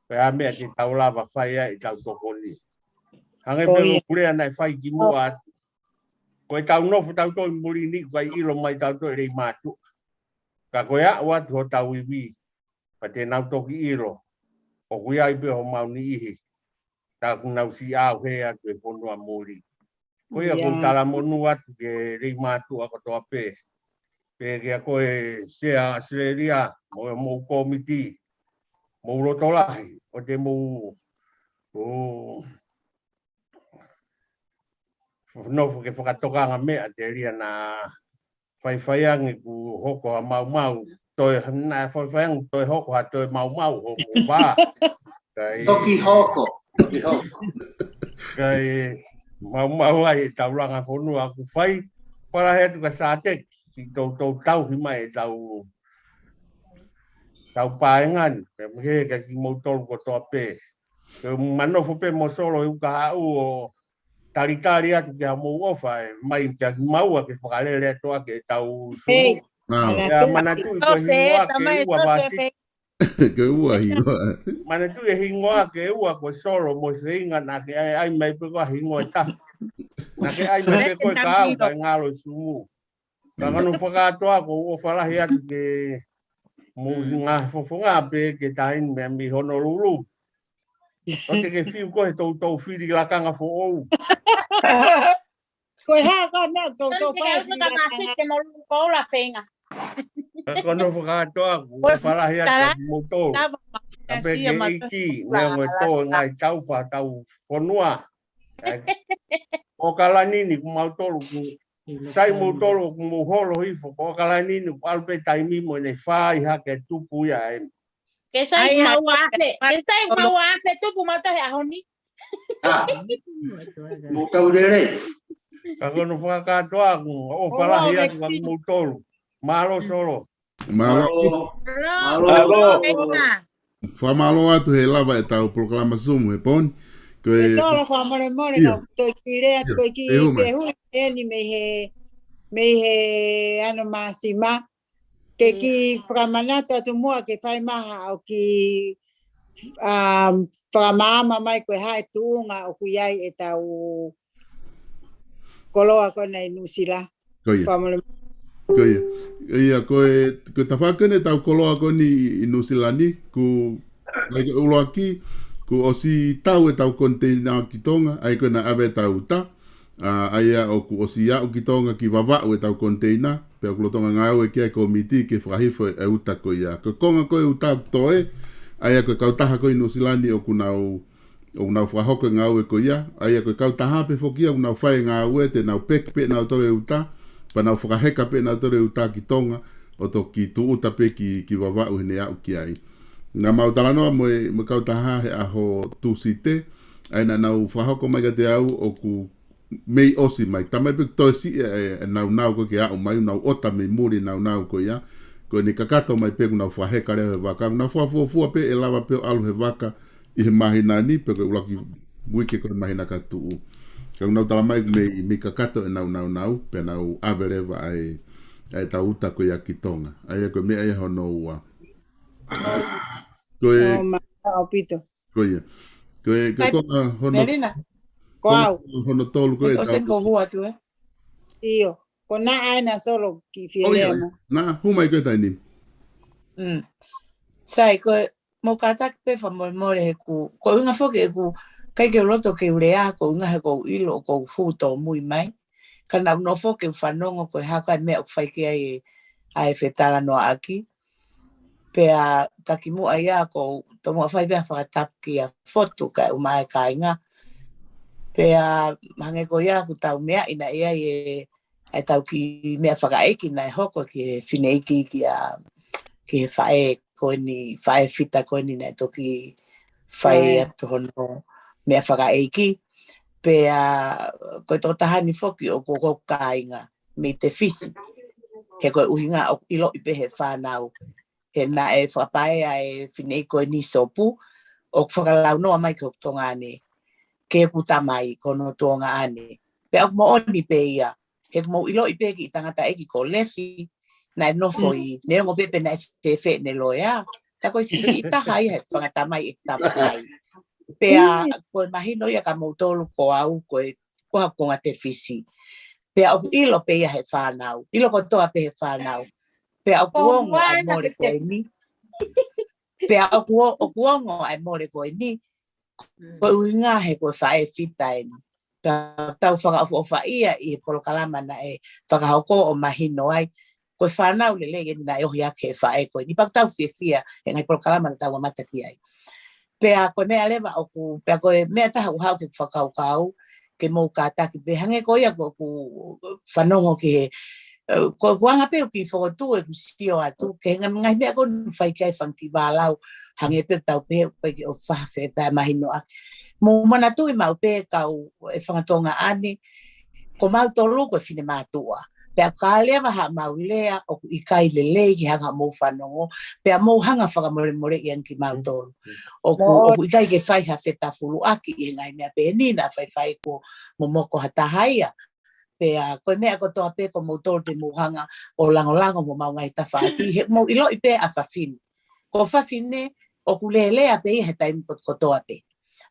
Ko e hā ha meʻa te tau lava fai ai ʻetau tokoni. Hangē pē ko e lea naʻe fai kimuʻa atu. Ko ʻetau nofo tautolu ʻi muli ni ʻoku ʻikai ʻilo mai tautolu ʻe Leimātuʻa. Ka ko e aʻu atu hotau ivi. Pea te nau toki ʻilo. ʻOku ʻi ai pē homau niʻihi. Tā ʻoku nau siʻi ʻauhē atu e fonua muli. Ko ia ʻoku ou talamonū atu ki he Leimātuʻa kotoa pē. Pea kia koe Sea ʻAositelēlia, mo e mou kōmiti, mou loto lahi, ʻo te mou, ʻo, nofo ke fakatokanga meʻa telia naʻa faifai ange kuo hoko ha maumau, toe, naʻa faifai ange toe hoko ha toe maumau hoʻomou vā. Kae toki hoko, toki hoko. Kae maumau ai ʻetau Langa Fonua ʻoku fai, pea lahi atu kia Sateki, siʻi toutou tauhi mai ʻetau, tau paenga ni, pea mo e kia kimoutolu kotoa pē. Ke ma nofo pē mo Solo he ʻoku ka haʻu ʻo talitali atu ki haʻamou ʻofa ē, mai kia kimaua ke fakalele atu ʻaki ʻetau sumu. Pea manatuʻi ko e hingoa ke ua vasi. Ke ua hingoa. Manatuʻi e hingoa ke ua ko Solo mo e feinga naʻa ke ʻai, ʻai mai pē ko e hingoa ʻe taha. Naʻa ke ʻai mai pē ko e kau kae ngalo e sumu. Ka ʻoku ou fakakātoa ʻoku ou ʻofa lahi atu ke mou ngaahi fofonga pē ke taini mei Honolulu. ʻO te ke fiu ko e toutou fili lakanga foʻou. Ko e hā ko e meʻa toutou fai fili lakanga. Ke mau luku koula feinga. Ka ʻoku ou fakakātoa ʻoku ou ʻofa lahi atu kimoutolu. Ka pē ke ʻEiki, neongo e tō e ngaahi tau fa tau fonua. ʻOkalani ni kuo mautolu kuo sai moutolu kuo mou holo hifo ko ʻOkalani ni kuo ʻalu pē taimi mo ʻene fai hake tupu ia ē. Ke sai mau ape, ke sai mau ape tupu mata he ʻaho ni. Mou tau lele. Ka ʻoku ou fakakātoa ʻoku ou ʻofa lahi atu kia moutolu. Mālō Solo. Mālō. Mālō. Mālō. Fakamālō atu he lava ʻetau polokalama Zoom he pō ni. Ko e Solo, fakamolemole ka u toe kiʻi lea atu ko e kiʻi pehu eni mei he, mei he ano māsima. Ke kiʻi fakamanatu atu muʻa ke fai mai haʻo kiʻi, um, fakamaama mai ko e hā e tuʻunga ʻoku ʻi ai ʻetau koloa ko ena ʻi Nuʻusila. Ko ia. Ko ia. Ko ia, ko e, ko e tafaʻaki eni ʻetau koloa ko eni ʻi Nuʻusila ni, kuo, ʻuluaki, kuo ʻosi tau ʻetau koniteina ki Tonga, ʻa ia ko ena ʻave ʻetau uta, ʻa ia ʻoku ʻosi aʻu ki Tonga ki Vavaʻu ʻetau koniteina, pea ʻoku lolotonga ngāue ki ai e kōmiti ke fakahifo e uta ko ia. Ko e konga ko e uta ʻoku toe, ʻa ia ko e kautaha ko ē ʻi Nuʻusila ni ʻoku nau ʻoku nau fakahoko e ngāue ko ia, ʻa ia ko e kautaha pē foki ia ʻoku nau fai e ngāue te nau peki pē ʻe nautolu e uta, pea nau fakaheka pē ʻe nautolu e uta ki Tonga, ʻo toki tūʻuta pē ki, ki Vavaʻu heʻene aʻu ki ai. Naʻa mau talanoa mo e, mo e kautaha he ʻaho Tūsite, ʻa ia naʻa nau fakahoko mai kiate au ʻoku mei ʻosi mai, taimi pē toe siʻi e, e naunau ko ē ke aʻu mai, nau ʻota mei muli naunau ko ia, ko ʻene kakato mai pē kuo nau fakaheka leva he vaka, nau fakafuofua pē ʻe lava pē ʻo ʻalu he vaka, ʻi he māhina ni, pe ko e ʻuluaki uike ko ē māhina ka tuʻu. Ka ʻoku nau tala mai mei, mei kakato ʻenau naunau, pea nau ʻave leva ʻa e, ʻa ʻetau uta ko ia ki Tonga. ʻA ia ko e meʻa ia hono ua. Ko e, ʻaupito. Ko ia. Ko e, ko e konga hono, ko au. Hono tolu ko ʻetau. ʻIo. Ko naʻa ʻai na Solo kiʻi fie lea mai. Naʻa, hū mai ko e taimi ni. Mm. Sai, ko e, mou kātaki pē fakamolemole he ʻoku, ko e ʻuhinga foki ʻeku, ʻikai ke u loto ke u lea, ko e ʻuhinga he ʻoku ou ʻilo ʻoku ou hū tōmui mai. Ka naʻa ku nofo ke u fanongo ko e hā ko ā e meʻa ʻoku fai ki ai e, ʻa e fetalanoaʻaki. Pea ka kimuʻa ia ʻoku ou tomuʻa fai pē ha fakatapu kia Fotu kae ʻumaʻā e kāinga. Pea hangē ko ia ʻoku tau meaʻi naʻe ʻi ai e, ʻetau kiʻi meʻa fakaʻeiki naʻe hoko ki he fineʻeiki kia, ki he faʻē ko eni, faʻē Fita ko eni naʻe toki fai ʻIo. atu hono meʻa fakaʻeiki. Pea ko e tokotaha ni foki ʻoku, ʻoku ou kāinga mei Te Fisi. He ko e ʻuhinga ʻoku ʻiloʻi pē he fānau. He naʻe fakapaea e fineʻeiki ko eni Sopu, ʻoku fakalaunoa mai ki hoku tuongaʻane, ki heʻeku tamai ko hono tuongaʻane. Pea ʻoku moʻoni pē ia, he ʻoku mou ʻiloʻi pē kiʻi tangataʻeiki ko Lefi, naʻe nofo Mm. ʻi, neongo pē pe naʻe fēfē ʻene loea, ka ko e siʻisiʻi taha ia he fanga tamai ʻeku tamai. Pea Mm. ko e mahino ia kia moutolu ko au, ko e, ko ha konga Te Fisi. Pea ʻoku ʻilo pē ia he fānau, ʻilo kotoa pē he fānau. Pea ʻoku Ko ongo ʻa e Moana mole ko Te ko eni. Pea ʻoku o-, ʻoku ongo ʻa e mole ko eni. Mm. Ko e ʻuhinga he ko e faʻē Fita eni. Pea tau fakaʻofoʻofaʻia ʻi he polokalama naʻe fakahoko ʻo mahino ai. Ko e fānau lelei eni naʻe ohi ake he faʻē ko eni. Pea ʻoku tau fiefia he ngaahi polokalama naʻa tau mamata ki ai. Pea ko e meʻa leva ʻoku, pea ko e meʻa taha ʻoku haʻu ke fakakaukau, ke mou kātaki pē hangē ko ia ʻoku, ʻoku fanongo ki he, ʻe, ko, ko e anga pē ʻoku kiʻi fokotuʻu ʻeku sio atu, ki he ngaahi, ngaahi meʻa ʻoku fai ki ai e fanga kiʻi vālau, hangē pē tau pehē ʻoku ʻikai ke ʻofa fē pea mahino ʻaki. Mou manatuʻi maʻu pē kau e fanga tuongaʻane, ko mautolu ko e finemātuʻa. Pea ka leva haʻamau lea ʻoku ʻikai lelei ke hanga mou fanongo, pea mou hanga fakamolemoleʻi ange kimautolu. ʻOku, Mo- ʻoku ʻikai ke fai ha fetafuluʻaki ʻi he ngaahi meʻa pehē ni naʻa faifai kuo momoko ha taha ia. Pea ko e meʻa kotoa pē ko moutolu te mou hanga ʻo langolango mo homau ngaahi tafaʻaki, he mou ʻiloʻi pē ʻa fafine. Ko fafine, ʻoku lēlea pē ia he taimi kot-, kotoa pē.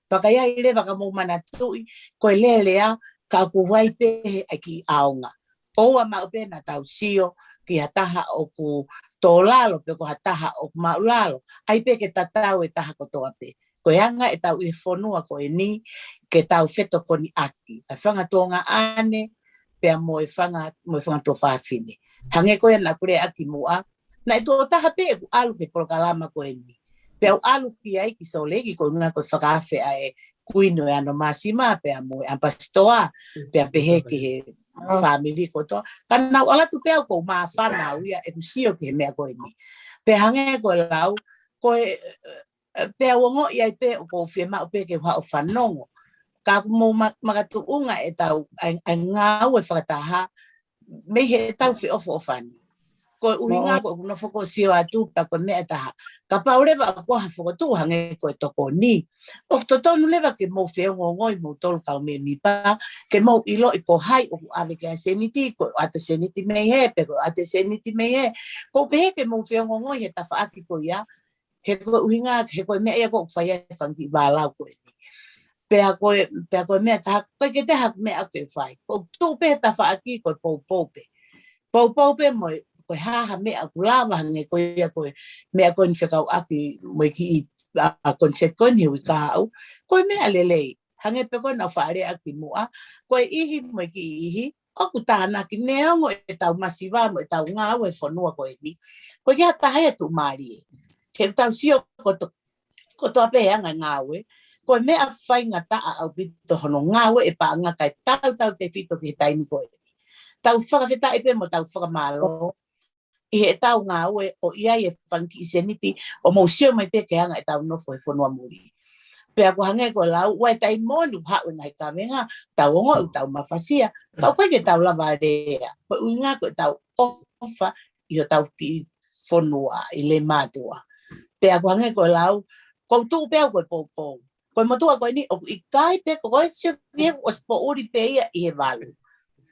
Pea ka ʻi ai leva ka mou manatuʻi, ko e lēlea, ka ʻoku ʻi ai pē he ʻai kiʻi ʻaonga. ʻOua maʻu pē naʻa tau sio ki ha taha ʻoku tō lalo pe ko ha taha ʻoku māʻulalo. ʻAi pē ke tatau e taha kotoa pē. Ko e anga ʻetau ʻi he fonua ko eni ke tau fetokoniʻaki. ʻA e fanga tuongaʻane, pea mo e fanga, mo e fanga tuofāfine. Hangē ko ia naʻa ku lea ʻaki muʻa, naʻe tuʻo taha pē ʻeku ʻalu ki he polokalama ko eni. Pea u ʻalu ki ai ki Salt Lake ko e ʻuhinga ko e fakaafe ʻa e Kuini ʻo e Ano Māsima, pea mo e ʻAmipasitoa, pea pehē ki he Oh. fāmili kotoa. Ka naʻa ku ʻalu atu pē au ʻoku ou māfana au ia ʻeku sio ki he meʻa ko eni. Pea hangē ko e lau, ko e, ʻe, pea u ongoʻi ai pē ʻoku ou fiemaʻu pē ke u haʻu ʻo fanongo. Ka ʻoku mou ma-, makatuʻunga ʻetau, ʻa e, ʻa e ngāue fakataha, mei heʻetau feʻofoʻofani. Ko e ʻuhinga Mo- ko ʻeku nofo ʻo sio atu pea ko e meʻa ʻe taha. Kapau leva ʻoku ʻi ai ha fokotuʻu hangē ko e tokoni, ʻoku totonu leva ke mou feongoongoi moutolu kau mēmipa, ke mou ʻiloʻi ko hai ʻoku ʻave ki ai e sēniti, ko e ʻoatu e sēniti mei hē, pe ko e ʻoatu e sēniti mei hē. ʻOku ou pehē ke mou feongoongoi he tafaʻaki ko ia, he ko e ʻuhinga, he ko e meʻa ia ʻoku fai ai e fanga kiʻi vālau ko eni. Pea ko e, pea ko e meʻa ʻe taha, ʻikai ke toe ʻi ai ha meʻa ke fai. ʻOku tuʻu pē he tafaʻaki ko e poupou pē. Poupou pē mo e, ko e hā ha meʻa ʻoku lava hangē ko ia ko e meʻa ko eni fekauʻaki mo e kiʻi, ʻa, ʻa concert ko eni he uike kahaʻu. Ko e meʻa lelei. Hangē pē ko ena naʻa ku faʻa lea ʻaki muʻa. Ko e ʻihi mo e kiʻi ʻihi, ʻoku tānaki neongo ʻetau masiva mo ʻetau ngāue he fonua ko eni. ʻOku ʻikai ha taha ia ʻe tuʻumālie. He ʻoku tau sio koto-, kotoa pē he anga e ngāue. Ko e meʻa faingataʻa ʻaupito hono ngāue ʻe paʻanga kae tautautefito ki he taimi ko eni. Tau fakafetaʻi pē mo tau fakamālō ʻi heʻetau ngāue ʻo ʻi ai e fanga kiʻi sēniti ʻo mou sio mai pē ki he anga ʻetau nofo he fonua muli. Pea ʻoku hangē ko e lau, ʻoua ʻe taimi moʻoni ʻoku haʻu e ngaahi kavenga, tau ongoʻi ʻoku tau mafasia, ka ʻoku ʻikai ke tau lava lea, ko e ʻuhinga ko ʻetau ʻofa ʻi hotau kiʻi fonua, ʻi he mātuʻa. Pea ʻoku hangē ko e lau, ʻoku ou tuʻu pē au ko e poupou. Ko e motuʻa ko eni, ʻoku ʻikai pē ko e sio ki he ʻosi poʻuli pē ia ʻi he valu.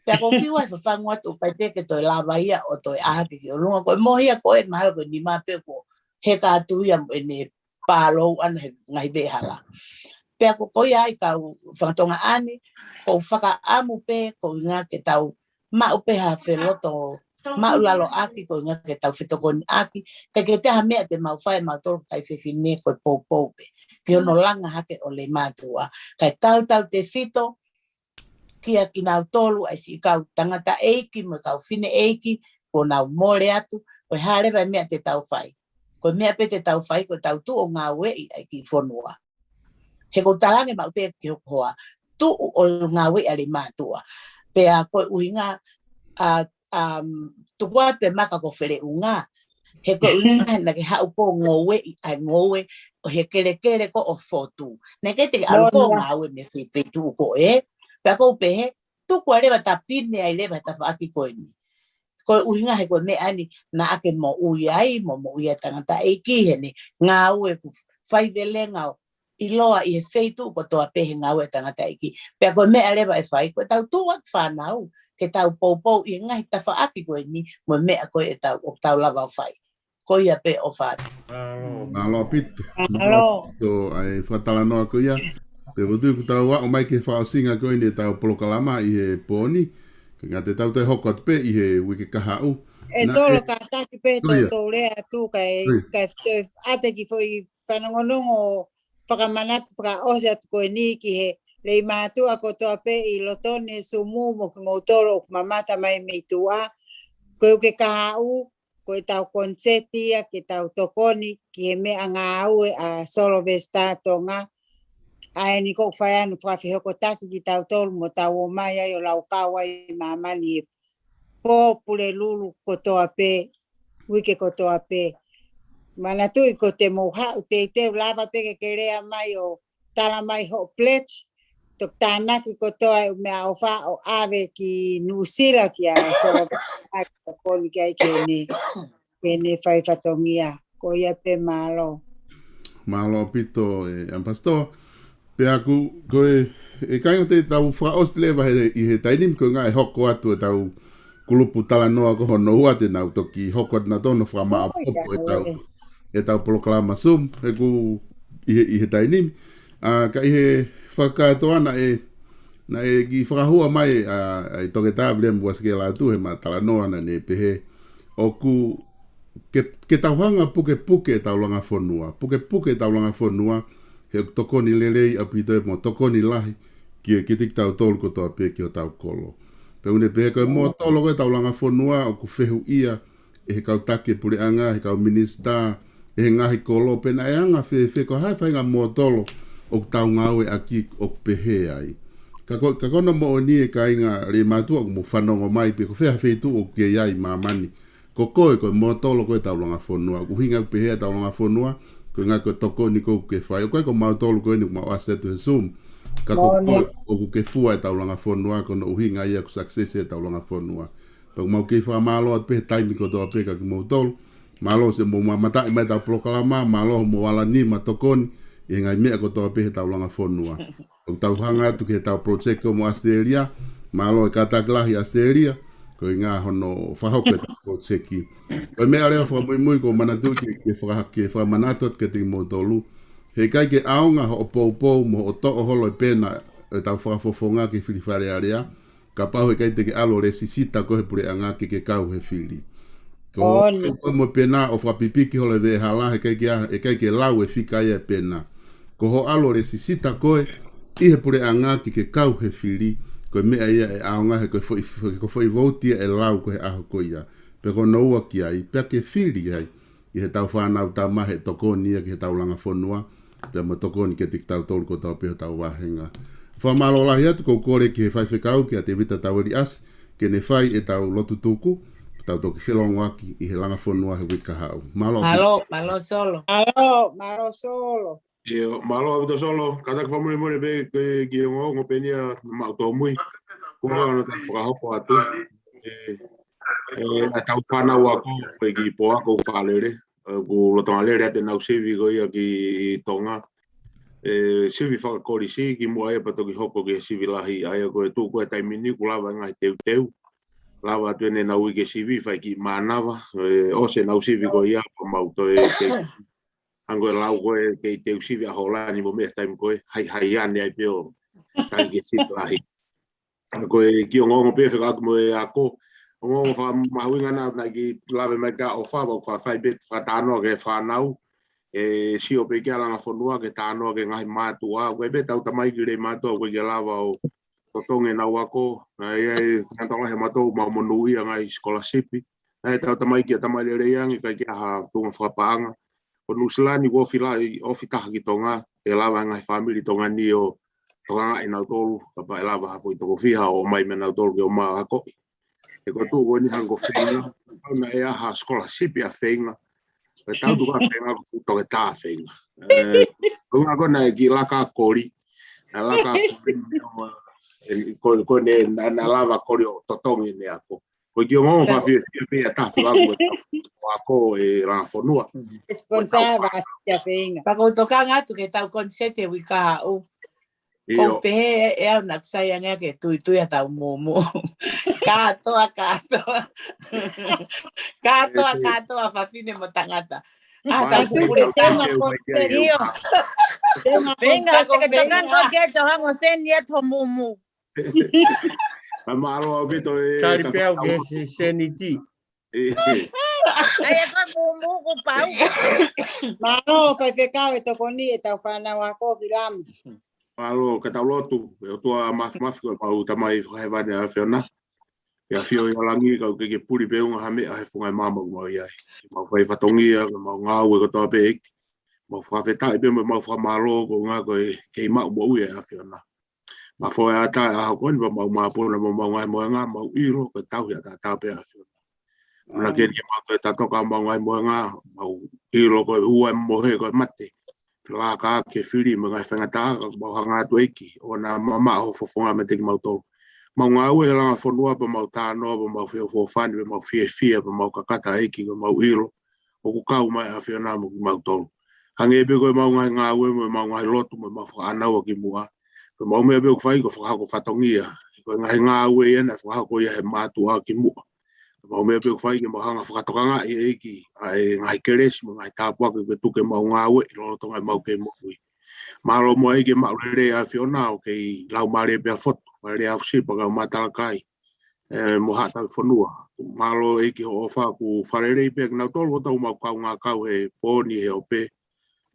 Pea ʻoku ou fiu ai ʻe fafangu atu ʻoku ʻikai pē ke toe lava ia ʻo toe ʻā hake ki ʻolunga. Ko e mohe ia ko ē mahalo ko e nima pē kuo heka atu ia mo ʻene pālou ʻana he ngaahi veʻehala. Pea ko, ko ia ai kau fanga tuongaʻane, ʻoku ou fakaʻamu pē, ko e ʻuhinga ke tau maʻu pē ha feloto māʻulalo ʻaki, ko e ʻuhinga ke tau fetokoniʻaki, ʻikai ke toe ʻi ai ha meʻa te mau fai mautolu kakai fefine, ko e poupou pē. Ke ono langa hake ʻo Leimātuʻa. Kae tautautefito kia kinautolu ʻa e siʻi kau tangataʻeiki mo e kau fineʻeiki, kuo nau mole atu, ko e hā leva e meʻa te tau fai. Ko e meʻa pē te tau fai, ko e tau tuʻu ʻo ngāueʻi ʻa e kiʻi fonua. He ʻoku ou talaange maʻu pē ki hoku hoa, tuʻu ʻo ngāueʻi ʻa Leimātuʻa. Pea ko e ʻuhinga, ʻa, ʻa, tuku atu e maka ko Feleʻunga. He ko e ʻuhinga naʻa ke haʻu ʻo ngāueʻi ʻa e ngoue ʻo e kelekele ko ē ʻo Fotu. Naʻe ʻikai te ke ʻalu ʻo ngāue mei he feituʻu ko ē. Pea ʻoku ou pehē, tuku ā leva, tapine ai leva he tafaʻaki ko eni. Ko e ʻuhinga he ko e meʻa ni naʻa ke moʻui ai, mo moʻui ʻa e tangataʻeiki, he ne ngāue ʻoku faivelenga ʻo ʻiloa ʻi he feituʻu kotoa pē he ngāue ʻa e tangataʻeiki. Pea ko e meʻa leva ʻe fai, ko e tau tuʻu atu fānau, ke tau poupou ʻi he ngaahi tafaʻaki ko eni, mo e meʻa ko ē ʻe tau, ʻoku tau lava ʻo fai. Ko ia pē ʻofa atu. Mālō ʻaupito. Mālō. Mālō ʻaupito ʻa e fakatalanoa ko ia. Pea ʻoku ou tui ʻoku tau aʻu mai ki he fakaʻosinga ko eni ʻetau polokalama ʻi he pō ni. Ka ngata te tau toe hoko atu pē ʻi he uike kahaʻu. ʻE Solo, kātaki pē ʻetau lea atu kae, kae toe ʻoatu e kiʻi foʻi fanongonongo fakamanatu fakaʻosi atu ko eni ki he Leimātuʻa kotoa pē ʻi loto ni, Sumu, mo kimoutolu ʻoku mamata mai mei tuʻa. Ko e uike kahaʻu, ko ʻetau koniseti ia ke tau tokoni ki he meʻangāue ʻa Solo Vesitā Tonga. ʻA eni ʻoku fai ai hono fakafehokotaki kitautolu mo tau ō mai ai ʻo laukau ai ʻi māmani he pō Pulelulu kotoa pē, uike kotoa pē. Manatuʻi ko ʻete mou haʻu teitei lava pē ke ke lea mai ʻo tala mai hoʻo pledge, toki tānaki kotoa e meʻaʻofa ʻo ʻave ki Nuʻusila kia Solo Vesitā ke tokoni ki ai ke ne, ke ne fai fatongia. Ko ia pē, mālō. Mālō ʻaupito ʻe ʻAmipasitoa. Pea ʻoku, ko e, ʻe kāinga, te tau fakaʻosi leva he, ʻi he taimi ni, ko e ʻuhinga ʻe hoko atu ʻetau kulupu talanoa ko hono ua te nau toki hoko atu nautolu ʻo fakamaʻopoʻopo ʻetau, ʻetau polokalama Zoom, he ʻoku ʻi he, ʻi he taimi ni. ʻA, ka ʻi he fakakātoa naʻe, naʻe kiʻi fakahua mai ʻa, ʻa e Toketā Viliami Uasikela atu heʻema talanoa naʻa ne pehē ʻoku ke, ke tau hanga pukepuke ʻetau langa fonua. Pukepuke ʻetau langa fonua, he ʻoku tokoni lelei ʻaupito ia mo tokoni lahi ki, kiate kitautolu kotoa pē ki hotau kolo. Pea ʻoku ne pehē ko e mōtolo ko ē ʻetau langa fonua ʻoku fehuʻia ʻe he kau taki puleʻanga, he kau minisitā, ʻe he ngaahi kolo, pe naʻe anga fēfē, ko e hā e faʻahinga mōtolo ʻoku tau ngāueʻaki ʻoku pehē ai. Ka ko, ka ko hono moʻoni ʻe kāinga Leimātuʻa ʻoku mou fanongo mai pē ko fē ha feituʻu ʻoku ke ʻi ai ʻi māmani. Ko koe, ko e mōtolo ko ē ʻetau langa fonua. ʻOku ʻuhinga ʻoku pehē ʻetau langa fonua, ko e ʻuhinga ko e tokoni ko ē ʻoku ke fai. ʻOku ʻikai ko mautolu ko eni ʻoku mau ʻasi atu he Zoom. Ka ko koe ʻoku ke fua ʻetau langa fonua, ko hono ʻuhinga ia ʻoku success ʻetau langa fonua. Pea ʻoku mau kei fakamālō atu pē he taimi kotoa pē kia kimoutolu. Mālō siʻomou mamataʻi mai ʻetau polokalama, mālō hoʻomou ala nima tokoni ʻi he ngaahi meʻa kotoa pē heʻetau langa fonua. ʻOku tau hanga atu ki heʻetau project ko ē mo ʻAositelēlia, mālō e kātaki lahi ʻAositelēlia, ko e ʻuhinga hono fakahoko ʻetau project. Ko e meʻa leva fakamuimui ʻoku ou manatuʻi ke, ke faka-, ke fakamanatu atu kiate kimoutolu. He ʻikai ke ʻaonga hoʻo poupou mo hoʻo toʻo holo e pena ʻetau fakafofonga ki he fili Fale Alea, kapau he ʻikai te ke ʻalu ʻo lēsisita koe he puleʻanga ke ke kau he fili. Ko hoʻo ʻalu koe mo e pena ʻo fakapipiki holo e veʻehala, he ʻikai ke ʻa-, he ʻikai ke lau e fika ia e pena. Ko hoʻo ʻalu ʻo lēsisita koe ʻi he puleʻanga ke ke kau he fili, ko e meʻa ia ʻe ʻaonga, he ko e foʻi, ko e foʻi vouti ia ʻe lau ko ē he ʻaho ko ia. Pea ko hono ua ki ai, pea ke fili ai ʻi heʻetau fānau tama, he tokoni ia ki heʻetau langa fonua, pea mo e tokoni kiate kitautolu kotoa pē hotau vāhenga. Fakamālō lahi atu, ʻoku ou kole ki he faifekau, kia Tēvita Taueli ʻAsi, ke ne fai ʻetau lotu tuku, tau toki felongoaki ʻi he langa fonua he uike kahaʻu. Mālō. Mālō, mālō Solo. Mālō, mālō Solo. ʻIo, mālō ʻaupito Solo, kātaki fakamolemole pē ki he ongoongo pē eni ia maʻu tōmui. Kuo ʻosi hono fakahoko atu. ʻE, ʻe, ʻa ʻetau fānau ako, ko e kiʻi pō ako fakalele. ʻE, ʻoku lolotonga lele atu ʻenau sivi ko ia ki Tonga. ʻE, sivi fakakolisi kimuʻa ia pea toki hoko ki he sivi lahi. ʻA ia ko e tuʻu ko ē taimi ni kuo lava e ngaahi teuteu. Lava atu eni ʻenau uike sivi, fai kiʻi mānava. ʻE, ʻosi ʻenau sivi ko ia pea mau toe teu. Hangē ko e lau ko ē kei teu sivi ʻa Hōlani mo meʻa taimi ko ē, haihai ane ai pē ʻo tali ke sivi lahi. Ko e kiʻi ongoongo pē fekauʻaki mo e ako, ongoongo fakamahuʻinga naʻa, naʻe kiʻi lave mai ʻa ʻOfa, ʻoku faʻa fai pē fakatānoa ki he fānau, ʻe sio pē ki he langa fonua ke tānoa ki he ngaahi mātuʻa, ʻoku ʻi ai pē ʻetau tamaiki lelei mātuʻa ʻoku ʻikai ke lava ʻo totongi ʻenau ako, naʻe ʻi ai e fakatātā he mātuʻa ʻoku mau monūʻia ngaahi scholarship, naʻe ʻi ai ʻetau tamaiki ʻa e tamai lelei ange, ʻikai ke ʻi ai ha tuʻunga fakapaʻanga, ko Nuʻusila ni ʻoku ofi lahi, ofi taha ki Tonga, ʻe lava e ngaahi fāmili Tonga ni ʻo tokangaʻi nautolu, kapau ʻe lava ha foʻi toko fiha ʻo ʻomai mei nautolu ke ʻomai akoʻi. He ko e tuʻu ko eni hangē ko Feinga, ʻoku ʻi ai ha scholarship ʻa Feinga, ʻe tau tuku ʻa Feinga ko e fuʻu toketā ʻa Feinga. ʻE, ko e ʻuhinga ko ē naʻe kiʻi laka koli, naʻe laka koli, ʻe, ko, ko ʻene, naʻa, naʻa lava koli ʻo totongi ʻene ako. Ko e kiʻi ongoongo fakafiefia pē ia ʻa e taha fekauʻaki mo e ako ʻi he langa fonua. Sponsor ʻa Feinga. Pea ʻoku ou tokanga atu ki heʻetau koniseti he uike kahaʻu. ʻIo. ʻOku pehē ʻe au naʻa ku sai ange ke tuitui ʻa ʻetau mūmū. Kātoa, kātoa. Kātoa, kātoa, fafine mo tangata. ʻA, tau pule tama ko te io. Feinga, te ke tokanga ko ke to hango seni ʻa e to mūmū. Ka mālō ʻaupito e. Tali pē au ke se-, seniti. ʻAi, ʻe ko e mūmū kuo pau. Mālō, faifekau ʻe tokoni ʻetau fānau ako Filamu. Mālō, ka tau lotu, ʻe ʻOtua Māfimafi ko homau Tamai Fakahēvani ʻa e ʻAfiona. ʻI he ʻafio ʻi he langi, ka ʻoku ʻikai ke puli pe ʻunga ha meʻa he funga ʻo e māmani ʻoku mau ʻi ai. Mau fai fatongia, ka mau ngāue kotoa pē ʻEiki. Mau fakafetaʻi pea mo mau fakamālō ko e ʻuhinga ko e kei maʻu moʻui ʻa e ʻAfiona. Mau foʻi ʻatā ʻa e ʻaho ko eni, pea mau māpuna, mau, mau ngaahi mohenga, mau ʻilo, ko e tauhi ʻataʻatā pē ʻa e ʻAfiona. Mana ke ni ke mau toe tatoka mau ngaahi mohenga, mau ʻilo ko e ua e mohe ko e mate. Felākaki e fili mo e ngaahi faingataʻa, ka mau hanga atu ʻEiki, ʻoua naʻa mamaʻo ho fofonga meiate kimautolu. Mau ngāue he langa fonua pea mau tānoa, pea mau feʻofoʻofani, pea mau fiefia, pea mau kakata ʻEiki, pea mau ʻilo ʻoku kau mai ʻa e ʻAfiona mo kimautolu. Hangē pē ko ʻemau ngaahi ngāue, mo ʻemau ngaahi lotu, mo ʻemau fakaʻānaua ki muʻa. Ko ʻemau meʻa pē ʻoku fai ko e fakahoko fatongia. Ko e ngaahi ngāue ia naʻe fakahoko ia he mātuʻa ki muʻa. Ko ʻemau meʻa pē ʻoku fai ke mau hanga ʻo fakatokangaʻi ʻEiki ʻa e ngaahi kelesi mo e ngaahi tāpuaki ʻoku ke tuku ke mau ngāueʻi lolotonga ʻemau kei moʻui. Mālō muʻa ʻEiki, maʻu lelei ʻa e ʻAfiona ʻo kei laumālie pea fotu, fakalelei ʻa e ʻAfio Sipi, kau matalakai, ʻe, mo haʻa tauhi fonua. Mālō ʻEiki hoʻo ʻofa kuo fakalelei pea kinautolu kotoa ʻoku mau kaungā kau he pō ni he ope,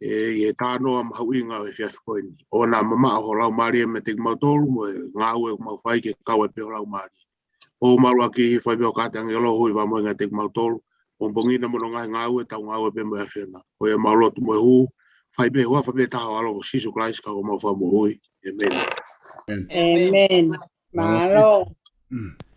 ʻe, ʻi he tānoa mahuʻinga ʻo e efiafi ko eni. ʻOua naʻa mamaʻo ho laumālie meiate kimautolu mo e ngāue ʻoku mau fai ke kau ai pē ho laumālie. ʻO mālō ʻEiki, fai pē hoʻo kātaki ʻa e ʻAlo ʻo ui fakamoʻui kiate kimautolu. Pongipongi ni mo hono ngaahi ngāue, tau ngāue pē mo e ʻAfiona. Ko ia mau lotu mo e hū, fai pē he huafa pē taha ho ʻAlo ko Sīsū Kalaisi ko homau Fakamoʻui. ʻĒmeni. ʻĒmeni. Mālō. Mm.